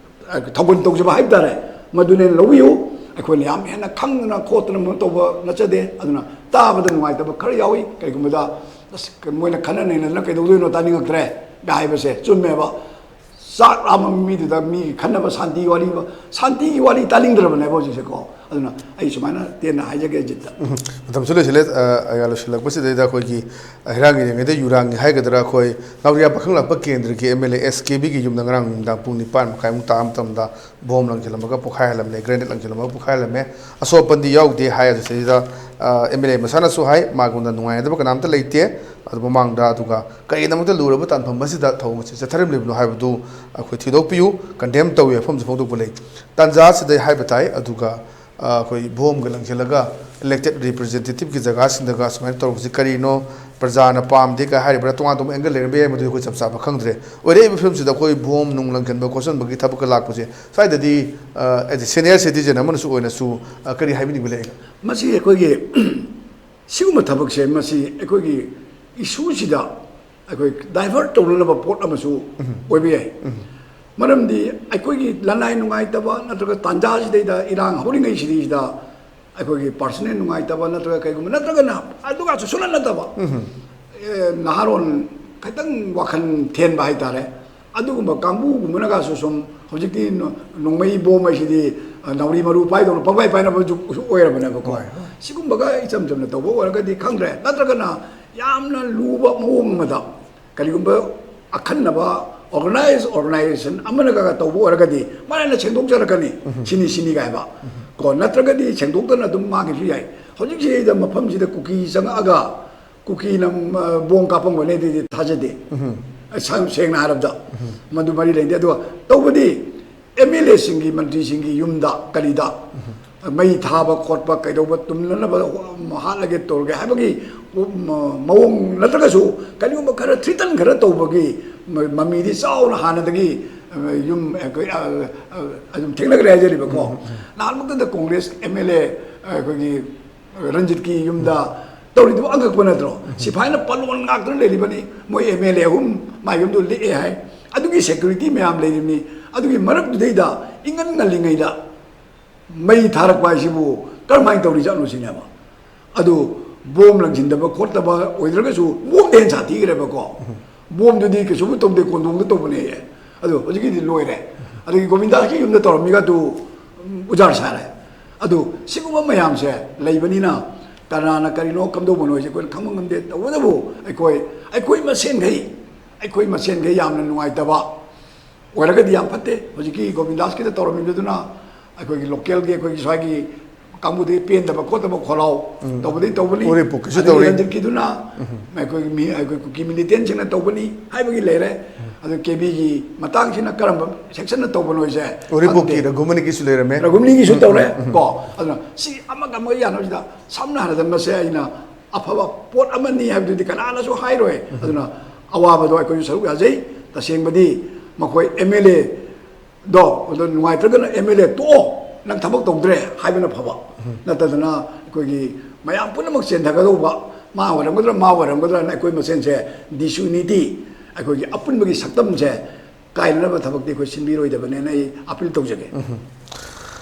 ꯑ, ꯊꯧꯒꯜ ꯇꯧꯖꯕ ꯍꯥꯏꯕ ꯇꯥꯔꯦ, ꯃꯗꯨꯅꯦꯅ ꯂꯧꯕꯤꯌꯨ꯫ ꯑꯩꯈꯣꯏꯅ ꯌꯥꯝ ꯍꯦꯟꯅ ꯈꯪꯗꯅ ꯈꯣꯠꯇꯅ ꯃꯗꯨ ꯇꯧꯕ ꯅꯠꯆꯗꯦ꯫ ꯑꯗꯨꯅ ꯇꯥꯕꯗ ꯅꯨꯡꯉꯥꯏꯇꯕ ꯈꯔ ꯌꯥꯎꯏ꯫ ꯀꯩꯒꯨꯝꯕꯗ ꯑꯁ, ꯃꯣꯏꯅ ꯈꯟꯅ ꯅꯩꯅꯗꯅ ꯀꯩꯗꯧꯗꯣꯏꯅꯣ, ꯇꯥꯅꯤꯡꯉꯛꯇ꯭ꯔꯦ ꯀ ꯍꯥꯏꯕꯁꯦ ꯆꯨꯝꯃꯦꯕ꯫ ꯆꯥꯛ ꯂꯥꯝꯕ ꯃꯤꯗꯨꯗ ꯃꯤꯒꯤ ꯈꯟꯅꯕ, ꯁꯥꯟꯇꯤ ꯋꯥꯔꯤ, ꯁꯥꯟꯇꯤꯒꯤ ꯋꯥꯔꯤ ꯇꯥꯅꯤꯡꯗ꯭ꯔꯕꯅꯦꯕ ꯍꯧꯖꯤꯛꯁꯦꯀꯣ꯫ ꯑꯗꯨꯅ ꯑꯩ ꯁꯨꯃꯥꯏꯅ ꯇꯦꯟꯅ ꯍꯥꯏꯖꯒꯦ, ꯑꯖꯤꯠꯇ꯫ ꯎꯝ, ꯃꯇꯝꯁꯨ ꯂꯣꯏꯁꯤꯜꯂꯦ꯫ ꯑ, ꯑꯩ ꯂꯣꯏꯁꯤꯜꯂꯛꯄꯁꯤꯗꯩꯗ ꯑꯩꯈꯣꯏꯒꯤ ꯍꯩꯔꯥꯡ ꯏꯔꯦꯡꯉꯩꯗ ꯌꯨꯔꯥꯡꯉꯤ ꯍꯥꯏꯒꯗ꯭ꯔꯥ, ꯑꯩꯈꯣꯏ ꯉꯥꯔꯤꯌꯥ ꯄꯥꯈꯪ ꯂꯥꯛꯄ ꯀꯦꯟꯗ꯭ꯔꯒꯤ ꯑꯦꯝ ꯑꯦꯜ ꯑꯦ ꯑꯦꯁ ꯀꯦ ꯕꯤꯒꯤ ꯌꯨꯝꯗ ꯉꯔꯥꯡ ꯅꯨꯃꯤꯗꯥꯡ ꯄꯨꯡ ꯅꯤꯄꯥꯟ ꯃꯈꯥꯏꯃꯨꯛ ꯇꯥꯕ ꯃꯇꯝꯗ ꯕꯣꯝ ꯂꯪꯁꯤꯜꯂꯝꯃꯒ ꯄꯣꯈꯥꯏꯍꯜꯂꯝꯃꯦ, ꯒ꯭ꯔꯦꯅꯦꯗ ꯂꯪꯁꯤꯜꯂꯝꯃꯒ ꯄꯣꯈꯥꯏꯍꯜꯂꯝꯃꯦ꯫ ꯑꯁꯣꯛ ꯑꯄꯟꯗꯤ ꯌꯥꯎꯗꯦ ꯍꯥꯏ꯫ ꯑꯗꯨ ꯁꯤꯗꯩꯗ, ꯑ, ꯑꯦꯝ ꯑꯦꯜ ꯑꯦ ꯃꯁꯥꯅꯁꯨ ꯍꯥꯏ, ꯃꯥꯉꯣꯟꯗ ꯅꯨꯡꯉꯥꯏꯅꯗꯕ ꯀꯅꯥꯝꯇ ꯂꯩꯇꯦ꯫ ꯑꯗꯨ ꯃꯃꯥꯡꯗ, ꯑꯗꯨꯒ ꯀꯔꯤꯒꯤꯗꯃꯛꯇ ꯂꯨꯔꯕ ꯇꯥꯟꯐꯝ ꯑꯁꯤꯗ ꯊꯧꯑꯣꯡ ꯑꯁꯤ ꯆꯠꯊꯔꯝꯂꯤꯕꯅꯣ ꯍꯥꯏꯕꯗꯨ ꯑꯩꯈꯣꯏ ꯊꯤꯗꯣꯛꯄꯤꯌꯨ, ꯀꯟꯗꯦꯝ ꯇꯧꯏ ꯍꯥꯏꯕ ꯋꯥꯐꯝꯁꯨ ꯐꯣꯡꯗꯣꯛꯄ ꯂꯩ꯫ ꯇꯥꯟꯖꯥ ꯑꯁꯤꯗ ꯍꯥꯏꯕ ꯇꯥꯏ꯫ ꯑꯗꯨꯒ, ꯑ, ꯑꯩꯈꯣꯏ ꯕꯣꯝꯒ ꯂꯪꯁꯤꯜꯂꯒ ꯏꯂꯦꯛꯇꯦꯗ ꯔꯤꯄ꯭ꯔꯖꯦꯟꯇꯦꯇꯤꯚꯀꯤ ꯖꯒꯥꯁꯤꯡꯗꯒ ꯁꯨꯃꯥꯏꯅ ꯇꯧꯔꯛꯄꯁꯤ ꯀꯔꯤꯅꯣ? ꯄ꯭ꯔꯖꯥꯅ ꯄꯥꯝꯗꯦ ꯀꯥꯏ ꯍꯥꯏꯔꯤꯕ꯭ꯔꯥ, ꯇꯣꯉꯥꯟ ꯇꯣꯉꯥꯟꯕ ꯑꯦꯡꯒꯜ ꯂꯩꯔꯝꯕ ꯌꯥꯏ, ꯃꯗꯨꯗꯤ ꯑꯩꯈꯣꯏ ꯆꯞ ꯆꯥꯕ ꯈꯪꯗ꯭ꯔꯦ꯫ ꯑꯣꯏꯔꯛꯏꯕ ꯐꯤꯕꯝꯁꯤꯗ ꯑꯩꯈꯣꯏ ꯕꯣꯝ ꯅꯨꯡ ꯂꯪꯁꯤꯟꯕ ꯈꯣꯠꯆꯟꯕꯒꯤ ꯊꯕꯛꯀ ꯂꯥꯛꯄꯁꯦ, ꯁ꯭ꯋꯥꯏꯗꯗꯤ, ꯑ, as a senior citizen ꯑꯃꯅꯁꯨ ꯑꯣꯏꯅꯁꯨ, ꯑ, ꯀꯔꯤ ꯍꯥꯏꯕꯤꯅꯤꯡꯕ ꯂꯩ? ꯃꯁꯤ ꯑꯩꯈꯣꯏꯒꯤ ꯁꯤꯒꯨꯝꯕ ꯊꯕꯛꯁꯦ, ꯃꯁꯤ ꯑꯩꯈꯣꯏꯒꯤ ꯏꯁꯨꯁꯤꯗ ꯑꯩꯈꯣꯏ ꯗꯥꯏꯚꯔꯠ ꯇꯧꯅꯅꯕ ꯄꯣꯠ ꯑꯃꯁꯨ ꯑꯣꯏꯕ ꯌꯥꯏ꯫ ꯃꯔꯝꯗꯤ ꯑꯩꯈꯣꯏꯒꯤ ꯂꯅꯥꯏ ꯅꯨꯡꯉꯥꯏꯇꯕ ꯅꯠꯇ꯭ꯔꯒ ꯇꯥꯟꯖꯥꯁꯤꯗꯩꯗ, ꯏꯔꯥꯡ ꯍꯧꯔꯤꯉꯩꯁꯤꯗꯩꯗ ꯑꯩꯈꯣꯏꯒꯤ ꯄꯥꯔꯁꯣꯅꯦꯜ ꯅꯨꯡꯉꯥꯏꯇꯕ ꯅꯠꯇ꯭ꯔꯒ ꯀꯩꯒꯨꯝꯕ, ꯅꯠꯇ꯭ꯔꯒꯅ ꯑꯗꯨꯒꯁꯨ ꯁꯨꯅ ꯅꯠꯇꯕ, ꯑꯦ, ꯅꯍꯥꯔꯣꯟ ꯈꯤꯇꯪ ꯋꯥꯈꯜ ꯊꯦꯟꯕ ꯍꯥꯏꯇꯥꯔꯦ, ꯑꯗꯨꯒꯨꯝꯕ ꯀꯥꯡꯕꯨꯒꯨꯝꯕꯅꯒꯁꯨ ꯁꯨꯝ, ꯍꯧꯖꯤꯛꯇꯤ ꯅꯣ-, ꯅꯣꯡꯃꯩ ꯕꯣꯝ ꯍꯥꯏꯁꯤꯗꯤ, ꯑ, ꯅꯥꯎꯔꯤ ꯃꯔꯨ ꯄꯥꯏꯗꯧꯅ ꯄꯪꯄꯥꯏ ꯄꯥꯏꯅꯕ ꯖꯨꯛꯁꯨ ꯑꯣꯏꯔꯕꯅꯦꯕꯀꯣ꯫ ꯍꯣꯏ, ꯍꯣꯏ꯫ ꯁꯤꯒꯨꯝꯕꯒ ꯏꯆꯝ ꯆꯝꯅ ꯇꯧꯕ ꯑꯣꯏꯔꯒꯗꯤ ꯈꯪꯗ꯭ꯔꯦ, ꯅꯠꯇ꯭ꯔꯒꯅ ꯌꯥꯝꯅ ꯂꯨꯕ ꯃꯑꯣꯡ ꯑꯃꯗ ꯀꯔꯤꯒꯨꯝꯕ ꯑꯈꯟꯅꯕ ꯑꯣꯔꯒꯅꯥꯏꯖ ꯑꯣꯔꯒꯅꯥꯏꯖꯦꯁꯟ ꯑꯃꯅꯒ ꯇꯧꯕ ꯑꯣꯏꯔꯒꯗꯤ ꯃꯥꯅ ꯁꯦꯡꯗꯣꯛꯆꯔꯛꯀꯅꯤ, ꯁꯤꯅꯤ ꯁꯤꯅꯤ ꯀꯥꯏꯕ꯫ ꯀꯣ, ꯅꯠꯇ꯭ꯔꯒꯗꯤ ꯁꯦꯡꯗꯣꯛꯇꯅ ꯑꯗꯨꯝ ꯃꯥꯡꯈꯤꯕꯁꯨ ꯌꯥꯏ꯫ ꯍꯧꯖꯤꯛꯁꯤꯗꯩꯗ ꯃꯐꯝꯁꯤꯗ ꯀꯨꯀꯤ ꯆꯪꯉꯛꯑꯒ ꯀꯨꯀꯤꯅ, ꯑ, ꯕꯣꯝ ꯀꯥꯞꯄꯝꯒꯅꯤ ꯑꯗꯨꯗꯤ ꯊꯥꯖꯗꯦ꯫ ꯁꯦꯡ-, ꯁꯦꯡꯅ ꯍꯥꯏꯔꯕꯗ ꯃꯗꯨ ꯃꯔꯤ ꯂꯩꯅꯗꯦ꯫ ꯑꯗꯨꯒ ꯇꯧꯕꯗꯤ ꯑꯦꯝ ꯑꯦꯜ ꯑꯦꯁꯤꯡꯒꯤ, ꯃꯟꯇ꯭ꯔꯤꯁꯤꯡꯒꯤ ꯌꯨꯝꯗ ꯀꯔꯤꯗ ꯃꯩ ꯊꯥꯕ ꯈꯣꯠꯄ ꯀꯩꯗꯧꯕ, ꯇꯨꯝꯅꯅꯕ ꯍꯥꯠꯂꯒꯦ ꯇꯧꯔꯒꯦ ꯍꯥꯏꯕꯒꯤ ꯃꯑꯣꯡ ꯅꯠꯇ꯭ꯔꯒꯁꯨ ꯀꯔꯤꯒꯨꯝꯕ ꯈꯔ ꯊ꯭ꯔꯤꯇꯟ ꯈꯔ ꯇꯧꯕꯒꯤ ꯃ-, ꯃꯃꯤꯗꯤ ꯆꯥꯎꯅ ꯍꯥꯟꯅꯗꯒꯤ, ꯑ, ꯌꯨꯝ ꯑꯩꯈꯣꯏ, ꯑ, ꯑ, ꯑꯗꯨꯝ ꯊꯦꯡꯅꯈ꯭ꯔꯦ ꯍꯥꯏꯖꯔꯤꯕꯀꯣ꯫ ꯅꯍꯥꯟꯃꯛꯇꯗ ꯀꯣꯡꯒ꯭ꯔꯦꯁ ꯑꯦꯝ ꯑꯦꯜ ꯑꯦ ꯑꯩꯈꯣꯏꯒꯤ ꯔꯟꯖꯤꯠꯀꯤ ꯌꯨꯝꯗ ꯇꯧꯔꯤꯗꯨꯕꯨ ꯑꯉꯛꯄ ꯅꯠꯇ꯭ꯔꯣ? ꯁꯤꯐꯥꯏꯅ ꯄꯥꯂꯣꯟ ꯉꯥꯛꯇꯨꯅ ꯂꯩꯔꯤꯕꯅꯤ, ꯃꯣꯏ ꯑꯦꯝ ꯑꯦꯜ ꯑꯦ ꯑꯍꯨꯝ ꯃꯥꯏ ꯌꯨꯝꯗꯨ ꯂꯦꯛꯑꯦ ꯍꯥꯏ꯫ ꯑꯗꯨꯒꯤ ꯁꯦꯀ꯭ꯌꯨꯔꯤꯇꯤ ꯃꯌꯥꯝ ꯂꯩꯔꯤꯕꯅꯤ꯫ ꯑꯗꯨꯒꯤ ꯃꯔꯛꯇꯨꯗꯩꯗ ꯏꯪꯉꯟ ꯉꯜꯂꯤꯉꯩꯗ ꯃꯩ ꯊꯥꯔꯛꯄ ꯍꯥꯏꯁꯤꯕꯨ ꯀꯔꯝꯍꯥꯏꯅ ꯇꯧꯔꯤꯖꯥꯠꯅꯣ ꯁꯤꯅꯦꯕ꯫ ꯑꯗꯨ ꯕꯣꯝ ꯂꯪꯁꯤꯟꯗꯕ ꯈꯣꯠꯇꯕ ꯑꯣꯏꯗ꯭ꯔꯒꯁꯨ ꯕꯣꯝꯗ ꯍꯦꯟꯅ ꯁꯥꯊꯤꯈ꯭ꯔꯦꯕꯀꯣ꯫ ꯕꯣꯝꯗꯨꯗꯤ ꯀꯩꯁꯨꯕꯨ ꯇꯧꯗꯦ, ꯀꯣꯟꯊꯣꯡꯗ ꯇꯧꯕꯅꯦꯌꯦ꯫ ꯑꯗꯨ ꯍꯧꯖꯤꯛꯀꯤꯗꯤ ꯂꯣꯏꯔꯦ꯫ ꯑꯗꯒꯤ ꯒꯣꯕꯤꯟꯗꯥꯁꯀꯤ ꯌꯨꯝꯗ ꯇꯧꯔꯝꯃꯤꯒ ꯑꯗꯨ, ꯎꯝ, ꯎꯖꯥꯔ ꯁꯥꯔꯦ꯫ ꯑꯗꯨ ꯁꯤꯒꯨꯝꯕ ꯃꯌꯥꯝꯁꯦ ꯂꯩꯕꯅꯤꯅ ꯀꯅꯥꯅ ꯀꯔꯤꯅꯣ ꯀꯝꯗꯧꯕꯅꯣ ꯍꯥꯏꯁꯦ ꯑꯩꯈꯣꯏꯅ ꯈꯪꯕ ꯉꯝꯗꯦ꯫ ꯇꯧꯕꯇꯕꯨ ꯑꯩꯈꯣꯏ, ꯑꯩꯈꯣꯏ ꯃꯁꯦꯟꯈꯩ, ꯑꯩꯈꯣꯏ ꯃꯁꯦꯟꯈꯩ ꯌꯥꯝꯅ ꯅꯨꯡꯉꯥꯏꯇꯕ ꯑꯣꯏꯔꯒꯗꯤ ꯌꯥꯝ ꯐꯠꯇꯦ꯫ ꯍꯧꯖꯤꯛꯀꯤ ꯒꯣꯕꯤꯟꯗꯥꯁꯀꯤꯗ ꯇꯧꯔꯝꯃꯤꯕꯗꯨꯅ ꯑꯩꯈꯣꯏꯒꯤ ꯂꯣꯀꯦꯜꯒꯤ, ꯑꯩꯈꯣꯏꯒꯤ ꯁ꯭ꯋꯥꯏꯒꯤ ꯀꯥꯡꯕꯨꯗꯒꯤ ꯄꯦꯟꯗꯕ ꯈꯣꯠꯇꯕ ꯈꯣꯜꯂꯥꯎ ꯎꯝ꯫ ꯇꯧꯕꯗꯒꯤ ꯇꯧꯕꯅꯤ꯫ ꯎꯔꯤꯄꯣꯛꯀꯤꯁꯨ ꯑꯗꯒꯤ ꯇꯧꯔꯤ꯫ ꯔꯟꯖꯤꯠꯀꯤꯗꯨꯅ ꯎꯝ꯫ ꯑꯩꯈꯣꯏꯒꯤ ꯃꯤ, ꯑꯩꯈꯣꯏ ꯀꯨꯀꯤ ꯃꯤꯂꯤꯇꯦꯟꯁꯤꯡꯅ ꯇꯧꯕꯅꯤ ꯍꯥꯏꯕꯒꯤ ꯂꯩꯔꯦ꯫ ꯑꯗꯨ ꯀꯦꯕꯤꯒꯤ ꯃꯇꯥꯡꯁꯤꯅ ꯀꯔꯝꯕ ꯁꯦꯛꯁꯟꯅ ꯇꯧꯕꯅꯣ ꯍꯥꯏꯁꯦ ꯎꯔꯤꯄꯣꯛꯀꯤ ꯈꯪꯗꯦ꯫ ꯔꯘꯨꯃꯅꯤꯒꯤꯁꯨ ꯂꯩꯔꯝꯃꯦ꯫ ꯔꯘꯨꯃꯅꯤꯒꯤꯁꯨ ꯎꯝ, ꯇꯧꯔꯦ꯫ ꯎꯝ, ꯎꯝ꯫ ꯀꯣ, ꯑꯗꯨꯅ ꯁꯤ ꯑꯃꯒ ꯑꯃꯒ ꯌꯥꯅꯕꯁꯤꯗ ꯁꯝꯅ ꯍꯥꯏꯔꯕꯗ ꯃꯁꯦ ꯑꯩꯅ ꯑꯐꯕ ꯄꯣꯠ ꯑꯃꯅꯤ ꯍꯥꯏꯕꯗꯨꯗꯤ ꯀꯅꯥꯅꯁꯨ ꯍꯥꯏꯔꯣꯏ꯫ ꯎꯝ꯫ ꯑꯗꯨꯅ ꯑꯋꯥꯕꯗꯣ ꯑꯩꯈꯣꯏꯁꯨ ꯁꯔꯨꯛ ꯌꯥꯖꯩ꯫ ꯇꯁꯦꯡꯕꯗꯤ ꯃꯈꯣꯏ ꯑꯦꯝ ꯑꯦꯜ ꯑꯦ ꯗꯣ, ꯑꯗꯣ ꯅꯨꯡꯉꯥꯏꯇ꯭ꯔꯒꯅ ꯑꯦꯝ ꯑꯦꯜ ꯑꯦ ꯇꯣꯛꯑꯣ, ꯅꯪ ꯊꯕꯛ ꯇꯧꯗ꯭ꯔꯦ ꯍꯥꯏꯕꯅ ꯐꯕ꯫ ꯎꯝ꯫ ꯅꯠꯇꯗꯅ ꯑꯩꯈꯣꯏꯒꯤ ꯃꯌꯥꯝ ꯄꯨꯝꯅꯃꯛ ꯆꯦꯟꯊꯒꯗꯧꯕ, ꯃꯥ ꯑꯣꯏꯔꯝꯒꯗ꯭ꯔꯥ, ꯃꯥ ꯑꯣꯏꯔꯝꯒꯗ꯭ꯔꯥꯅ ꯑꯩꯈꯣꯏ ꯃꯁꯦꯟꯁꯦ disunity, ꯑꯩꯈꯣꯏꯒꯤ ꯑꯄꯨꯟꯕꯒꯤ ꯁꯛꯇꯝꯁꯦ ꯀꯥꯏꯅꯅꯕ ꯊꯕꯛꯇꯤ ꯑꯩꯈꯣꯏ ꯁꯤꯟꯕꯤꯔꯣꯏꯗꯕꯅꯦꯅ ꯑꯩ appeal ꯇꯧꯖꯒꯦ꯫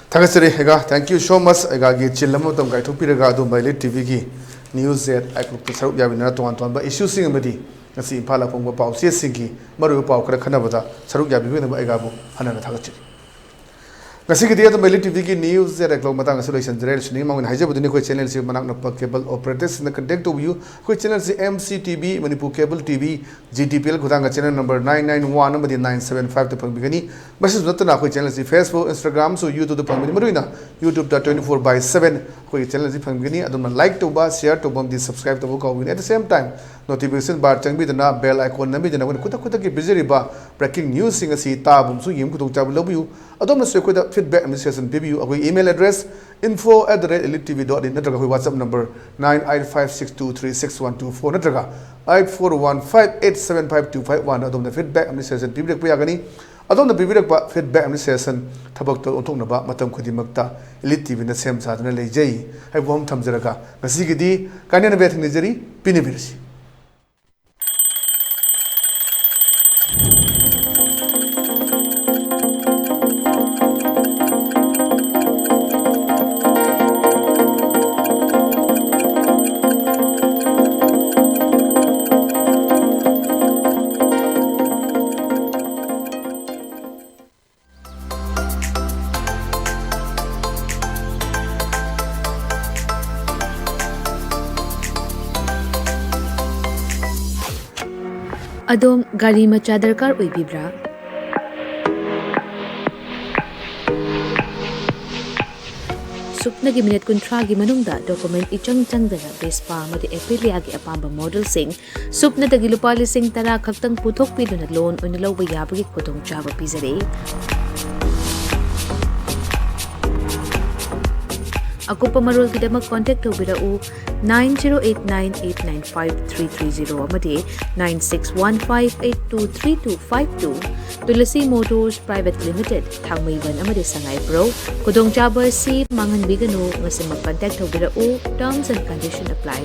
ꯊꯥꯒꯠꯆꯔꯤ ꯑꯩꯒꯥ, thank you so much꯫ ꯑꯩꯒꯥꯒꯤ ꯆꯤꯜꯂꯕ ꯃꯇꯝ ꯀꯥꯏꯊꯣꯛꯄꯤꯔꯒ ꯑꯗꯣꯝꯕ Elite ꯇꯤꯚꯤꯒꯤ News at I ꯒ꯭ꯔꯨꯞꯇ ꯁꯔꯨꯛ ꯌꯥꯃꯤꯟꯅꯅ ꯇꯣꯉꯥꯟ ꯇꯣꯉꯥꯟꯕ issueꯁꯤꯡ ꯑꯃꯗꯤ ꯉꯁꯤ ꯏꯝꯐꯥꯜ ꯐꯣꯡꯕ ꯄꯥꯎꯆꯦꯁꯤꯡꯒꯤ ꯃꯔꯨꯑꯣꯏꯕ ꯄꯥꯎ ꯈꯔ ꯈꯟꯅꯕꯗ ꯁꯔꯨꯛ ꯌꯥꯕꯤꯕꯒꯤꯗꯃꯛ ꯑꯩꯒꯥꯕꯨ ꯍꯟꯅ ꯊꯥꯒꯠꯆꯔꯤ꯫ ꯉꯁꯤꯒꯤꯗꯤ ꯑꯗꯣꯝꯕ Elite ꯇꯤꯚꯤꯒꯤ News at I group ꯃꯇꯥꯡ ꯑꯁꯤ ꯂꯣꯏꯁꯤꯟꯖꯔꯦ꯫ ꯂꯣꯏꯁꯤꯟꯗ꯭ꯔꯤꯉꯩ ꯃꯃꯥꯡꯗ ꯍꯥꯏꯖꯕꯗꯨꯅꯤ, ꯑꯩꯈꯣꯏ channelꯁꯤ ꯃꯅꯥꯛ ꯅꯛꯄ cable operatorꯁꯤꯡꯅ contact ꯇꯧꯕꯤꯌꯨ꯫ ꯑꯩꯈꯣꯏ channelꯁꯤ M C T V, Manipur Cable T V, G T P L ꯈꯨꯊꯥꯡꯗ channel number nine nine one ꯑꯃꯗꯤ nine seven five ꯇ ꯐꯪꯕꯤꯒꯅꯤ꯫ ꯃꯁꯤꯁꯨ ꯅꯠꯇꯅ ꯑꯩꯈꯣꯏ channelꯁꯤ Facebook, Instagramꯁꯨ YouTubeꯇ ꯐꯪꯕꯅꯤ꯫ ꯃꯔꯨꯑꯣꯏꯅ YouTubeꯇ twenty four by seven ꯑꯩꯈꯣꯏꯒꯤ channelꯁꯤ ꯐꯪꯕꯤꯒꯅꯤ꯫ ꯑꯗꯨꯝꯅ like ꯇꯧꯕ, share ꯇꯧꯕ ꯑꯃꯗꯤ subscribe ꯇꯧꯕ ꯀꯥꯎꯕꯤꯒꯅꯤ꯫ At the same time, notification bar ꯆꯪꯕꯤꯗꯅ bell icon ꯅꯝꯕꯤꯗꯅ ꯑꯩꯈꯣꯏꯅ ꯈꯨꯗꯛ ꯈꯨꯗꯛꯀꯤ ꯄꯤꯖꯔꯤꯕ breaking newsꯁꯤꯡ ꯑꯁꯤ ꯇꯥꯕ ꯑꯃꯁꯨꯡ ꯌꯦꯡꯕ ꯈꯨꯗꯣꯡꯆꯥꯕ ꯂꯧꯕꯤꯌꯨ꯫ ꯑꯗꯣꯝꯅꯁꯨ ꯑꯩꯈꯣꯏꯗ feedback ꯑꯃꯗꯤ suggestion ꯄꯤꯕꯤꯌꯨ꯫ ꯑꯩꯈꯣꯏꯒꯤ email address info at the rate elite T V dot in ꯅꯠꯇ꯭ꯔꯒ ꯑꯩꯈꯣꯏ WhatsApp number nine eight five six two three six one two four ꯅꯠꯇ꯭ꯔꯒ eight four one five eight seven five two five one ꯑꯗꯣꯝꯅ feedback ꯑꯃꯗꯤ suggestion ꯄꯤꯕꯤꯔꯛꯄ ꯌꯥꯒꯅꯤ꯫ ꯑꯗꯣꯝꯅ ꯄꯤꯕꯤꯔꯛꯄ feedback ꯑꯃꯗꯤ suggestion ꯊꯕꯛꯇ ꯑꯣꯟꯊꯣꯛꯅꯕ ꯃꯇꯝ ꯈꯨꯗꯤꯡꯃꯛꯇ Elite ꯇꯤꯚꯤꯅ ꯁꯦꯝ ꯁꯥꯗꯨꯅ ꯂꯩꯖꯩ ꯍꯥꯏꯕ ꯋꯥꯐꯝ ꯊꯝꯖꯔꯒ ꯉꯁꯤꯒꯤꯗꯤ ꯀꯥꯏꯅꯅꯕ ꯊꯦꯡꯅꯖꯔꯤ꯫ ꯄꯤꯅꯕꯤꯔꯁꯤ꯫ ꯑꯗꯣꯝ ꯒꯥꯔꯤ ꯃꯆꯥ ꯗꯔꯀꯥꯔ ꯑꯣꯏꯕꯤꯕ꯭ꯔꯥ? ꯁꯨꯞꯅꯒꯤ ꯃꯤꯅꯤꯠ ꯀꯨꯟꯊ꯭ꯔꯥꯒꯤ ꯃꯅꯨꯡꯗ ꯗꯣꯀꯨꯃꯦꯟꯠ ꯏꯆꯪ ꯆꯪꯗꯅ ꯚꯦꯁꯄꯥ ꯑꯃꯗꯤ ꯑꯦꯄꯤꯂꯤꯌꯥꯒꯤ ꯑꯄꯥꯝꯕ ꯃꯣꯗꯦꯜꯁꯤꯡ ꯁꯨꯞꯅꯗꯒꯤ ꯂꯨꯄꯥ ꯂꯤꯁꯤꯡ ꯇꯔꯥ ꯈꯛꯇꯪ ꯄꯨꯊꯣꯛꯄꯤꯗꯨꯅ ꯂꯣꯟ ꯑꯣꯏꯅ ꯂꯧꯕ ꯌꯥꯕꯒꯤ ꯈꯨꯗꯣꯡꯆꯥꯕ ꯄꯤꯖꯔꯤ꯫ ꯑꯀꯨꯞꯄ ꯃꯔꯣꯜꯒꯤꯗꯃꯛ ꯀꯣꯟꯇꯦꯛ ꯇꯧꯕꯤꯔꯛꯎ, nine zero eight nine eight nine five three three zero ꯑꯃꯗꯤ nine six one five eight two three two five two꯫ Tulsi motors private limited, Thangmeiband ꯑꯃꯗꯤ ꯁꯉꯥꯏꯄ꯭ꯔꯧ꯫ ꯈꯨꯗꯣꯡꯆꯥꯕ ꯑꯁꯤ ꯃꯥꯡꯍꯟꯕꯤꯒꯅꯨ, ꯉꯁꯤꯃꯛ ꯀꯟꯇꯦꯛ ꯇꯧꯕꯤꯔꯛꯎ꯫ Terms and condition apply꯫